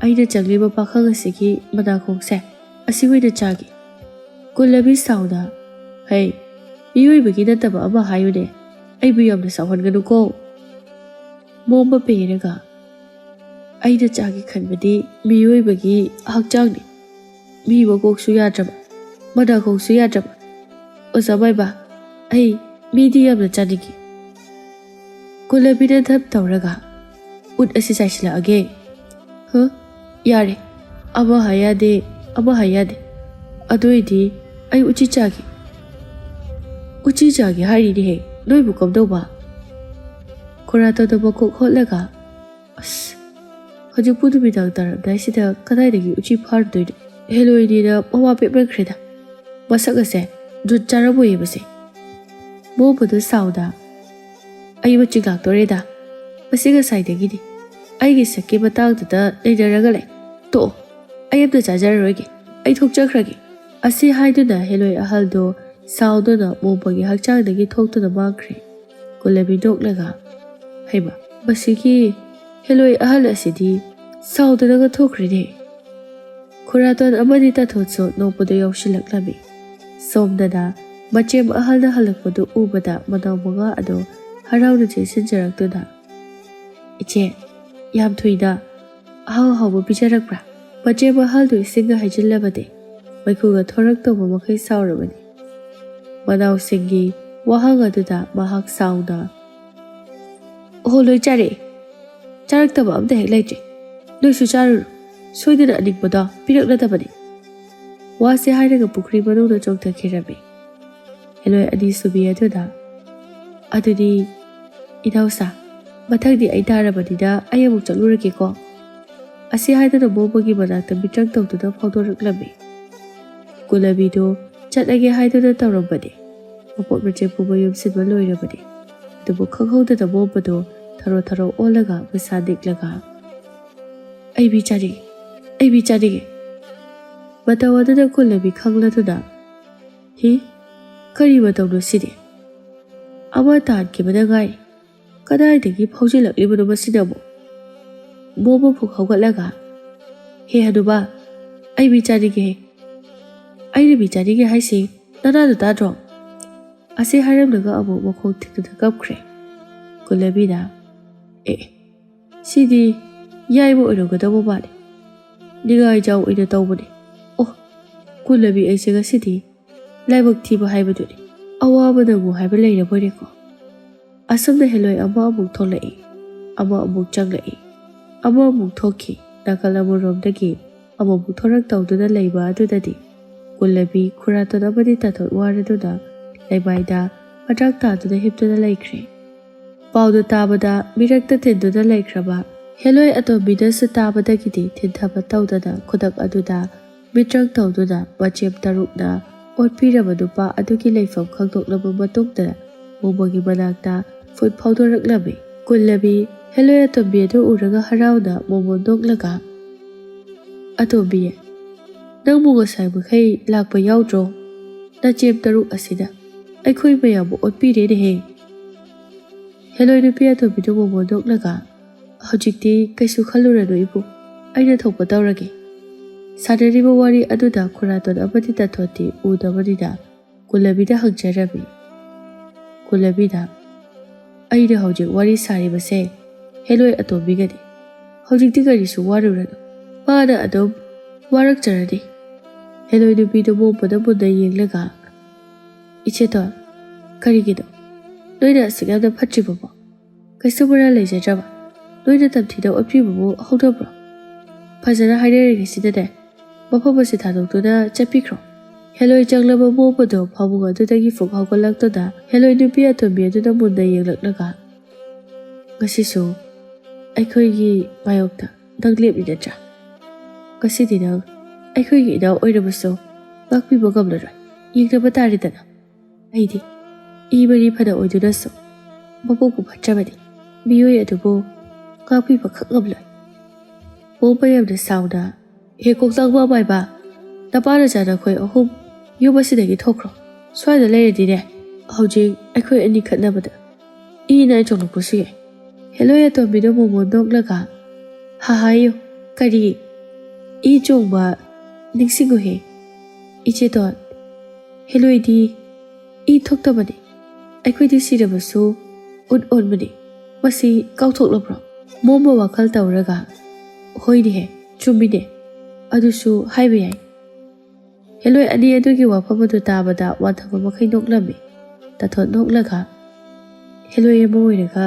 ꯑꯩꯅ ꯆꯪꯂꯤꯕ ꯄꯥꯈꯪ ꯑꯁꯤꯒꯤ ꯃꯅꯥꯀꯣꯡꯁꯦ ꯑꯁꯤ ꯑꯣꯏꯅ ꯆꯥꯒꯦ꯫" ꯀꯨꯂꯕꯤ ꯁꯥꯎꯅ, "ꯍꯩ, ꯃꯤꯑꯣꯏꯕꯒꯤ ꯅꯠꯇꯕ ꯑꯃ ꯍꯥꯏꯌꯨꯅꯦ, ꯑꯩꯕꯨ ꯌꯥꯝꯅ ꯁꯥꯎꯍꯟꯒꯅꯨꯀꯣ꯫" ꯃꯣꯝꯕ ꯄꯦꯔꯒ, "ꯑꯩꯅ ꯆꯥꯒꯦ ꯈꯟꯕꯗꯤ ꯃꯤꯑꯣꯏꯕꯒꯤ ꯍꯛꯆꯥꯡꯅꯤ꯫ ꯃꯤ ꯃꯀꯣꯛꯁꯨ ꯌꯥꯗ꯭ꯔꯕ, ꯃꯅꯥꯀꯣꯡꯁꯨ ꯌꯥꯗ꯭ꯔꯕ꯫ ꯑꯣꯖꯥ ꯃꯥꯏꯕ, ꯑꯩ ꯃꯤꯗꯤ ꯌꯥꯝꯅ ꯆꯥꯅꯤꯡꯏ꯫" ꯀꯨꯂꯕꯤꯅ ꯙꯞ ꯇꯧꯔꯒ, "ꯎꯠ ꯑꯁꯤ ꯆꯥꯏꯁꯤꯜꯂꯛꯑꯒꯦ꯫" "ꯍ? ꯌꯥꯔꯦ꯫ ꯑꯃ ꯍꯥꯏ ꯌꯥꯗꯦ, ꯑꯃ ꯍꯥꯏ ꯌꯥꯗꯦ꯫ ꯑꯗꯨ ꯑꯣꯏꯗꯤ ꯑꯩ ꯎꯆꯤ ꯆꯥꯒꯦ꯫" "ꯎꯆꯤ ꯆꯥꯒꯦ ꯍꯥꯏꯔꯤꯅꯦꯍꯦ, ꯅꯣꯏꯕꯨ ꯀꯝꯗꯧꯕ?" ꯈꯣꯔꯥꯇꯣꯟꯗꯣ ꯃꯀꯣꯛ ꯍꯣꯠꯂꯒ, "ꯑꯁ, ꯍꯧꯖꯤꯛꯄꯨ ꯅꯨꯃꯤꯗꯥꯡ ꯇꯥꯔꯝꯗꯥꯏꯁꯤꯗ ꯀꯗꯥꯏꯗꯒꯤ ꯎꯆꯤ ꯐꯥꯔꯨꯗꯣꯏꯅꯣ? ꯍꯦꯂꯣꯏꯅꯤꯅ ꯃꯋꯥ ꯄꯦꯠꯃꯟꯈ꯭ꯔꯦꯗ꯫ ꯃꯁꯛ ꯑꯁꯦ ꯖꯨꯠ ꯆꯥꯔꯝꯃꯣꯏꯌꯦ ꯃꯁꯦ꯫" ꯃꯣꯝꯕꯗꯨ ꯁꯥꯎꯅ, ꯑꯩ ꯃꯆꯤꯡ ꯂꯥꯛꯇꯣꯔꯦꯗ꯫ ꯃꯁꯤ ꯉꯁꯥꯏꯗꯒꯤꯅꯤ꯫ ꯑꯩꯒꯤ ꯁꯛꯀꯤ ꯃꯇꯥꯡꯗꯨꯗ ꯅꯩꯅꯔꯒ ꯂꯩ꯫ ꯇꯣꯛꯑꯣ, ꯑꯩ ꯑꯝꯇ ꯆꯥꯖꯔꯔꯣꯏꯒꯦ꯫ ꯑꯩ ꯊꯣꯛꯆꯈ꯭ꯔꯒꯦ꯫ ꯑꯁꯤ ꯍꯥꯏꯗꯨꯅ ꯍꯦꯂꯣꯏ ꯑꯍꯜꯗꯣ ꯁꯥꯎꯗꯨꯅ ꯃꯣꯝꯕꯒꯤ ꯍꯛꯆꯥꯡꯗꯒꯤ ꯊꯣꯛꯇꯨꯅ ꯃꯥꯡꯈ꯭ꯔꯦ꯫ ꯀꯨꯂꯕꯤ ꯅꯣꯛꯂꯒ, "ꯍꯩꯃ, ꯃꯁꯤꯒꯤ ꯍꯦꯂꯣꯏ ꯑꯍꯜ ꯑꯁꯤꯗꯤ ꯁꯥꯎꯗꯅꯒ ꯊꯣꯛꯈ꯭ꯔꯦꯅꯦ!" ꯈꯨꯔꯥꯇꯣꯟ ꯑꯃꯗꯤ ꯇꯥꯊꯣꯠꯁꯨ ꯅꯣꯛꯄꯗ ꯌꯥꯎꯁꯤꯜꯂꯛꯂꯝꯃꯤ꯫ ꯁꯣꯝꯗꯅ ꯃꯆꯦꯝ ꯑꯍꯜꯅ ꯍꯜꯂꯛꯄꯗꯨ ꯎꯕꯗ ꯃꯅꯥꯎ ꯃꯉꯥ ꯑꯗꯨ ꯍꯔꯥꯎꯅ ꯆꯦꯟꯁꯤꯟꯖꯔꯛꯇꯨꯅ, "ꯏꯆꯦ, ꯌꯥꯝ ꯊꯨꯏꯗ꯫ ꯑꯍꯥꯎ ꯑꯍꯥꯎꯕ ꯄꯤꯖꯔꯛꯄ꯭ꯔꯥ?" ꯃꯆꯦꯝ ꯑꯍꯜꯗꯨ ꯏꯁꯤꯡꯒ ꯍꯩꯖꯤꯜꯂꯕꯗꯤ ꯃꯩꯈꯨꯒ ꯊꯣꯔꯛꯇꯧꯕ ꯃꯈꯩ ꯁꯥꯎꯔꯕꯅꯤ꯫ ꯃꯅꯥꯎꯁꯤꯡꯒꯤ ꯋꯥꯍꯪ ꯑꯗꯨꯗ ꯃꯍꯥꯛ ꯁꯥꯎꯅ, "ꯑꯣꯍꯣ, ꯂꯣꯏ ꯆꯥꯔꯛꯑꯦ꯫ ꯆꯥꯔꯛꯇꯕ ꯑꯝꯇ ꯍꯦꯛ ꯂꯩꯇ꯭ꯔꯦ꯫ ꯅꯣꯏꯁꯨ ꯆꯥꯔꯨꯔꯣ꯫ ꯁꯣꯏꯗꯅ ꯑꯅꯤꯡꯕꯗꯣ ꯄꯤꯔꯛꯅꯗꯕꯅꯤ꯫" ꯋꯥꯁꯦ ꯍꯥꯏꯔꯒ ꯄꯨꯈ꯭ꯔꯤ ꯃꯅꯨꯡꯗ ꯆꯣꯡꯊꯈꯤꯔꯝꯃꯤ꯫ ꯍꯦꯂꯣꯏ ꯑꯅꯤꯁꯨꯕꯤ ꯑꯗꯨꯅ, "ꯑꯗꯨꯗꯤ ꯏꯅꯥꯎꯁꯥ, ꯃꯊꯪꯗꯤ ꯑꯩ ꯇꯥꯔꯕꯅꯤꯅ ꯑꯩ ꯑꯃꯨꯛ ꯆꯠꯂꯨꯔꯒꯦꯀꯣ꯫" ꯑꯁꯤ ꯍꯥꯏꯗꯨꯅ ꯃꯣꯝꯕꯒꯤ ꯃꯅꯥꯛꯇ ꯃꯤꯇ꯭ꯔꯪ ꯇꯧꯗꯨꯅ ꯐꯥꯎꯗꯣꯔꯛꯂꯝꯃꯤ꯫ ꯀꯨꯂꯕꯤꯗꯨ ꯆꯠꯂꯒꯦ ꯍꯥꯏꯗꯨꯅ ꯇꯧꯔꯝꯕꯅꯤ꯫ ꯃꯄꯣꯠ ꯃꯆꯩ ꯄꯨꯝꯕ ꯌꯣꯝꯁꯤꯟꯕ ꯂꯣꯏꯔꯕꯅꯤ꯫ ꯑꯗꯨꯕꯨ ꯈꯪꯍꯧꯗꯅ ꯃꯣꯝꯕꯗꯨ ꯊꯔꯣ ꯊꯔꯣ ꯑꯣꯜꯂꯒ ꯃꯁꯥ ꯅꯤꯛꯂꯒ, "ꯑꯩ ꯃꯤ ꯆꯥꯅꯤꯡꯉꯤ, ꯑꯩ ꯃꯤ ꯆꯥꯅꯤꯡꯉꯤ!" ꯃꯇꯧ ꯑꯗꯨꯗ ꯀꯨꯂꯕꯤ ꯈꯪꯂꯗꯨꯅ, "ꯍꯤ? ꯀꯔꯤ ꯃꯇꯧꯅꯣ ꯁꯤꯗꯤ? ꯑꯃ ꯇꯥꯟꯈꯤꯕꯗ ꯉꯥꯏ꯫ ꯀꯗꯥꯏꯗꯒꯤ ꯐꯥꯎꯖꯤꯜꯂꯛꯂꯤꯕꯅꯣ ꯃꯁꯤꯅ ꯑꯃꯨꯛ?" ꯃꯣꯝꯕ ꯐꯨꯛ ꯍꯧꯒꯠꯂꯒ, "ꯍꯦ ꯍꯅꯨꯕꯥ, ꯑꯩ ꯃꯤ ꯆꯥꯅꯤꯡꯉꯦ꯫ ꯑꯩꯅ ꯃꯤ ꯆꯥꯅꯤꯡꯉꯦ ꯍꯥꯏꯁꯤ ꯅꯅꯥꯗꯣ ꯇꯥꯗ꯭ꯔꯣ?" ꯑꯁꯤ ꯍꯥꯏꯔꯝꯂꯒ ꯑꯃꯨꯛ ꯃꯈꯣꯡ ꯊꯤꯛꯇꯨꯅ ꯀꯞꯈ꯭ꯔꯦ꯫ ꯀꯨꯂꯕꯤꯅ, "ꯑꯦ, ꯁꯤꯗꯤ ꯌꯥꯏꯕ ꯑꯣꯏꯔꯝꯒꯗꯕ ꯃꯥꯜꯂꯤ꯫ ꯅꯤꯡꯉꯥꯏꯖꯥꯎ ꯑꯣꯏꯅ ꯇꯧꯕꯅꯤ꯫ ꯑꯣ, ꯀꯨꯂꯕꯤ ꯑꯩꯁꯦ ꯉꯁꯤꯗꯤ ꯂꯥꯏꯕꯛ ꯊꯤꯕ ꯍꯥꯏꯕꯗꯨꯅꯤ꯫ ꯑꯋꯥꯕ ꯅꯪꯉꯨ ꯍꯥꯏꯕ ꯂꯩꯔꯕꯣꯏꯔꯦꯀꯣ?" ꯑꯁꯨꯝꯅ ꯍꯦꯂꯣꯏ ꯑꯃ ꯑꯃꯨꯛ ꯊꯣꯛꯂꯛꯏ, ꯑꯃ ꯑꯃꯨꯛ ꯆꯪꯂꯛꯏ, ꯑꯃ ꯑꯃꯨꯛ ꯊꯣꯛꯈꯤ꯫ ꯅꯥꯀꯜ ꯑꯃꯔꯣꯝꯗꯒꯤ ꯑꯃꯨꯛ ꯊꯣꯔꯛ ꯇꯧꯗꯨꯅ ꯂꯩꯕ ꯑꯗꯨꯗꯗꯤ ꯀꯨꯂꯕꯤ, ꯈꯨꯔꯥꯇꯣꯟ ꯑꯃꯗꯤ ꯇꯥꯊꯣꯠ ꯋꯥꯔꯗꯨꯅ ꯂꯩꯃꯥꯏꯗ ꯃꯇ꯭ꯔꯪ ꯇꯥꯗꯨꯅ ꯍꯤꯞꯇꯨꯅ ꯂꯩꯈ꯭ꯔꯦ꯫ ꯄꯥꯎꯗꯨ ꯇꯥꯕꯗ ꯃꯤꯔꯛꯇ ꯇꯤꯟꯗꯨꯅ ꯂꯩꯈ꯭ꯔꯕ ꯍꯦꯂꯣꯏ ꯑꯇꯣꯝꯕꯤꯅꯁꯨ ꯇꯥꯕꯗꯒꯤꯗꯤ ꯊꯤꯟꯊꯕ ꯇꯧꯗꯅ ꯈꯨꯗꯛ ꯑꯗꯨꯗ ꯃꯤꯇ꯭ꯔꯪ ꯇꯧꯗꯨꯅ ꯃꯆꯦꯝ ꯇꯔꯨꯛꯅ ꯑꯣꯠꯄꯤꯔꯕ ꯅꯨꯄꯥ ꯑꯗꯨꯒꯤ ꯂꯩꯐꯝ ꯈꯪꯗꯣꯛꯂꯕ ꯃꯇꯨꯡꯗ ꯃꯣꯃꯣꯒꯤ ꯃꯅꯥꯛꯇ ꯐꯨꯠ ꯐꯥꯎꯗꯣꯔꯛꯂꯝꯃꯤ꯫ ꯀꯨꯜꯂꯕꯤ ꯍꯦꯂꯣꯏ ꯑꯇꯣꯝꯕꯤ ꯑꯗꯨ ꯎꯔꯒ ꯍꯔꯥꯎꯅ ꯃꯣꯃꯣꯟ ꯅꯣꯛꯂꯒ, "ꯑꯇꯣꯝꯕꯤ, ꯅꯪꯕꯨ ꯉꯁꯥꯏ ꯃꯈꯩ ꯂꯥꯛꯄ ꯌꯥꯎꯗ꯭ꯔꯣ? ꯅꯆꯦꯝ ꯇꯔꯨꯛ ꯑꯁꯤꯅ ꯑꯩꯈꯣꯏ ꯃꯌꯥꯝꯕꯨ ꯑꯣꯠꯄꯤꯔꯦꯅꯦꯍꯦ!" ꯍꯦꯂꯣꯏ ꯅꯨꯄꯤ ꯑꯇꯣꯝꯕꯤꯗꯨ ꯃꯣꯃꯣꯟ ꯅꯣꯛꯂꯒ, "ꯍꯧꯖꯤꯛꯇꯤ ꯀꯩꯁꯨ ꯈꯜꯂꯨꯔꯅꯨ ꯏꯕꯨꯡ, ꯑꯩꯅ ꯊꯣꯛꯄ ꯇꯧꯔꯒꯦ꯫" ꯁꯥꯟꯅꯔꯤꯕ ꯋꯥꯔꯤ ꯑꯗꯨꯗ ꯈꯨꯔꯥꯇꯣꯟ ꯑꯃꯗꯤ ꯇꯥꯊꯣꯟꯗꯤ ꯎꯗꯕꯅꯤꯅ ꯀꯨꯜꯂꯕꯤꯗ ꯍꯪꯖꯔꯝꯃꯤ꯫ ꯀꯨꯜꯂꯕꯤꯅ, "ꯑꯩꯅ ꯍꯧꯖꯤꯛ ꯋꯥꯔꯤ ꯁꯥꯔꯤꯕꯁꯦ ꯍꯦꯂꯣꯏ ꯑꯇꯣꯝꯕꯤꯒꯅꯤ꯫ ꯍꯧꯖꯤꯛꯇꯤ ꯀꯔꯤꯁꯨ ꯋꯥꯔꯨꯔꯅꯨ, ꯃꯥꯅ ꯑꯗꯨꯝ ꯋꯥꯔꯛꯆꯔꯅꯤ꯫" ꯍꯦꯂꯣꯏ ꯅꯨꯄꯤꯗꯨ ꯃꯣꯝꯕꯗ ꯃꯨꯟꯅ ꯌꯦꯡꯂꯒ, "ꯏꯆꯦꯇꯣꯟ, ꯀꯔꯤꯒꯤꯅꯣ ꯅꯣꯏꯅ ꯑꯁꯨꯛ ꯌꯥꯝꯅ ꯐꯠꯇ꯭ꯔꯤꯕꯕꯣ? ꯀꯩꯁꯨ ꯃꯔꯥꯜ ꯂꯩꯖꯗ꯭ꯔꯕ ꯅꯣꯏꯅ ꯇꯝꯊꯤꯅ ꯑꯣꯠꯄꯤꯕꯕꯨ ꯍꯧꯅꯕ꯭ꯔꯣ? ꯐꯖꯅ ꯍꯥꯏꯅꯔꯤꯉꯩꯁꯤꯗꯅꯦ, ꯃꯐꯝ ꯑꯁꯤ ꯊꯥꯗꯣꯛꯇꯨꯅ ꯆꯠꯄꯤꯈ꯭ꯔꯣ꯫" ꯍꯦꯂꯣꯏ ꯆꯪꯂꯕ ꯃꯣꯝꯕꯗꯣ ꯐꯃꯨꯡ ꯑꯗꯨꯗꯒꯤ ꯐꯨꯛ ꯍꯧꯒꯠꯂꯛꯇꯨꯅ ꯍꯦꯂꯣꯏ ꯅꯨꯄꯤ ꯑꯇꯣꯝꯕꯤ ꯑꯗꯨꯗ ꯃꯨꯟꯅ ꯌꯦꯡꯂꯛꯂꯒ, "ꯉꯁꯤꯁꯨ ꯑꯩꯈꯣꯏꯒꯤ ꯃꯥꯌꯣꯛꯇ ꯅꯪ ꯂꯦꯞꯂꯤ ꯅꯠꯇ꯭ꯔꯥ? ꯉꯁꯤꯗꯤ ꯅꯪ ꯑꯩꯈꯣꯏꯒꯤ ꯏꯅꯥꯎ ꯑꯣꯏꯔꯕꯁꯨ ꯉꯥꯛꯄꯤꯕ ꯉꯝꯂꯔꯣꯏ꯫ ꯌꯦꯡꯅꯕ ꯇꯥꯔꯦꯗꯅ꯫ ꯑꯩꯗꯤ ꯏ ꯃꯔꯤ ꯐꯅ ꯑꯣꯏꯗꯨꯅꯁꯨ ꯃꯄꯣꯛꯄꯨ ꯐꯠꯇ꯭ꯔꯕꯗꯤ ꯃꯤꯑꯣꯏ ꯑꯗꯨꯕꯨ ꯉꯥꯛꯄꯤꯕ ꯈꯛ ꯉꯝꯂꯣꯏ꯫" ꯃꯣꯝꯕ ꯌꯥꯝꯅ ꯁꯥꯎꯅ, "ꯍꯦ ꯀꯣꯛꯇꯥꯡꯕ ꯑꯃꯥꯏꯕ, ꯅꯄꯥ ꯅꯆꯥ ꯅꯈꯣꯏ ꯑꯍꯨꯝ ꯌꯨꯝ ꯑꯁꯤꯗꯒꯤ ꯊꯣꯛꯈ꯭ꯔꯣ꯫ ꯁ꯭ꯋꯥꯏꯗ ꯂꯩꯔꯗꯤꯅꯦ, ꯍꯧꯖꯤꯛ ꯑꯩꯈꯣꯏ ꯑꯅꯤ ꯈꯠꯅꯕꯗ ꯏ ꯏꯅꯥꯏ ꯆꯣꯡꯂꯛꯄꯁꯨ ꯌꯥꯏ꯫" ꯍꯦꯂꯣꯏ ꯑꯇꯣꯝꯕꯤꯅ ꯃꯣꯃꯣꯟ ꯅꯣꯛꯂꯒ, "ꯍꯥ ꯍꯥꯏꯌꯨ, ꯀꯔꯤ ꯏ ꯆꯣꯡꯕ? ꯅꯤꯡꯁꯤꯡꯉꯨꯍꯦ ꯏꯆꯦꯇꯣꯟ, ꯍꯦꯂꯣꯏꯗꯤ ꯏ ꯊꯣꯛꯇꯕꯅꯤ꯫ ꯑꯩꯈꯣꯏꯗꯤ ꯁꯤꯔꯕꯁꯨ ꯎꯠ ꯑꯣꯟꯕꯅꯤ꯫ ꯃꯁꯤ ꯀꯥꯎꯊꯣꯛꯂꯕ꯭ꯔꯣ?" ꯃꯣꯝꯕ ꯋꯥꯈꯜ ꯇꯧꯔꯒ, "ꯍꯣꯏꯅꯦꯍꯦ, ꯆꯨꯝꯃꯤꯅꯦ, ꯑꯗꯨꯁꯨ ꯍꯥꯏꯕ ꯌꯥꯏ꯫" ꯍꯦꯂꯣꯏ ꯑꯅꯤ ꯑꯗꯨꯒꯤ ꯋꯥꯐꯝ ꯑꯗꯨ ꯇꯥꯕꯗ ꯋꯥꯟꯊꯕ ꯃꯈꯩ ꯅꯣꯛꯂꯝꯃꯤ꯫ ꯇꯥꯊꯣꯟ ꯅꯣꯛꯂꯒ, "ꯍꯦꯂꯣꯏ ꯑꯃ ꯑꯣꯏꯔꯒ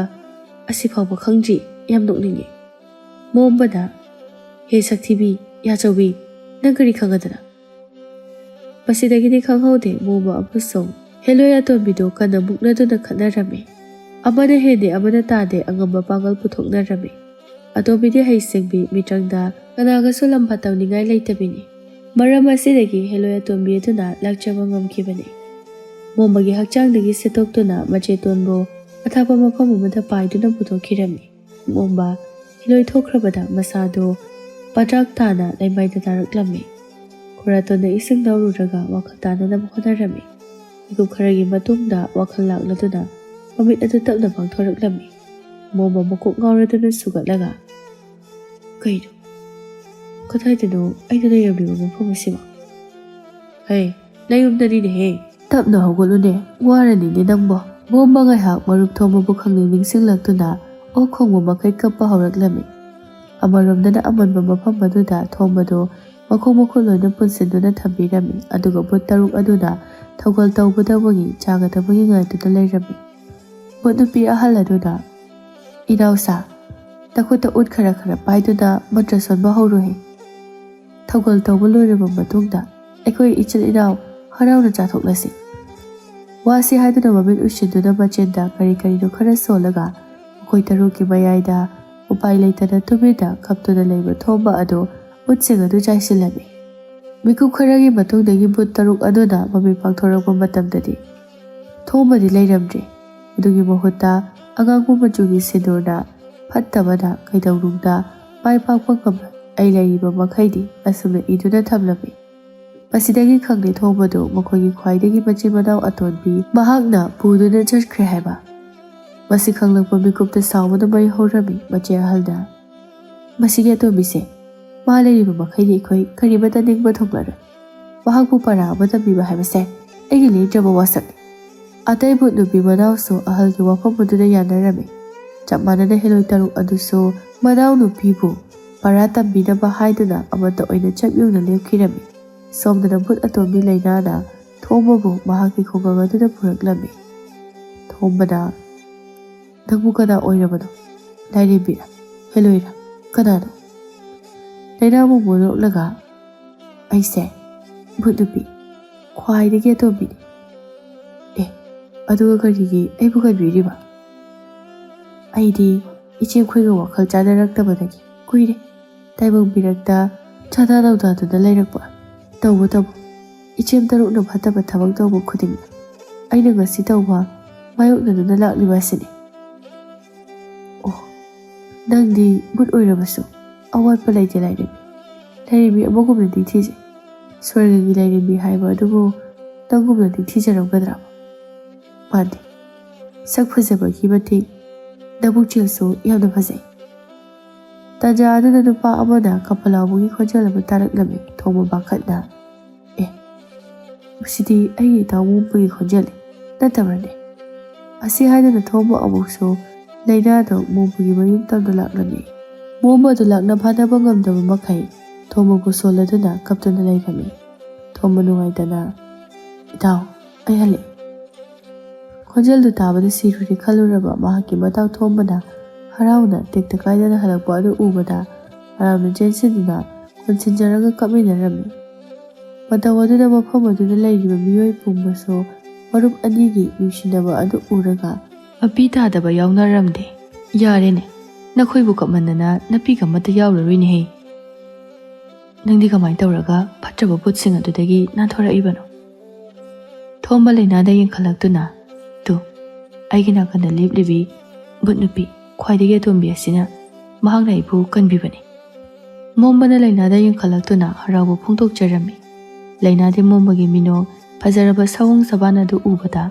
ꯑꯁꯤ ꯐꯥꯎꯕ ꯈꯪꯗ꯭ꯔꯤ, ꯌꯥꯝ ꯅꯣꯛꯅꯤꯡꯉꯤ꯫" ꯃꯣꯝꯕꯅ, "ꯍꯦ ꯁꯛꯊꯤꯕꯤ, ꯌꯥꯆꯧꯕꯤ, ꯅꯪ ꯀꯔꯤ ꯈꯪꯒꯗꯅ?" ꯃꯁꯤꯗꯒꯤꯗꯤ ꯈꯪꯍꯧꯗꯦ, ꯃꯣꯝꯕ ꯑꯃꯁꯨꯡ ꯍꯦꯂꯣꯏ ꯑꯇꯣꯝꯕꯤꯗꯨ ꯀꯟꯅ ꯃꯨꯛꯅꯗꯨꯅ ꯈꯠꯅꯔꯝꯃꯤ꯫ ꯑꯃꯅ ꯍꯦꯟꯗꯦ, ꯑꯃꯅ ꯇꯥꯗꯦ, ꯑꯉꯝꯕ ꯄꯥꯡꯒꯜ ꯄꯨꯊꯣꯛꯅꯔꯝꯃꯤ꯫ ꯑꯇꯣꯝꯕꯤꯗꯤ ꯍꯩꯁꯤꯡꯕꯤ, ꯃꯤꯇ꯭ꯔꯪꯗ ꯀꯅꯥꯒꯁꯨ ꯂꯝꯕꯥ ꯇꯧꯅꯤꯡꯉꯥꯏ ꯂꯩꯇꯕꯤꯅꯤ꯫ ꯃꯔꯝ ꯑꯁꯤꯗꯒꯤ ꯍꯦꯂꯣꯏ ꯑꯇꯣꯝꯕꯤ ꯑꯗꯨꯅ ꯂꯥꯛꯆꯕ ꯉꯝꯈꯤꯕꯅꯤ꯫ ꯃꯣꯝꯕꯒꯤ ꯍꯛꯆꯥꯡꯗꯒꯤ ꯁꯦꯠꯇꯣꯛꯇꯨꯅ ꯃꯆꯦꯇꯣꯟꯕꯨ ꯑꯊꯥꯞꯄ ꯃꯐꯝ ꯑꯃꯗ ꯄꯥꯏꯗꯨꯅ ꯄꯨꯊꯣꯛꯈꯤꯔꯝꯃꯤ꯫ ꯑꯃꯣꯝꯕ ꯍꯤꯂꯣꯏ ꯊꯣꯛꯈ꯭ꯔꯕꯗ ꯃꯁꯥꯗꯨ ꯄꯗ꯭ꯔꯥꯛ ꯇꯥꯅ ꯂꯩꯃꯥꯏꯗ ꯇꯥꯔꯛꯂꯝꯃꯤ꯫ ꯈꯣꯔꯥꯇꯣꯟꯅ ꯏꯁꯤꯡ ꯂꯧꯔꯨꯔꯒ ꯋꯥꯈꯜ ꯇꯥꯅꯅꯕ ꯍꯣꯠꯅꯔꯝꯃꯤ꯫ ꯃꯤꯀꯨꯞ ꯈꯔꯒꯤ ꯃꯇꯨꯡꯗ ꯋꯥꯈꯜ ꯂꯥꯛꯂꯗꯨꯅ ꯃꯃꯤꯠ ꯑꯗꯨ ꯇꯞꯅ ꯄꯥꯡꯊꯣꯔꯛꯂꯝꯃꯤ꯫ ꯑꯃꯣꯝꯕ ꯃꯀꯣꯛ ꯉꯥꯎꯔꯗꯨꯅ ꯁꯨꯒꯠꯂꯒ, "ꯀꯩꯅꯣ? ꯀꯗꯥꯏꯗꯅꯣ ꯑꯩꯅ ꯂꯩꯔꯝꯂꯤꯕ ꯃꯐꯝ ꯑꯁꯤꯕꯣ? ꯍꯦ, ꯅꯌꯨꯝꯗꯅꯤꯅꯦꯍꯦ꯫ ꯇꯞꯅ ꯍꯧꯒꯠꯂꯨꯅꯦ, ꯋꯥꯔꯅꯤꯅꯦ ꯅꯪꯕꯣ꯫" ꯑꯃꯣꯝꯕ ꯉꯥꯏꯍꯥꯛ ꯃꯔꯨꯞ ꯊꯣꯝꯕꯕꯨ ꯈꯪꯅꯤꯡ ꯅꯤꯡꯁꯤꯡꯂꯛꯇꯨꯅ ꯑꯣꯛ ꯈꯣꯡꯕ ꯃꯈꯩ ꯀꯞꯄ ꯍꯧꯔꯛꯂꯝꯃꯤ꯫ ꯑꯃꯔꯣꯝꯗꯅ ꯑꯃꯟꯕ ꯃꯐꯝ ꯑꯗꯨꯗ ꯊꯣꯝꯕꯗꯨ ꯃꯈꯣꯡ ꯃꯈꯨꯠ ꯂꯣꯏꯅ ꯄꯨꯟꯁꯤꯟꯗꯨꯅ ꯊꯝꯕꯤꯔꯝꯃꯤ, ꯑꯗꯨꯒ ꯚꯨꯠ ꯇꯔꯨꯛ ꯑꯗꯨꯅ ꯊꯧꯒꯜ ꯇꯧꯕꯗꯕꯨꯒꯤ ꯆꯥꯒꯗꯕꯒꯤ ꯉꯥꯏꯗꯨꯅ ꯂꯩꯔꯝꯃꯤ꯫ ꯚꯨꯠ ꯅꯨꯄꯤ ꯑꯍꯜ ꯑꯗꯨꯅ, "ꯏꯅꯥꯎꯁꯥ, ꯅꯈꯨꯠꯇ ꯎꯠ ꯈꯔ ꯈꯔ ꯄꯥꯏꯗꯨꯅ ꯃꯟꯇ꯭ꯔ ꯁꯣꯟꯕ ꯍꯧꯔꯨꯍꯦ꯫ ꯊꯧꯒꯜ ꯇꯧꯕ ꯂꯣꯏꯔꯕ ꯃꯇꯨꯡꯗ ꯑꯩꯈꯣꯏ ꯏꯆꯤꯜ ꯏꯅꯥꯎ ꯍꯔꯥꯎꯅ ꯆꯥꯊꯣꯛꯂꯁꯤ꯫" ꯋꯥꯁꯤ ꯍꯥꯏꯗꯨꯅ ꯃꯃꯤꯠ ꯎꯏꯁꯤꯟꯗꯨꯅ ꯃꯆꯤꯟꯗ ꯀꯔꯤ ꯀꯔꯤꯅꯣ ꯈꯔ ꯁꯣꯜꯂꯒ ꯃꯈꯣꯏ ꯇꯔꯨꯛꯀꯤ ꯃꯌꯥꯏꯗ ꯎꯄꯥꯏ ꯂꯩꯇꯅ ꯇꯨꯃꯤꯟꯅ ꯀꯞꯇꯨꯅ ꯂꯩꯕ ꯊꯣꯝꯕ ꯑꯗꯨ ꯎꯠꯁꯤꯡ ꯑꯗꯨ ꯆꯥꯏꯁꯤꯜꯂꯝꯃꯤ꯫ ꯃꯤꯀꯨꯞ ꯈꯔꯒꯤ ꯃꯇꯨꯡꯗꯒꯤ ꯚꯨꯠ ꯇꯔꯨꯛ ꯑꯗꯨꯅ ꯃꯃꯤꯠ ꯄꯥꯡꯊꯣꯔꯛꯄ ꯃꯇꯝꯗꯗꯤ ꯊꯣꯝꯕꯗꯤ ꯂꯩꯔꯝꯗ꯭ꯔꯦ꯫ ꯑꯗꯨꯒꯤ ꯃꯍꯨꯠꯇ ꯑꯉꯥꯡꯕ ꯃꯆꯨꯒꯤ ꯁꯤꯟꯗꯨꯔꯅ ꯐꯠꯇꯕꯅ ꯀꯩꯗꯧꯅꯨꯡꯗ ꯃꯥꯏ ꯄꯥꯛꯄ ꯉꯝꯂꯣꯏ꯫ ꯑꯩ ꯂꯩꯔꯤꯕ ꯃꯈꯩꯗꯤ ꯑꯁꯨꯝꯅ ꯏꯗꯨꯅ ꯊꯝꯂꯝꯃꯤ꯫ ꯃꯁꯤꯗꯒꯤ ꯈꯪꯂꯦ ꯊꯣꯝꯕꯗꯨ ꯃꯈꯣꯏꯒꯤ ꯈ꯭ꯋꯥꯏꯗꯒꯤ ꯃꯆꯤꯟ ꯃꯅꯥꯎ ꯑꯇꯣꯟꯕꯤ ꯃꯍꯥꯛꯅ ꯄꯨꯗꯨꯅ ꯆꯠꯈ꯭ꯔꯦ ꯍꯥꯏꯕ꯫ ꯃꯁꯤ ꯈꯪꯂꯛꯄ ꯃꯤꯀꯨꯞꯇ ꯁꯥꯎꯕꯅ ꯃꯩ ꯍꯧꯔꯝꯃꯤ꯫ ꯃꯆꯦ ꯑꯍꯜꯅ, "ꯃꯁꯤꯒꯤ ꯑꯇꯣꯝꯕꯤꯁꯦ, ꯃꯥ ꯂꯩꯔꯤꯕ ꯃꯈꯩꯗꯤ ꯑꯩꯈꯣꯏ ꯀꯔꯤꯃꯠꯇ ꯅꯤꯡꯕ ꯊꯨꯡꯂꯔꯣꯏ꯫ ꯃꯍꯥꯛꯄꯨ ꯄꯔꯥ ꯑꯃ ꯇꯝꯕꯤꯕ ꯍꯥꯏꯕꯁꯦ ꯑꯩꯒꯤ ꯂꯦꯡꯗ꯭ꯔꯕ ꯋꯥꯁꯛꯅꯤ꯫" ꯑꯇꯩ ꯚꯨꯠ ꯅꯨꯄꯤ ꯃꯅꯥꯎꯁꯨ ꯑꯍꯜꯒꯤ ꯋꯥꯐꯝ ꯑꯗꯨꯗ ꯌꯥꯅꯔꯝꯃꯤ꯫ ꯆꯞ ꯃꯥꯟꯅꯅ ꯍꯦꯂꯣꯏ ꯇꯔꯨꯛ ꯑꯗꯨꯁꯨ ꯃꯅꯥꯎꯅꯨꯄꯤꯕꯨ ꯄꯔꯥ ꯇꯝꯕꯤꯅꯕ ꯍꯥꯏꯗꯨꯅ ꯑꯃꯠꯇ ꯑꯣꯏꯅ ꯆꯞ ꯌꯨꯡꯅ ꯂꯦꯞꯈꯤꯔꯝꯃꯤ꯫ ꯁꯣꯝꯗꯅ ꯚꯨꯠ ꯑꯇꯣꯝꯕꯤ ꯂꯩꯅꯥꯅ ꯊꯣꯝꯕꯕꯨ ꯃꯍꯥꯛꯀꯤ ꯈꯨꯡꯒꯪ ꯑꯗꯨꯗ ꯄꯨꯔꯛꯂꯝꯃꯤ꯫ ꯊꯣꯝꯕꯅ, "ꯅꯪꯕꯨ ꯀꯅꯥ ꯑꯣꯏꯔꯕꯅꯣ? ꯂꯥꯏꯔꯦꯝꯕꯤꯔ? ꯍꯦꯂꯣꯏꯔ? ꯀꯅꯥꯅꯣ?" ꯂꯩꯅꯥ ꯑꯃꯨꯛ ꯅꯣꯛꯂꯒ, "ꯑꯩꯁꯦ ꯚꯨꯠ ꯅꯨꯄꯤ, ꯈ꯭ꯋꯥꯏꯗꯒꯤ ꯑꯇꯣꯝꯕꯤꯅꯤ꯫" "ꯑꯦ, ꯑꯗꯨꯒ ꯀꯔꯤꯒꯤ ꯑꯩꯕꯨ ꯀꯟꯕꯤꯔꯤꯕ?" "ꯑꯩꯗꯤ ꯏꯆꯦ ꯃꯈꯣꯏꯒ ꯋꯥꯈꯜ ꯆꯥꯟꯅꯔꯛꯇꯕꯗꯒꯤ ꯀꯨꯏꯔꯦ꯫ ꯇꯥꯏꯕꯪ ꯃꯤꯔꯛꯇ ꯆꯥꯗꯥ ꯅꯧꯗꯥꯗꯨꯅ ꯂꯩꯔꯛꯄ꯫ ꯇꯧꯕꯇꯕꯨ ꯏꯆꯦꯝ ꯇꯔꯨꯛꯅ ꯐꯠꯇꯕ ꯊꯕꯛ ꯇꯧꯕ ꯈꯨꯗꯤꯡꯗ ꯑꯩꯅ ꯉꯁꯤ ꯇꯧꯕ ꯃꯥꯌꯣꯛꯅꯗꯨꯅ ꯂꯥꯛꯂꯤꯕ ꯑꯁꯤꯅꯤ꯫ ꯑꯣ, ꯅꯪꯗꯤ ꯕꯨꯠ ꯑꯣꯏꯔꯕꯁꯨ ꯑꯋꯥꯠꯄ ꯂꯩꯇꯦ ꯂꯥꯏꯔꯦꯝꯕꯤ꯫ ꯂꯥꯏꯔꯦꯝꯕꯤ ꯑꯃꯒꯨꯝꯅ ꯅꯤꯡꯊꯤꯖꯩ꯫ ꯁ꯭ꯋꯔꯒꯒꯤ ꯂꯥꯏꯔꯦꯝꯕꯤ ꯍꯥꯏꯕ ꯑꯗꯨꯕꯨ ꯅꯪꯒꯨꯝꯅ ꯅꯤꯡꯊꯤꯖꯔꯝꯒꯗ꯭ꯔꯥ? ꯃꯥꯟꯗꯦ꯫ ꯁꯛ ꯐꯖꯕꯒꯤ ꯃꯇꯤꯛ ꯅꯕꯨꯛꯆꯦꯜꯁꯨ ꯌꯥꯝꯅ ꯐꯖꯩ꯫ ꯇꯥꯟꯖꯥ ꯑꯗꯨꯗ ꯅꯨꯄꯥ ꯑꯃꯅ ꯀꯞꯄ ꯂꯥꯎꯕꯒꯤ ꯈꯣꯟꯖꯦꯜ ꯑꯃ ꯇꯥꯔꯛꯂꯝꯃꯤ꯫ ꯊꯣꯝꯕ ꯄꯥꯈꯠꯅ, "ꯑꯦ, ꯃꯁꯤꯗꯤ ꯑꯩꯒꯤ ꯏꯇꯥꯎ ꯃꯣꯝꯕꯒꯤ ꯈꯣꯟꯖꯦꯜꯅꯤ, ꯅꯠꯇꯕ꯭ꯔꯅꯦ?" ꯑꯁꯤ ꯍꯥꯏꯗꯨꯅ ꯊꯣꯝꯕ ꯑꯃꯨꯛꯁꯨ ꯂꯥꯏꯅꯥꯗꯣ ꯃꯣꯝꯕꯒꯤ ꯃꯌꯨꯝ ꯇꯝꯅ ꯂꯥꯛꯂꯝꯃꯤ꯫ ꯃꯣꯝꯕ ꯑꯗꯨ ꯂꯥꯛꯅ ꯐꯥꯅꯕ ꯉꯝꯗꯕ ꯃꯈꯩ ꯊꯣꯝꯕꯕꯨ ꯁꯣꯜꯂꯗꯨꯅ ꯀꯞꯇꯨꯅ ꯂꯩꯔꯝꯃꯤ꯫ ꯊꯣꯝꯕ ꯅꯨꯡꯉꯥꯏꯇꯅ, "ꯏꯇꯥꯎ, ꯑꯩ ꯍꯜꯂꯛꯑꯦ꯫" ꯈꯣꯟꯖꯦꯜꯗꯨ ꯇꯥꯕꯗ ꯁꯤꯔꯨꯔꯦ ꯈꯜꯂꯨꯔꯕ ꯃꯍꯥꯛꯀꯤ ꯃꯇꯥꯎ ꯊꯣꯝꯕꯅ ꯍꯔꯥꯎꯅ ꯇꯦꯛꯇ ꯀꯥꯏꯗꯅ ꯍꯜꯂꯛꯄ ꯑꯗꯨ ꯎꯕꯗ ꯍꯔꯥꯎꯅ ꯆꯦꯟꯁꯤꯟꯗꯨꯅ ꯀꯣꯟꯁꯤꯟꯖꯔꯒ ꯀꯞꯃꯤꯟꯅꯔꯝꯃꯤ꯫ ꯃꯇꯧ ꯑꯗꯨꯗ ꯃꯐꯝ ꯑꯗꯨꯗ ꯂꯩꯔꯤꯕ ꯃꯤꯑꯣꯏ ꯄꯨꯝꯕꯁꯨ ꯃꯔꯨꯞ ꯑꯅꯤꯒꯤ ꯅꯨꯡꯁꯤꯅꯕ ꯑꯗꯨ ꯎꯔꯒ ꯃꯄꯤ ꯇꯥꯗꯕ ꯌꯥꯎꯅꯔꯝꯗꯦ꯫ "ꯌꯥꯔꯦꯅꯦ, ꯅꯈꯣꯏꯕꯨ ꯀꯞꯃꯟꯗꯅ ꯅꯄꯤꯒ ꯑꯃꯠꯇ ꯌꯥꯎꯔꯔꯣꯏꯅꯦꯍꯦ꯫ ꯅꯪꯗꯤ ꯀꯃꯥꯏꯅ ꯇꯧꯔꯒ ꯐꯠꯇ꯭ꯔꯕ ꯚꯨꯠꯁꯤꯡ ꯑꯗꯨꯗꯒꯤ ꯅꯥꯟꯊꯣꯔꯛꯏꯕꯅꯣ?" ꯊꯣꯝꯕ ꯂꯩꯅꯥꯗ ꯌꯦꯡꯈꯠꯂꯛꯇꯨꯅ, "ꯇꯨ, ꯑꯩꯒꯤ ꯅꯥꯀꯟꯗ ꯂꯦꯞꯂꯤꯕꯤ ꯚꯨꯠ ꯅꯨꯄꯤ ꯈ꯭ꯋꯥꯏꯗꯒꯤ ꯑꯇꯣꯝꯕꯤ ꯑꯁꯤꯅ ꯃꯍꯥꯛꯅ ꯑꯩꯕꯨ ꯀꯟꯕꯤꯕꯅꯤ꯫" ꯃꯣꯝꯕꯅ ꯂꯩꯅꯥꯗ ꯌꯦꯡꯈꯠꯂꯛꯇꯨꯅ ꯍꯔꯥꯎꯕ ꯐꯣꯡꯗꯣꯛꯆꯔꯝꯃꯤ꯫ ꯂꯩꯅꯥꯗꯤ ꯃꯣꯝꯕꯒꯤ ꯃꯤꯅꯣꯛ ꯐꯖꯔꯕ ꯁꯑꯣꯡ ꯁꯕꯥꯟ ꯑꯗꯨ ꯎꯕꯗ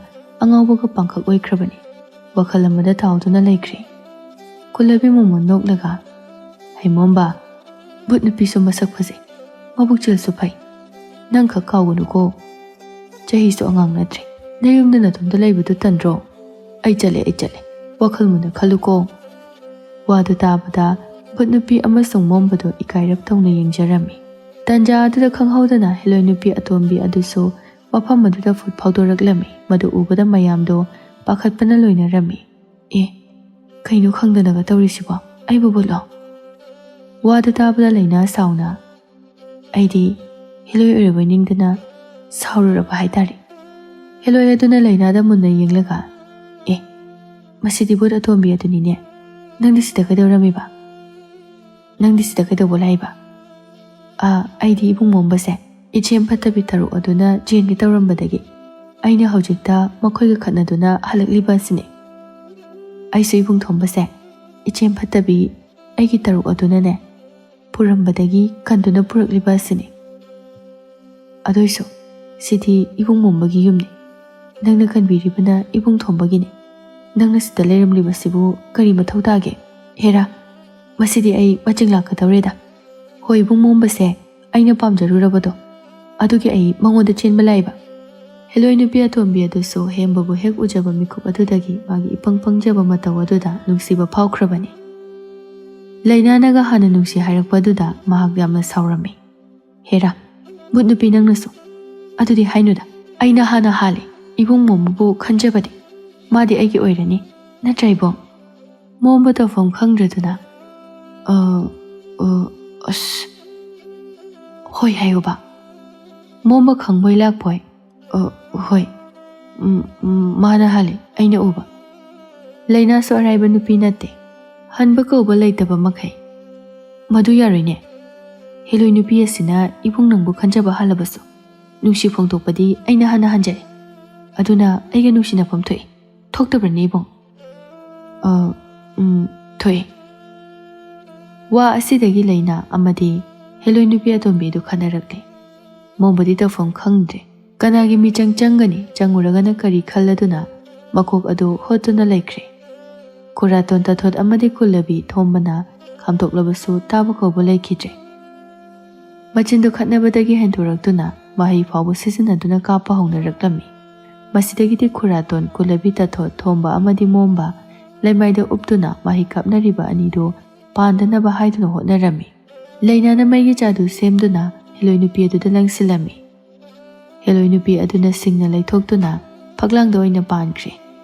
ꯑꯉꯥꯎꯕꯒ ꯄꯥꯡꯈꯛ ꯑꯣꯏꯈ꯭ꯔꯕꯅꯤ꯫ ꯋꯥꯈꯜ ꯑꯃꯗ ꯇꯥꯎꯗꯨꯅ ꯂꯩꯈ꯭ꯔꯦ꯫ ꯀꯨꯂꯕꯤ ꯃꯣꯃꯣꯟ ꯅꯣꯛꯂꯒ, "ꯍꯩꯃꯣꯝꯕ, ꯚꯨꯠ ꯅꯨꯄꯤꯁꯨ ꯃꯁꯛ ꯐꯖꯩ, ꯃꯕꯨꯛꯆꯦꯜꯁꯨ ꯐꯩ꯫ ꯅꯪ ꯈꯛ ꯀꯥꯎꯒꯅꯨꯀꯣ꯫ ꯆꯍꯤꯁꯨ ꯑꯉꯥꯡ ꯅꯠꯇ꯭ꯔꯦ꯫ ꯅꯌꯨꯝꯗ ꯅꯇꯣꯝꯇ ꯂꯩꯕꯗꯨ ꯇꯟꯗ꯭ꯔꯣ? ꯑꯩ ꯆꯠꯂꯦ, ꯑꯩ ꯆꯠꯂꯦ꯫ ꯋꯥꯈꯜ ꯃꯨꯟꯅ ꯈꯜꯂꯨꯀꯣ꯫" ꯋꯥꯗꯨ ꯇꯥꯕꯗ ꯚꯨꯠ ꯅꯨꯄꯤ ꯑꯃꯁꯨꯡ ꯃꯣꯝꯕꯗꯨ ꯏꯀꯥꯏꯔꯞ ꯇꯧꯅ ꯌꯦꯡꯖꯔꯝꯃꯤ꯫ ꯇꯟꯖꯥ ꯑꯗꯨꯗ ꯈꯪꯍꯧꯗꯅ ꯍꯦꯂꯣꯏ ꯅꯨꯄꯤ ꯑꯇꯣꯝꯕꯤ ꯑꯗꯨꯁꯨ ꯃꯐꯝ ꯑꯗꯨꯗ ꯐꯨꯠ ꯐꯥꯎꯗꯣꯔꯛꯂꯝꯃꯤ꯫ ꯃꯗꯨ ꯎꯕꯗ ꯃꯌꯥꯝꯗꯣ ꯄꯥꯈꯠꯄꯅ ꯂꯣꯏꯅꯔꯝꯃꯤ꯫ "ꯑꯦ, ꯀꯩꯅꯣ ꯈꯪꯗꯅꯒ ꯇꯧꯔꯤꯁꯤꯕꯣ? ꯑꯩꯕꯨ ꯚꯨꯠꯂꯣ?" ꯋꯥꯗꯨ ꯇꯥꯕꯗ ꯂꯩꯅꯥ ꯁꯥꯎꯅ, "ꯑꯩꯗꯤ ꯍꯦꯂꯣꯏ ꯑꯣꯏꯔꯕꯣꯏ ꯅꯤꯡꯗꯅ ꯁꯥꯎꯔꯨꯔꯕ ꯍꯥꯏꯇꯥꯔꯦ꯫" ꯍꯦꯂꯣꯏ ꯑꯗꯨꯅ ꯂꯩꯅꯥꯗ ꯃꯨꯟꯅ ꯌꯦꯡꯂꯒ, "ꯑꯦ, ꯃꯁꯤꯗꯤ ꯚꯨꯠ ꯑꯇꯣꯝꯕꯤ ꯑꯗꯨꯅꯤꯅꯦ꯫ ꯅꯪꯗꯤ ꯁꯤꯗ ꯀꯩꯗꯧꯔꯝꯃꯤꯕ? ꯅꯪꯗꯤ ꯁꯤꯗ ꯀꯩꯗꯧꯕ ꯂꯥꯛꯏꯕ?" "ꯑꯥ, ꯑꯩꯗꯤ ꯏꯕꯨꯡ ꯃꯣꯝꯕꯁꯦ ꯏꯆꯦꯝ ꯐꯠꯇꯕꯤ ꯇꯔꯨꯛ ꯑꯗꯨꯅ ꯆꯦꯟꯒꯦ ꯇꯧꯔꯝꯕꯗꯒꯤ ꯑꯩꯅ ꯍꯧꯖꯤꯛꯇ ꯃꯈꯣꯏꯒ ꯈꯠꯅꯗꯨꯅ ꯍꯜꯂꯛꯂꯤꯕ ꯑꯁꯤꯅꯤ꯫ ꯑꯩꯁꯨ ꯏꯕꯨꯡ ꯊꯣꯝꯕꯁꯦ ꯏꯆꯦꯝ ꯐꯠꯇꯕꯤ ꯑꯩꯒꯤ ꯇꯔꯨꯛ ꯑꯗꯨꯅꯅꯦ ꯐꯨꯔꯝꯕꯗꯒꯤ ꯀꯟꯗꯨꯅ ꯄꯨꯔꯛꯂꯤꯕ ꯑꯁꯤꯅꯤ꯫ ꯑꯗꯨꯏꯁꯨ ꯁꯤꯗꯤ ꯏꯕꯨꯡ ꯃꯣꯝꯕꯒꯤ ꯌꯨꯝꯅꯤ꯫ ꯅꯪꯅ ꯀꯟꯕꯤꯔꯤꯕꯅ ꯏꯕꯨꯡ ꯊꯣꯝꯕꯒꯤꯅꯤ꯫ ꯅꯪꯅ ꯁꯤꯗ ꯂꯩꯔꯝꯂꯤꯕꯁꯤꯕꯨ ꯀꯔꯤ ꯃꯊꯧ ꯇꯥꯒꯦ? ꯍꯦꯔꯥ, ꯃꯁꯤꯗꯤ ꯑꯩ ꯃꯆꯤꯡ ꯂꯥꯛꯀꯗꯧꯔꯦꯗ꯫ ꯍꯣꯏ, ꯏꯕꯨꯡ ꯃꯣꯝꯕꯁꯦ ꯑꯩꯅ ꯄꯥꯝꯖꯔꯨꯔꯕꯗꯣ, ꯑꯗꯨꯒꯤ ꯑꯩ ꯃꯉꯣꯟꯗ ꯆꯦꯟꯕ ꯂꯥꯛꯏꯕ꯫ ꯍꯦꯂꯣꯏ ꯅꯨꯄꯤ ꯑꯇꯣꯝꯕꯤ ꯑꯗꯨꯁꯨ ꯍꯦꯝꯕꯕꯨ ꯍꯦꯛ ꯎꯖꯕ ꯃꯤꯀꯨꯞ ꯑꯗꯨꯗꯒꯤ ꯃꯥꯒꯤ ꯏꯄꯪ ꯄꯪꯖꯕ ꯃꯇꯧ ꯑꯗꯨꯗ ꯅꯨꯡꯁꯤꯕ ꯐꯥꯎꯈ꯭ꯔꯕꯅꯤ꯫ ꯂꯩꯅꯥꯅꯒ ꯍꯥꯟꯅ ꯅꯨꯡꯁꯤ ꯍꯥꯏꯔꯛꯄ ꯑꯗꯨꯗ ꯃꯍꯥꯛ ꯌꯥꯝꯅ ꯁꯥꯎꯔꯝꯃꯤ꯫ "ꯍꯦꯔꯥ, ꯚꯨꯠ ꯅꯨꯄꯤ ꯅꯪꯅꯁꯨ ꯑꯗꯨꯗꯤ ꯍꯥꯏꯅꯨꯗ꯫ ꯑꯩꯅ ꯍꯥꯟꯅ ꯍꯥꯜꯂꯦ꯫ ꯏꯕꯨꯡ ꯃꯣꯝꯕꯕꯨ ꯈꯟꯖꯕꯗꯤ ꯃꯥꯗꯤ ꯑꯩꯒꯤ ꯑꯣꯏꯔꯅꯤ, ꯅꯠꯇ꯭ꯔꯥ ꯏꯕꯨꯡ?" ꯃꯣꯝꯕ ꯇꯧꯐꯝ ꯈꯪꯗ꯭ꯔꯗꯨꯅ, "ꯑ, ꯑ, ꯑꯁ, ꯍꯣꯏ ꯍꯥꯏꯌꯣꯕ꯫ ꯃꯣꯝꯕ ꯈꯪꯕꯣꯏ ꯂꯥꯛꯄꯣꯏ꯫ ꯑ, ꯍꯣꯏ꯫ ꯎꯝ, ꯎꯝ, ꯃꯥꯅ ꯍꯥꯜꯂꯦ, ꯑꯩꯅ ꯎꯕ꯫ ꯂꯩꯅꯥꯁꯨ ꯑꯔꯥꯏꯕ ꯅꯨꯄꯤ ꯅꯠꯇꯦ꯫ ꯍꯟꯕ ꯀꯧꯕ ꯂꯩꯇꯕ ꯃꯈꯩ꯫ ꯃꯗꯨ ꯌꯥꯔꯣꯏꯅꯦ꯫ ꯍꯦꯂꯣꯏ ꯅꯨꯄꯤ ꯑꯁꯤꯅ ꯏꯕꯨꯡ ꯅꯪꯕꯨ ꯈꯟꯖꯕ ꯍꯥꯜꯂꯕꯁꯨ ꯅꯨꯡꯁꯤ ꯐꯣꯡꯗꯣꯛꯄꯗꯤ ꯑꯩꯅ ꯍꯥꯟꯅ ꯍꯟꯖꯔꯦ꯫ ꯑꯗꯨꯅ ꯑꯩꯒ ꯅꯨꯡꯁꯤꯅꯐꯝ ꯊꯣꯛꯏ꯫ ꯊꯣꯛꯇꯕ꯭ꯔꯅꯦ ꯏꯕꯨꯡ?" "ꯑ, ꯎꯝ, ꯊꯣꯛꯏ꯫" ꯋꯥ ꯑꯁꯤꯗꯒꯤ ꯂꯩꯅꯥ ꯑꯃꯗꯤ ꯍꯦꯂꯣꯏ ꯅꯨꯄꯤ ꯑꯇꯣꯝꯕꯤꯗꯨ ꯈꯟꯅꯔꯛꯂꯦ꯫ ꯃꯣꯝꯕꯗꯤ ꯇꯧꯐꯝ ꯈꯪꯗ꯭ꯔꯦ꯫ ꯀꯅꯥꯒꯤ ꯃꯤꯆꯪ ꯆꯪꯒꯅꯤ, ꯆꯪꯉꯨꯔꯒꯅ ꯀꯔꯤ ꯈꯜꯂꯗꯨꯅ ꯃꯀꯣꯛ ꯑꯗꯨ ꯍꯣꯠꯇꯨꯅ ꯂꯩꯈ꯭ꯔꯦ꯫ ꯈꯨꯔꯥꯇꯣꯟ ꯇꯥꯊꯣꯠ ꯑꯃꯗꯤ ꯀꯨꯜꯂꯕꯤ ꯊꯣꯝꯕꯅ ꯈꯥꯝꯗꯣꯛꯂꯕꯁꯨ ꯇꯥꯕ ꯀꯧꯕ ꯂꯩꯈꯤꯗ꯭ꯔꯦ꯫ ꯃꯆꯤꯟꯗꯨ ꯈꯠꯅꯕꯗꯒꯤ ꯍꯦꯟꯗꯣꯔꯛꯇꯨꯅ ꯃꯍꯩ ꯐꯥꯎꯕ ꯁꯤꯖꯤꯟꯅꯗꯨꯅ ꯀꯥꯞꯄ ꯍꯧꯅꯔꯛꯂꯝꯃꯤ꯫ ꯃꯁꯤꯗꯒꯤꯗꯤ ꯈꯨꯔꯥꯇꯣꯟ ꯀꯨꯜꯂꯕꯤ ꯇꯥꯊꯣꯠ ꯊꯣꯝꯕ ꯑꯃꯗꯤ ꯃꯣꯝꯕ ꯂꯩꯃꯥꯏꯗ ꯎꯞꯇꯨꯅ ꯃꯍꯩ ꯀꯥꯞꯅꯔꯤꯕ ꯑꯅꯤꯗꯨ ꯄꯥꯟꯗꯅꯕ ꯍꯥꯏꯗꯨꯅ ꯍꯣꯠꯅꯔꯝꯃꯤ꯫ ꯂꯩꯅꯥꯅ ꯃꯩꯒꯤ ꯆꯥꯗꯨ ꯁꯦꯝꯗꯨꯅ ꯍꯦꯂꯣꯏ ꯅꯨꯄꯤ ꯑꯗꯨꯗ ꯂꯪꯁꯤꯜꯂꯝꯃꯤ꯫ ꯍꯦꯂꯣꯏ ꯅꯨꯄꯤ ꯑꯗꯨꯅ ꯁꯤꯡꯅ ꯂꯩꯊꯣꯛꯇꯨꯅ ꯐꯛꯂꯥꯡꯗ ꯑꯣꯏꯅ ꯄꯥꯟꯈ꯭ꯔꯦ꯫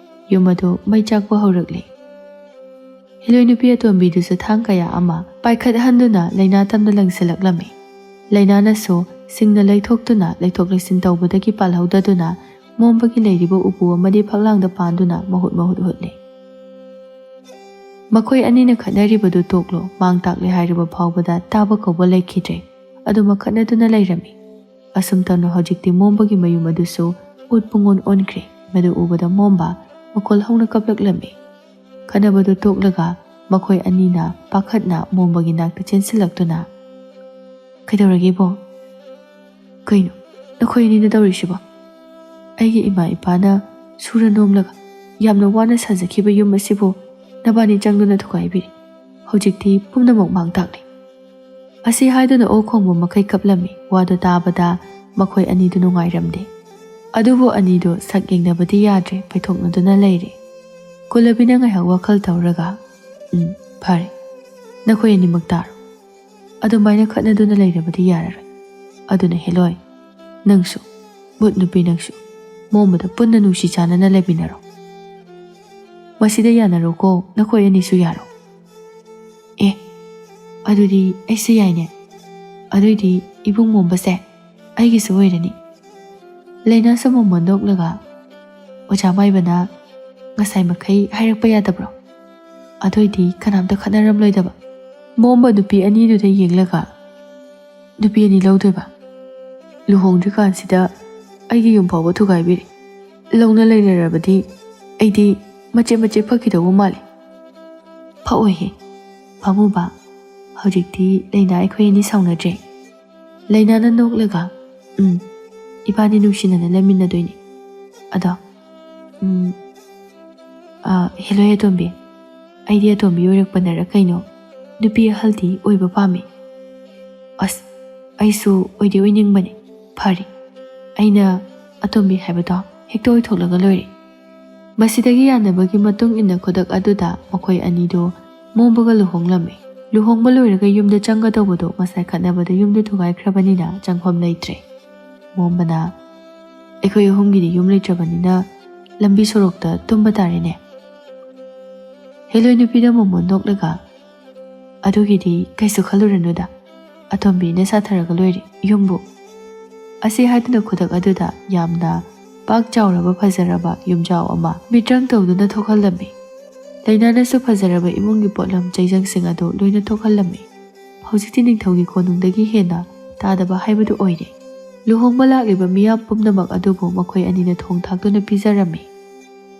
ꯌꯨꯝ ꯑꯗꯨ ꯃꯩ ꯆꯥꯛꯄ ꯍꯧꯔꯛꯂꯦ꯫ ꯍꯦꯂꯣꯏ ꯅꯨꯄꯤ ꯑꯇꯣꯝꯕꯤꯗꯨꯁꯨ ꯊꯥꯡ ꯀꯌꯥ ꯑꯃ ꯄꯥꯏꯈꯠꯍꯟꯗꯨꯅ ꯂꯩꯅꯥ ꯇꯝꯅ ꯂꯪꯁꯤꯜꯂꯛꯂꯝꯃꯤ꯫ ꯂꯩꯅꯥꯅꯁꯨ ꯁꯤꯡꯅ ꯂꯩꯊꯣꯛꯇꯨꯅ ꯂꯩꯊꯣꯛ ꯂꯩꯁꯤꯟ ꯇꯧꯕꯗꯒꯤ ꯄꯥꯜꯍꯧꯗꯗꯨꯅ ꯃꯣꯝꯕꯒꯤ ꯂꯩꯔꯤꯕ ꯎꯄꯨ ꯑꯃꯗꯤ ꯐꯛꯂꯥꯡꯗ ꯄꯥꯟꯗꯨꯅ ꯃꯍꯨꯠ ꯃꯍꯨꯠ ꯍꯨꯠꯂꯤ꯫ ꯃꯈꯣꯏ ꯑꯅꯤꯅ ꯈꯠꯅꯔꯤꯕꯗꯨ ꯇꯣꯛꯂꯣ, ꯃꯥꯡ ꯇꯥꯛꯂꯦ ꯍꯥꯏꯔꯕ ꯐꯥꯎꯕꯗ ꯇꯥꯕ ꯀꯧꯕ ꯂꯩꯈꯤꯗ꯭ꯔꯦ꯫ ꯑꯗꯨꯃꯛ ꯈꯠꯅꯗꯨꯅ ꯂꯩꯔꯝꯃꯤ꯫ ꯑꯁꯨꯝ ꯇꯧꯅ ꯍꯧꯖꯤꯛꯇꯤ ꯃꯣꯝꯕꯒꯤ ꯃꯌꯨꯝ ꯑꯗꯨꯁꯨ ꯑꯣꯠ ꯄꯨꯡꯑꯣꯟ ꯑꯣꯟꯈ꯭ꯔꯦ꯫ ꯃꯗꯨ ꯎꯕꯗ ꯃꯣꯝꯕ ꯃꯈꯣꯜ ꯍꯧꯅ ꯀꯞꯂꯛꯂꯝꯃꯤ꯫ ꯈꯠꯅꯕꯗꯨ ꯇꯣꯛꯂꯒ ꯃꯈꯣꯏ ꯑꯅꯤꯅ ꯄꯥꯈꯠꯅ ꯃꯣꯝꯕꯒꯤ ꯅꯥꯛꯇ ꯆꯦꯟꯁꯤꯜꯂꯛꯇꯨꯅ, "ꯀꯩꯗꯧꯔꯒꯦ ꯏꯕꯣ? ꯀꯩꯅꯣ ꯅꯈꯣꯏ ꯑꯅꯤꯅ ꯇꯧꯔꯤꯁꯤꯕꯣ? ꯑꯩꯒꯤ ꯏꯃꯥ ꯏꯄꯥꯅ ꯁꯨꯔ ꯅꯣꯝꯂꯒ ꯌꯥꯝꯅ ꯋꯥꯅ ꯁꯥꯖꯈꯤꯕ ꯌꯨꯝ ꯑꯁꯤꯕꯨ ꯅꯕꯥꯅꯤ ꯆꯪꯗꯨꯅ ꯊꯨꯒꯥꯏꯕꯤꯔꯦ꯫ ꯍꯧꯖꯤꯛꯇꯤ ꯄꯨꯝꯅꯃꯛ ꯃꯥꯡ ꯇꯥꯛꯂꯦ"꯫ ꯑꯁꯤ ꯍꯥꯏꯗꯨꯅ ꯑꯣꯛ ꯈꯣꯡꯕ ꯃꯈꯩ ꯀꯞꯂꯝꯃꯤ꯫ ꯋꯥꯗꯨ ꯇꯥꯕꯗ ꯃꯈꯣꯏ ꯑꯅꯤꯗꯨ ꯅꯨꯡꯉꯥꯏꯔꯝꯗꯦ꯫ ꯑꯗꯨꯕꯨ ꯑꯅꯤꯗꯨ ꯁꯛ ꯌꯦꯡꯅꯕꯗꯤ ꯌꯥꯗ꯭ꯔꯦ, ꯄꯥꯏꯊꯣꯛꯅꯗꯨꯅ ꯂꯩꯔꯦ꯫ ꯀꯨꯂꯕꯤꯅ ꯉꯥꯏꯍꯥꯛ ꯋꯥꯈꯜ ꯇꯧꯔꯒ, "ꯎꯝ, ꯐꯔꯦ, ꯅꯈꯣꯏ ꯑꯅꯤꯃꯛ ꯇꯥꯔꯣ꯫ ꯑꯗꯨꯃꯥꯏꯅ ꯈꯠꯅꯗꯨꯅ ꯂꯩꯔꯕꯗꯤ ꯌꯥꯔꯔꯣꯏ꯫ ꯑꯗꯨꯅ ꯍꯦꯂꯣꯏ, ꯅꯪꯁꯨ, ꯃꯨꯠ ꯅꯨꯄꯤ ꯅꯪꯁꯨ, ꯃꯣꯝꯕꯗ ꯄꯨꯟꯅ ꯅꯨꯡꯁꯤ ꯆꯥꯟꯅꯅ ꯂꯩꯃꯤꯟꯅꯔꯣ꯫ ꯃꯁꯤꯗ ꯌꯥꯅꯔꯣꯀꯣ, ꯅꯈꯣꯏ ꯑꯅꯤꯁꯨ ꯌꯥꯔꯣ"꯫ "ꯑꯦ, ꯑꯗꯨꯗꯤ ꯑꯩꯁꯨ ꯌꯥꯏꯅꯦ꯫ ꯑꯗꯨꯏꯗꯤ ꯏꯕꯨꯡ ꯃꯣꯝꯕꯁꯦ ꯑꯩꯒꯤꯁꯨ ꯑꯣꯏꯔꯅꯤ"꯫ ꯂꯩꯅꯥꯁꯨ ꯃꯃꯣꯟ ꯅꯣꯛꯂꯒ, "ꯑꯣꯖꯥ ꯃꯥꯏꯕꯅ ꯉꯁꯥꯏ ꯃꯈꯩ ꯍꯥꯏꯔꯛꯄ ꯌꯥꯗꯕ꯭ꯔꯣ? ꯑꯗꯨꯏꯗꯤ ꯀꯅꯥꯝꯇ ꯈꯠꯅꯔꯝꯂꯣꯏꯗꯕ"꯫ ꯃꯣꯝꯕ ꯅꯨꯄꯤ ꯑꯅꯤꯗꯨꯗ ꯌꯦꯡꯂꯒ, "ꯅꯨꯄꯤ ꯑꯅꯤ ꯂꯧꯗꯣꯏꯕ? ꯂꯨꯍꯣꯡꯗ꯭ꯔꯤꯀꯥꯟꯁꯤꯗ ꯑꯩꯒꯤ ꯌꯨꯝ ꯐꯥꯎꯕ ꯊꯨꯒꯥꯏꯕꯤꯔꯦ꯫ ꯂꯧꯅ ꯂꯩꯅꯔꯕꯗꯤ ꯑꯩꯗꯤ ꯃꯆꯦꯠ ꯃꯆꯦꯠ ꯐꯛꯈꯤꯗꯧꯕ ꯃꯥꯜꯂꯦ"꯫ "ꯐꯛꯑꯣꯏꯍꯦ, ꯐꯃꯨꯕ, ꯍꯧꯖꯤꯛꯇꯤ ꯂꯩꯅꯥ ꯑꯩꯈꯣꯏ ꯑꯅꯤ ꯁꯥꯎꯅꯗ꯭ꯔꯦ"꯫ ꯂꯩꯅꯥꯅ ꯅꯣꯛꯂꯒ, "ꯎꯝ, ꯏꯕꯥꯅꯤ ꯅꯨꯡꯁꯤꯅꯅ ꯂꯩꯃꯤꯟꯅꯗꯣꯏꯅꯤ꯫ ꯑꯗꯣ, ꯎꯝ, ꯑ, ꯍꯦꯂꯣꯏ ꯑꯇꯣꯝꯕꯤ, ꯑꯩꯗꯤ ꯑꯇꯣꯝꯕꯤ ꯑꯣꯏꯔꯛꯄꯅꯔ ꯀꯩꯅꯣ, ꯅꯨꯄꯤ ꯑꯍꯜꯗꯤ ꯑꯣꯏꯕ ꯄꯥꯝꯃꯤ"꯫ "ꯑꯁ, ꯑꯩꯁꯨ ꯑꯣꯏꯗꯤ ꯑꯣꯏꯅꯤꯡꯕꯅꯤ꯫ ꯐꯔꯦ, ꯑꯩꯅ ꯑꯇꯣꯝꯕꯤ ꯍꯥꯏꯕꯗꯣ ꯍꯦꯛꯇ ꯑꯣꯏꯊꯣꯛꯂꯒ ꯂꯣꯏꯔꯦ"꯫ ꯃꯁꯤꯗꯒꯤ ꯌꯥꯅꯕꯒꯤ ꯃꯇꯨꯡ ꯏꯟꯅ ꯈꯨꯗꯛ ꯑꯗꯨꯗ ꯃꯈꯣꯏ ꯑꯅꯤꯗꯨ ꯃꯣꯝꯕꯒ ꯂꯨꯍꯣꯡꯂꯝꯃꯤ꯫ ꯂꯨꯍꯣꯡꯕ ꯂꯣꯏꯔꯒ ꯌꯨꯝꯗ ꯆꯪꯒꯗꯧꯕꯗꯨ ꯉꯁꯥꯏ ꯈꯠꯅꯕꯗ ꯌꯨꯝꯗꯨ ꯊꯨꯒꯥꯏꯈ꯭ꯔꯕꯅꯤꯅ ꯆꯪꯐꯝ ꯂꯩꯇ꯭ꯔꯦ꯫ ꯃꯣꯝꯕꯅ, "ꯑꯩꯈꯣꯏ ꯑꯍꯨꯝꯒꯤꯗꯤ ꯌꯨꯝ ꯂꯩꯇ꯭ꯔꯕꯅꯤꯅ ꯂꯝꯕꯤ ꯁꯣꯔꯣꯛꯇ ꯇꯨꯝꯕ ꯇꯥꯔꯦꯅꯦ"꯫ ꯍꯦꯂꯣꯏ ꯅꯨꯄꯤꯗ ꯃꯣꯃꯣꯟ ꯅꯣꯛꯂꯒ, "ꯑꯗꯨꯒꯤꯗꯤ ꯀꯩꯁꯨ ꯈꯜꯂꯨꯔꯅꯨꯗ, ꯑꯇꯣꯝꯕꯤꯅ ꯁꯥꯊꯔꯒ ꯂꯣꯏꯔꯦ ꯌꯨꯝꯕꯨ"꯫ ꯑꯁꯤ ꯍꯥꯏꯗꯨꯅ ꯈꯨꯗꯛ ꯑꯗꯨꯗ ꯌꯥꯝꯅ ꯄꯥꯛ ꯆꯥꯎꯔꯕ ꯐꯖꯔꯕ ꯌꯨꯝꯖꯥꯎ ꯑꯃ ꯃꯤꯇ꯭ꯔꯪ ꯇꯧꯗꯨꯅ ꯊꯣꯛꯍꯜꯂꯝꯃꯤ꯫ ꯂꯩꯅꯥꯅꯁꯨ ꯐꯖꯔꯕ ꯏꯃꯨꯡꯒꯤ ꯄꯣꯠꯂꯝ ꯆꯩꯖꯪꯁꯤꯡ ꯑꯗꯨ ꯂꯣꯏꯅ ꯊꯣꯛꯍꯜꯂꯝꯃꯤ꯫ ꯍꯧꯖꯤꯛꯇꯤ ꯅꯤꯡꯊꯧꯒꯤ ꯀꯣꯅꯨꯡꯗꯒꯤ ꯍꯦꯟꯅ ꯇꯥꯗꯕ ꯍꯥꯏꯕꯗꯨ ꯑꯣꯏꯔꯦ꯫ ꯂꯨꯍꯣꯡꯕ ꯂꯥꯛꯂꯤꯕ ꯃꯤꯌꯥꯝ ꯄꯨꯝꯅꯃꯛ ꯑꯗꯨꯕꯨ ꯃꯈꯣꯏ ꯑꯅꯤꯅ ꯊꯣꯡ ꯊꯥꯛꯇꯨꯅ ꯄꯤꯖꯔꯝꯃꯤ꯫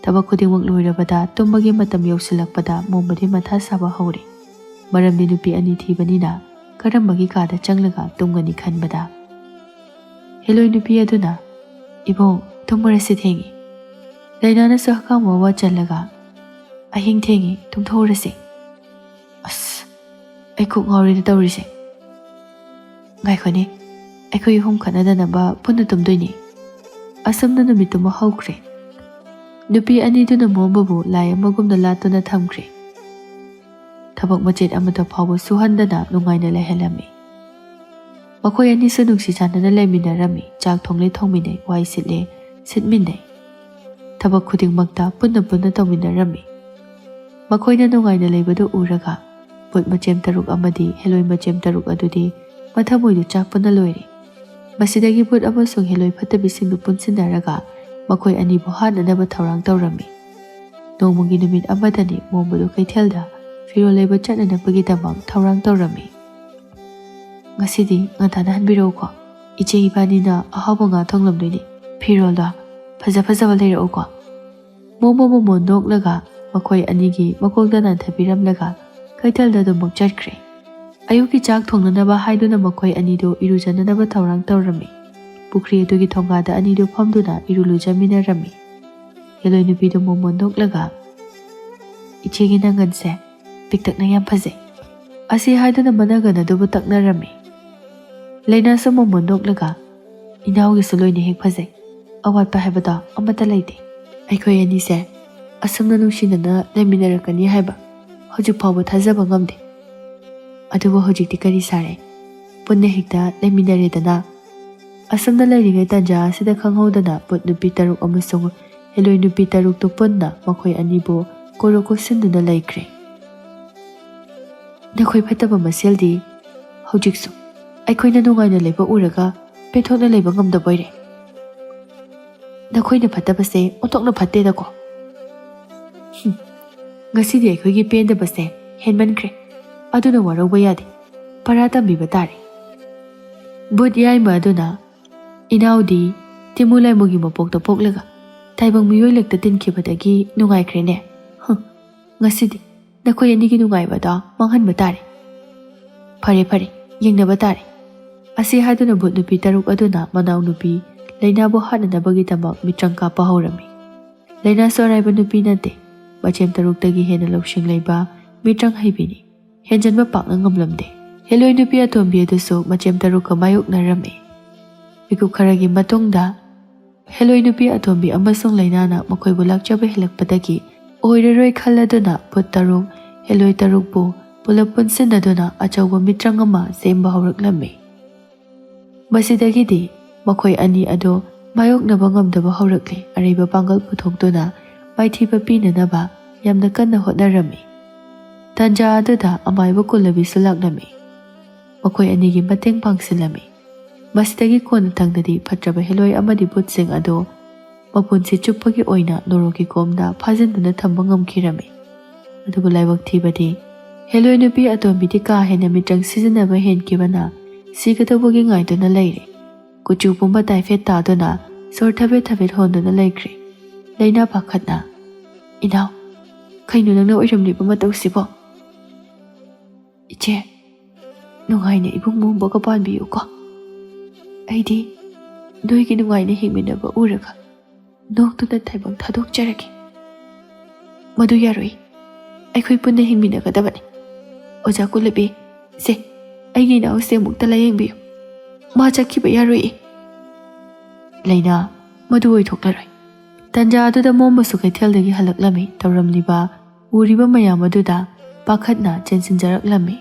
ꯊꯕꯛ ꯈꯨꯗꯤꯡꯃꯛ ꯂꯣꯏꯔꯕꯗ ꯇꯨꯝꯕꯒꯤ ꯃꯇꯝ ꯌꯧꯁꯤꯜꯂꯛꯄꯗ ꯃꯣꯝꯕꯨꯗꯤ ꯃꯊꯥ ꯁꯥꯕ ꯍꯧꯔꯦ꯫ ꯃꯔꯝꯗꯤ ꯅꯨꯄꯤ ꯑꯅꯤ ꯊꯤꯕꯅꯤꯅ ꯀꯔꯝꯕꯒꯤ ꯀꯥꯗ ꯆꯪꯂꯒ ꯇꯨꯝꯒꯅꯤ ꯈꯟꯕꯗ꯫ ꯍꯦꯂꯣꯏ ꯅꯨꯄꯤ ꯑꯗꯨꯅ, "ꯏꯕꯨꯡ, ꯇꯨꯝꯃꯔꯁꯤ, ꯊꯦꯡꯉꯤ꯫" ꯂꯩꯅꯥꯅꯁꯨ ꯍꯀꯥꯝ ꯋꯥ ꯋꯥ ꯆꯜꯂꯒ, "ꯑꯍꯤꯡ ꯊꯦꯡꯉꯤ, ꯇꯨꯝꯊꯣꯛꯎꯔꯁꯤ꯫" "ꯑꯁ, ꯑꯩ ꯀꯣꯛ ꯉꯥꯎꯔꯦꯗ ꯇꯧꯔꯤꯁꯦ꯫" "ꯉꯥꯏꯈꯣꯅꯦ, ꯑꯩꯈꯣꯏ ꯑꯍꯨꯝ ꯈꯠꯅꯗꯅꯕ ꯄꯨꯟꯅ ꯇꯨꯝꯗꯣꯏꯅꯦ꯫" ꯑꯁꯨꯝꯅ ꯅꯨꯃꯤꯠꯇꯨꯃ ꯍꯧꯈ꯭ꯔꯦ꯫ ꯅꯨꯄꯤ ꯑꯅꯤꯗꯨꯅ ꯃꯣꯝꯕꯕꯨ ꯂꯥꯏ ꯑꯃꯒꯨꯝꯅ ꯂꯥꯠꯇꯨꯅ ꯊꯝꯈ꯭ꯔꯦ꯫ ꯊꯕꯛ ꯃꯆꯦꯠ ꯑꯃꯠꯇ ꯐꯥꯎꯕ ꯁꯨꯍꯟꯗꯅ ꯅꯨꯡꯉꯥꯏꯅ ꯂꯩꯍꯜꯂꯝꯃꯤ꯫ ꯃꯈꯣꯏ ꯑꯅꯤꯁꯨ ꯅꯨꯡꯁꯤ ꯆꯥꯟꯅꯅ ꯂꯩꯃꯤꯟꯅꯔꯝꯃꯤ꯫ ꯆꯥꯛ ꯊꯣꯡꯂꯦ ꯊꯣꯡꯃꯤꯟꯅꯩ, ꯋꯥꯏ ꯁꯤꯠꯂꯦ ꯁꯤꯠꯃꯤꯟꯅꯩ꯫ ꯊꯕꯛ ꯈꯨꯗꯤꯡꯃꯛꯇ ꯄꯨꯟꯅ ꯄꯨꯟꯅ ꯇꯧꯃꯤꯟꯅꯔꯝꯃꯤ꯫ ꯃꯈꯣꯏꯅ ꯅꯨꯡꯉꯥꯏꯅ ꯂꯩꯕꯗꯨ ꯎꯔꯒ ꯕꯨꯠ ꯃꯆꯦꯝ ꯇꯔꯨꯛ ꯑꯃꯗꯤ ꯍꯦꯂꯣꯏ ꯃꯆꯦꯝ ꯇꯔꯨꯛ ꯑꯗꯨꯗꯤ ꯃꯊꯃꯣꯏꯗꯨ ꯆꯥꯛꯄꯅ ꯂꯣꯏꯔꯦ꯫ ꯃꯁꯤꯗꯒꯤ ꯕꯨꯠ ꯑꯃꯁꯨꯡ ꯍꯦꯂꯣꯏ ꯐꯠꯇꯕꯤꯁꯤꯡꯗꯨ ꯄꯨꯟꯁꯤꯟꯅꯔꯒ ꯃꯈꯣꯏ ꯑꯅꯤꯕꯨ ꯍꯥꯠꯅꯅꯕ ꯊꯧꯔꯥꯡ ꯇꯧꯔꯝꯃꯤ꯫ ꯅꯣꯡꯃꯒꯤ ꯅꯨꯃꯤꯠ ꯑꯃꯗꯅꯤ ꯃꯣꯝꯕꯗꯨ ꯀꯩꯊꯦꯜꯗ ꯐꯤꯔꯣꯜ ꯂꯩꯕ ꯆꯠꯅꯅꯕꯒꯤꯗꯃꯛ ꯊꯧꯔꯥꯡ ꯇꯧꯔꯝꯃꯤ꯫ "ꯉꯁꯤꯗꯤ ꯉꯟꯇꯥꯅ ꯍꯟꯕꯤꯔꯛꯎꯀꯣ꯫ ꯏꯆꯦ ꯏꯕꯥꯅꯤꯅ ꯑꯍꯥꯎꯕ ꯉꯥ ꯊꯣꯡꯂꯝꯗꯣꯏꯅꯤ꯫ ꯐꯤꯔꯣꯜꯗꯣ ꯐꯖ ꯐꯖꯕ ꯂꯩꯔꯛꯎꯀꯣ꯫" ꯃꯣꯃꯣ ꯃꯣꯃꯣ ꯅꯣꯛꯂꯒ ꯃꯈꯣꯏ ꯑꯅꯤꯒꯤ ꯃꯀꯣꯛꯇ ꯅꯥꯟꯊꯕꯤꯔꯝꯂꯒ ꯀꯩꯊꯦꯜꯗ ꯑꯗꯨꯃꯛ ꯆꯠꯈ꯭ꯔꯦ꯫ ꯑꯌꯨꯛꯀꯤ ꯆꯥꯛ ꯊꯣꯡꯅꯅꯕ ꯍꯥꯏꯗꯨꯅ ꯃꯈꯣꯏ ꯑꯅꯤꯗꯨ ꯏꯔꯨꯖꯅꯅꯕ ꯊꯧꯔꯥꯡ ꯇꯧꯔꯝꯃꯤ꯫ ꯄꯨꯈ꯭ꯔꯤ ꯑꯗꯨꯒꯤ ꯊꯣꯡꯒꯥꯗ ꯑꯅꯤꯗꯨ ꯐꯝꯗꯨꯅ ꯏꯔꯨ ꯂꯨꯖꯃꯤꯟꯅꯔꯝꯃꯤ꯫ ꯍꯦꯂꯣꯏ ꯅꯨꯄꯤꯗꯨ ꯃꯣꯃꯣ ꯅꯣꯛꯂꯒ, "ꯏꯆꯦꯒꯤ ꯅꯪꯒꯟꯁꯦ ꯄꯤꯛꯇꯛꯅ ꯌꯥꯝ ꯐꯖꯩ꯫ ꯑꯁꯤ ꯍꯥꯏꯗꯨꯅ ꯃꯅꯒꯟ ꯑꯗꯨꯕꯨ ꯇꯛꯅꯔꯝꯃꯤ꯫ ꯂꯩꯅꯥꯁꯨ ꯃꯣꯃꯣ ꯅꯣꯛꯂꯒ, "ꯏꯅꯥꯎꯒꯤꯁꯨ ꯂꯣꯏꯅ ꯍꯦꯛ ꯐꯖꯩ꯫ ꯑꯋꯥꯠꯄ ꯍꯥꯏꯕꯗꯣ ꯑꯃꯠꯇ ꯂꯩꯇꯦ꯫ ꯑꯩꯈꯣꯏ ꯑꯅꯤꯁꯦ ꯑꯁꯨꯝꯅ ꯅꯨꯡꯁꯤꯅꯅ ꯂꯩꯃꯤꯟꯅꯔꯛꯀꯅꯤ ꯍꯥꯏꯕ ꯍꯧꯖꯤꯛ ꯐꯥꯎꯕ ꯊꯥꯖꯕ ꯉꯝꯗꯦ꯫ ꯑꯗꯨꯕꯨ ꯍꯧꯖꯤꯛꯇꯤ ꯀꯔꯤ ꯁꯥꯔꯦ? ꯄꯨꯟꯅ ꯍꯦꯛꯇ ꯂꯩꯃꯤꯟꯅꯔꯦꯗꯅ꯫" ꯑꯁꯨꯝꯅ ꯂꯩꯔꯤꯉꯩ ꯇꯥꯟꯖꯥ ꯑꯁꯤꯗ ꯈꯪꯍꯧꯗꯅ ꯕꯨꯠ ꯅꯨꯄꯤ ꯇꯔꯨꯛ ꯑꯃꯁꯨꯡ ꯍꯦꯂꯣꯏ ꯅꯨꯄꯤ ꯇꯔꯨꯛꯇꯨ ꯄꯨꯟꯅ ꯃꯈꯣꯏ ꯑꯅꯤꯕꯨ ꯀꯣꯔꯣꯛ ꯀꯣꯠꯁꯤꯟꯗꯨꯅ ꯂꯩꯈ꯭ꯔꯦ꯫ "ꯅꯈꯣꯏ ꯐꯠꯇꯕ ꯃꯁꯦꯜꯗꯤ ꯍꯧꯖꯤꯛꯁꯨ ꯑꯩꯈꯣꯏꯅ ꯅꯨꯡꯉꯥꯏꯅ ꯂꯩꯕ ꯎꯔꯒ ꯄꯦꯟꯊꯣꯛꯅ ꯂꯩꯕ ꯉꯝꯗꯕ ꯑꯣꯏꯔꯦ꯫ ꯅꯈꯣꯏꯅ ꯐꯠꯇꯕꯁꯦ ꯑꯣꯟꯊꯣꯛꯅ ꯐꯠꯇꯦꯗꯀꯣ꯫ ꯍꯨꯝ, ꯉꯁꯤꯗꯤ ꯑꯩꯈꯣꯏꯒꯤ ꯄꯦꯟꯗꯕꯁꯦ ꯍꯦꯟꯃꯟꯈ꯭ꯔꯦ꯫ ꯑꯗꯨꯅ ꯋꯥꯔꯧꯕ ꯌꯥꯗꯦ꯫ ꯄꯔꯥ ꯇꯝꯕꯤꯕ ꯇꯥꯔꯦ꯫" ꯕꯨꯠ ꯌꯥꯏꯃ ꯑꯗꯨꯅ "ꯏꯅꯥꯎꯗꯤ ꯇꯤꯃꯨ ꯂꯥꯏꯃꯨꯒꯤ ꯃꯄꯣꯛꯇ ꯄꯣꯛꯂꯒ ꯇꯥꯏꯕꯪ ꯃꯤꯑꯣꯏ ꯂꯛꯇ ꯇꯤꯟꯈꯤꯕꯗꯒꯤ ꯅꯨꯡꯉꯥꯏꯈ꯭ꯔꯦꯅꯦ꯫ ꯍꯨꯝ, ꯉꯁꯤꯗꯤ ꯅꯈꯣꯏ ꯑꯅꯤꯒꯤ ꯅꯨꯡꯉꯥꯏꯕꯗꯣ ꯃꯥꯡꯍꯟꯕ ꯇꯥꯔꯦ꯫ ꯐꯔꯦ, ꯐꯔꯦ, ꯌꯦꯡꯅꯕ ꯇꯥꯔꯦ"꯫ ꯑꯁꯤ ꯍꯥꯏꯗꯨꯅ ꯚꯨꯠ ꯅꯨꯄꯤ ꯇꯔꯨꯛ ꯑꯗꯨꯅ ꯃꯅꯥꯎ ꯅꯨꯄꯤ ꯂꯩꯅꯥꯕꯨ ꯍꯥꯠꯅꯅꯕꯒꯤꯗꯃꯛ ꯃꯤꯇ꯭ꯔꯪ ꯀꯥꯞꯄ ꯍꯧꯔꯝꯃꯤ꯫ ꯂꯩꯅꯥꯁꯨ ꯑꯔꯥꯏꯕ ꯅꯨꯄꯤ ꯅꯠꯇꯦ꯫ ꯃꯆꯦꯝ ꯇꯔꯨꯛꯇꯒꯤ ꯍꯦꯟꯅ ꯂꯧꯁꯤꯡ ꯂꯩꯕ ꯃꯤꯇ꯭ꯔꯪ ꯍꯩꯕꯤꯅꯤ꯫ ꯍꯦꯟꯖꯟꯕ ꯄꯥꯛꯅ ꯉꯝꯂꯝꯗꯦ꯫ ꯍꯦꯂꯣꯏ ꯅꯨꯄꯤ ꯑꯇꯣꯝꯕꯤ ꯑꯗꯨꯁꯨ ꯃꯆꯦꯝ ꯇꯔꯨꯛꯀ ꯃꯥꯌꯣꯛꯅꯔꯝꯃꯤ꯫ ꯃꯤꯀꯨꯞ ꯈꯔꯒꯤ ꯃꯇꯨꯡꯗ ꯍꯦꯂꯣꯏ ꯅꯨꯄꯤ ꯑꯇꯣꯝꯕꯤ ꯑꯃꯁꯨꯡ ꯂꯩꯅꯥꯅ ꯃꯈꯣꯏꯕꯨ ꯂꯥꯛꯆꯕ ꯍꯦꯜꯂꯛꯄꯗꯒꯤ ꯑꯣꯏꯔꯔꯣꯏ ꯈꯜꯂꯗꯨꯅ ꯚꯨꯠ ꯇꯔꯨꯛ, ꯍꯦꯂꯣꯏ ꯇꯔꯨꯛꯄꯨ ꯄꯨꯂꯞ ꯄꯨꯟꯁꯤꯟꯅꯗꯨꯅ ꯑꯆꯧꯕ ꯃꯤꯇ꯭ꯔꯪ ꯑꯃ ꯁꯦꯝꯕ ꯍꯧꯔꯛꯂꯝꯃꯤ꯫ ꯃꯁꯤꯗꯒꯤꯗꯤ ꯃꯈꯣꯏ ꯑꯅꯤ ꯑꯗꯨ ꯃꯥꯌꯣꯛꯅꯕ ꯉꯝꯗꯕ ꯍꯧꯔꯛꯂꯦ꯫ ꯑꯔꯩꯕ ꯄꯥꯡꯒꯜ ꯄꯨꯊꯣꯛꯇꯨꯅ ꯃꯥꯏꯊꯤꯕ ꯄꯤꯅꯅꯕ ꯌꯥꯝꯅ ꯀꯟꯅ ꯍꯣꯠꯅꯔꯝꯃꯤ꯫ ꯇꯥꯟꯖꯥ ꯑꯗꯨꯗ ꯑꯃꯥꯏꯕ ꯀꯨꯂꯕꯤꯁꯨ ꯂꯥꯛꯂꯝꯃꯤ꯫ ꯃꯈꯣꯏ ꯑꯅꯤꯒꯤ ꯃꯇꯦꯡ ꯄꯥꯡꯁꯤꯜꯂꯝꯃꯤ꯫ ꯃꯁꯤꯗꯒꯤ ꯀꯣꯟꯅ ꯊꯪꯗꯗꯤ ꯐꯠꯇ꯭ꯔꯕ ꯍꯦꯂꯣꯏ ꯑꯃꯗꯤ ꯚꯨꯠꯁꯤꯡ ꯑꯗꯨ ꯃꯄꯨꯟꯁꯤ ꯆꯨꯞꯄꯒꯤ ꯑꯣꯏꯅ ꯅꯣꯔꯣꯛꯀꯤ ꯀꯣꯝꯗ ꯐꯥꯖꯤꯟꯗꯨꯅ ꯊꯝꯕ ꯉꯝꯈꯤꯔꯝꯃꯤ꯫ ꯑꯗꯨꯕꯨ ꯂꯥꯏꯕꯛ ꯊꯤꯕꯗꯤ ꯍꯦꯂꯣꯏ ꯅꯨꯄꯤ ꯑꯇꯣꯝꯕꯤꯗꯤ ꯀꯥ ꯍꯦꯟꯅ ꯃꯤꯇ꯭ꯔꯪ ꯁꯤꯖꯤꯟꯅꯕ ꯍꯦꯟꯈꯤꯕꯅ ꯁꯤꯒꯗꯧꯕꯒꯤ ꯉꯥꯏꯗꯨꯅ ꯂꯩꯔꯦ꯫ ꯀꯨꯆꯨ ꯄꯨꯝꯕ ꯇꯥꯏꯐꯦꯠ ꯇꯥꯗꯨꯅ ꯁꯣꯔ ꯊꯕꯦꯠ ꯊꯕꯦꯠ ꯍꯣꯟꯗꯨꯅ ꯂꯩꯈ꯭ꯔꯦ꯫ ꯂꯩꯅꯥ ꯄꯥꯈꯠꯅ, "ꯏꯅꯥꯎ, ꯀꯩꯅꯣ ꯅꯪꯅ ꯑꯣꯏꯔꯝꯂꯤꯕ ꯃꯇꯧꯁꯤꯕꯣ?" "ꯏꯆꯦ, ꯅꯨꯡꯉꯥꯏꯅ ꯏꯕꯨꯡ ꯃꯣꯝꯕꯒ ꯄꯥꯟꯕꯤꯌꯨꯀꯣ꯫ ꯑꯩꯗꯤ ꯅꯣꯏꯒꯤ ꯅꯨꯡꯉꯥꯏꯅ ꯍꯤꯡꯃꯤꯟꯅꯕ ꯎꯔꯒ ꯅꯣꯛꯇꯨꯅ ꯇꯥꯏꯕꯪ ꯊꯥꯗꯣꯛꯆꯔꯒꯦ"꯫ "ꯃꯗꯨ ꯌꯥꯔꯣꯏ꯫ ꯑꯩꯈꯣꯏ ꯄꯨꯟꯅ ꯍꯤꯡꯃꯤꯟꯅꯒꯗꯕꯅꯤ꯫ ꯑꯣꯖꯥ ꯀꯨꯂꯕꯤ, ꯁꯦ, ꯑꯩꯒꯤ ꯏꯅꯥꯎꯁꯦ ꯑꯃꯨꯛꯇ ꯂꯥꯌꯦꯡꯕꯤꯌꯨ꯫ ꯃꯥ ꯆꯠꯈꯤꯕ ꯌꯥꯔꯣꯏꯌꯦ"꯫ "ꯂꯩꯅꯥ, ꯃꯗꯨ ꯑꯣꯏꯊꯣꯛꯂꯔꯣꯏ"꯫ ꯇꯟꯖꯥ ꯑꯗꯨꯗ ꯃꯣꯝꯕꯁꯨ ꯀꯩꯊꯦꯜꯗꯒꯤ ꯍꯜꯂꯛꯂꯝꯃꯤ꯫ ꯇꯧꯔꯝꯂꯤꯕ ꯎꯔꯤꯕ ꯃꯌꯥꯝ ꯑꯗꯨꯗ ꯄꯥꯈꯠꯅ ꯆꯦꯟꯁꯤꯟꯖꯔꯛꯂꯝꯃꯤ꯫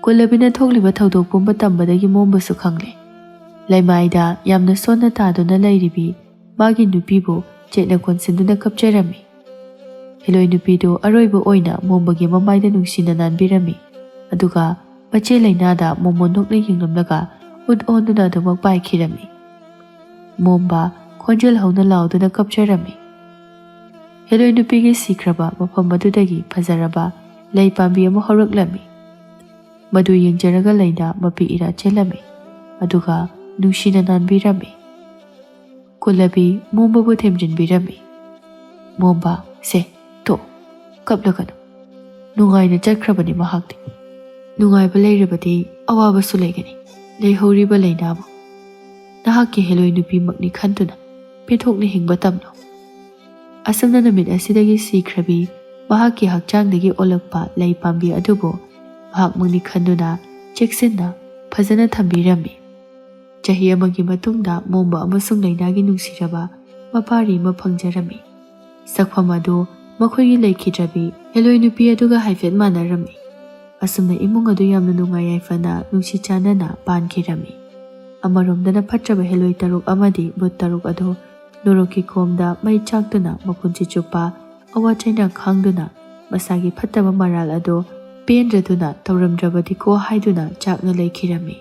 ꯀꯨꯂꯕꯤꯅ ꯊꯣꯛꯂꯤꯕ ꯊꯧꯗꯣꯛ ꯄꯨꯝꯕ ꯇꯝꯕꯗꯒꯤ ꯃꯣꯝꯕꯁꯨ ꯈꯪꯂꯦ꯫ ꯂꯩꯃꯥꯏꯗ ꯌꯥꯝꯅ ꯁꯣꯟꯅ ꯇꯥꯗꯨꯅ ꯂꯩꯔꯤꯕꯤ ꯃꯥꯒꯤ ꯅꯨꯄꯤꯕꯨ ꯆꯦꯠꯅ ꯀꯣꯟꯁꯤꯟꯗꯨꯅ ꯀꯞꯆꯔꯝꯃꯤ꯫ ꯍꯦꯂꯣꯏ ꯅꯨꯄꯤꯗꯨ ꯑꯔꯣꯏꯕ ꯑꯣꯏꯅ ꯃꯣꯝꯕꯒꯤ ꯃꯃꯥꯏꯗ ꯅꯨꯡꯁꯤꯅ ꯅꯥꯟꯕꯤꯔꯝꯃꯤ꯫ ꯑꯗꯨꯒ ꯃꯆꯦ ꯂꯩꯅꯥꯗ ꯃꯣꯃꯣꯟ ꯅꯣꯛꯅ ꯌꯦꯡꯂꯝꯂꯒ ꯎꯠ ꯑꯣꯟꯗꯨꯅ ꯑꯗꯨꯃꯛ ꯄꯥꯏꯈꯤꯔꯝꯃꯤ꯫ ꯃꯣꯝꯕ ꯈꯣꯟꯖꯦꯜ ꯍꯧꯅ ꯂꯥꯎꯗꯨꯅ ꯀꯞꯆꯔꯝꯃꯤ꯫ ꯍꯦꯂꯣꯏ ꯅꯨꯄꯤꯒꯤ ꯁꯤꯈ꯭ꯔꯕ ꯃꯐꯝ ꯑꯗꯨꯗꯒꯤ ꯐꯖꯔꯕ ꯂꯩ ꯄꯥꯝꯕꯤ ꯑꯃ ꯍꯧꯔꯛꯂꯝꯃꯤ꯫ ꯃꯗꯨ ꯌꯦꯡꯖꯔꯒ ꯂꯩꯅꯥ ꯃꯄꯤ ꯏꯔꯥ ꯆꯦꯜꯂꯝꯃꯤ꯫ ꯑꯗꯨꯒ ꯅꯨꯡꯁꯤꯅ ꯅꯥꯟꯕꯤꯔꯝꯃꯤ꯫ ꯀꯨꯂꯕꯤ ꯃꯣꯝꯕꯕꯨ ꯊꯦꯝꯖꯤꯟꯕꯤꯔꯝꯃꯤ꯫ "ꯃꯣꯝꯕ, ꯁꯦ, ꯇꯣꯛ, ꯀꯞꯂꯒꯅꯨ꯫ ꯅꯨꯡꯉꯥꯏꯅ ꯆꯠꯈ꯭ꯔꯕꯅꯤ ꯃꯍꯥꯛꯇꯤ꯫ ꯅꯨꯡꯉꯥꯏꯕ ꯂꯩꯔꯕꯗꯤ ꯑꯋꯥꯕꯁꯨ ꯂꯩꯒꯅꯤ꯫ ꯂꯩꯍꯧꯔꯤꯕ ꯂꯥꯏꯅꯥꯕꯨ ꯅꯍꯥꯛꯀꯤ ꯍꯦꯂꯣꯏ ꯅꯨꯄꯤꯃꯛꯅꯤ ꯈꯟꯗꯨꯅ ꯄꯦꯟꯊꯣꯛꯅ ꯍꯤꯡꯕ ꯇꯝꯂꯣ꯫ ꯑꯁꯨꯝꯅ ꯅꯨꯃꯤꯠ ꯑꯁꯤꯗꯒꯤ ꯁꯤꯈ꯭ꯔꯕꯤ ꯃꯍꯥꯛꯀꯤ ꯍꯛꯆꯥꯡꯗꯒꯤ ꯑꯣꯜꯂꯛꯄ ꯂꯩ ꯄꯥꯝꯕꯤ ꯑꯗꯨꯕꯨ ꯃꯍꯥꯛꯃꯛꯅꯤ ꯈꯟꯗꯨꯅ ꯆꯦꯛꯁꯤꯟꯅ ꯐꯖꯅ ꯊꯝꯕꯤꯔꯝꯃꯤ꯫ ꯆꯍꯤ ꯑꯃꯒꯤ ꯃꯇꯨꯡꯗ ꯃꯣꯝꯕ ꯑꯃꯁꯨꯡ ꯂꯥꯏꯅꯥꯒꯤ ꯅꯨꯡꯁꯤꯔꯕ ꯃꯄꯥꯔꯤ ꯑꯃ ꯐꯪꯖꯔꯝꯃꯤ꯫ ꯁꯛꯐꯝ ꯑꯗꯨ ꯃꯈꯣꯏꯒꯤ ꯂꯩꯈꯤꯗ꯭ꯔꯕꯤ ꯍꯦꯂꯣꯏ ꯅꯨꯄꯤ ꯑꯗꯨꯒ ꯍꯥꯏꯐꯦꯠ ꯃꯥꯟꯅꯔꯝꯃꯤ꯫ ꯑꯁꯨꯝꯅ ꯏꯃꯨꯡ ꯑꯗꯨ ꯌꯥꯝꯅ ꯅꯨꯡꯉꯥꯏ ꯌꯥꯏꯐꯅ ꯅꯨꯡꯁꯤ ꯆꯥꯟꯅꯅ ꯄꯥꯟꯈꯤꯔꯝꯃꯤ꯫ ꯑꯃꯔꯣꯝꯗꯅ ꯐꯠꯇ꯭ꯔꯕ ꯍꯦꯂꯣꯏ ꯇꯔꯨꯛ ꯑꯃꯗꯤ ꯚꯨꯠ ꯇꯔꯨꯛ ꯑꯗꯨ ꯅꯣꯔꯣꯛꯀꯤ ꯈꯣꯝꯗ ꯃꯩ ꯆꯥꯛꯇꯨꯅ ꯃꯄꯨꯟꯁꯤ ꯆꯨꯞꯄ ꯑꯋꯥ ꯆꯩꯅꯥ ꯈꯥꯡꯗꯨꯅ ꯃꯁꯥꯒꯤ ꯐꯠꯇꯕ ꯃꯔꯥꯜ ꯑꯗꯨ ꯄꯦꯟꯗ꯭ꯔꯗꯨꯅ ꯇꯧꯔꯝꯗ꯭ꯔꯕꯗꯤꯀꯣ ꯍꯥꯏꯗꯨꯅ ꯆꯥꯛꯅ ꯂꯩꯈꯤꯔꯝꯃꯤ꯫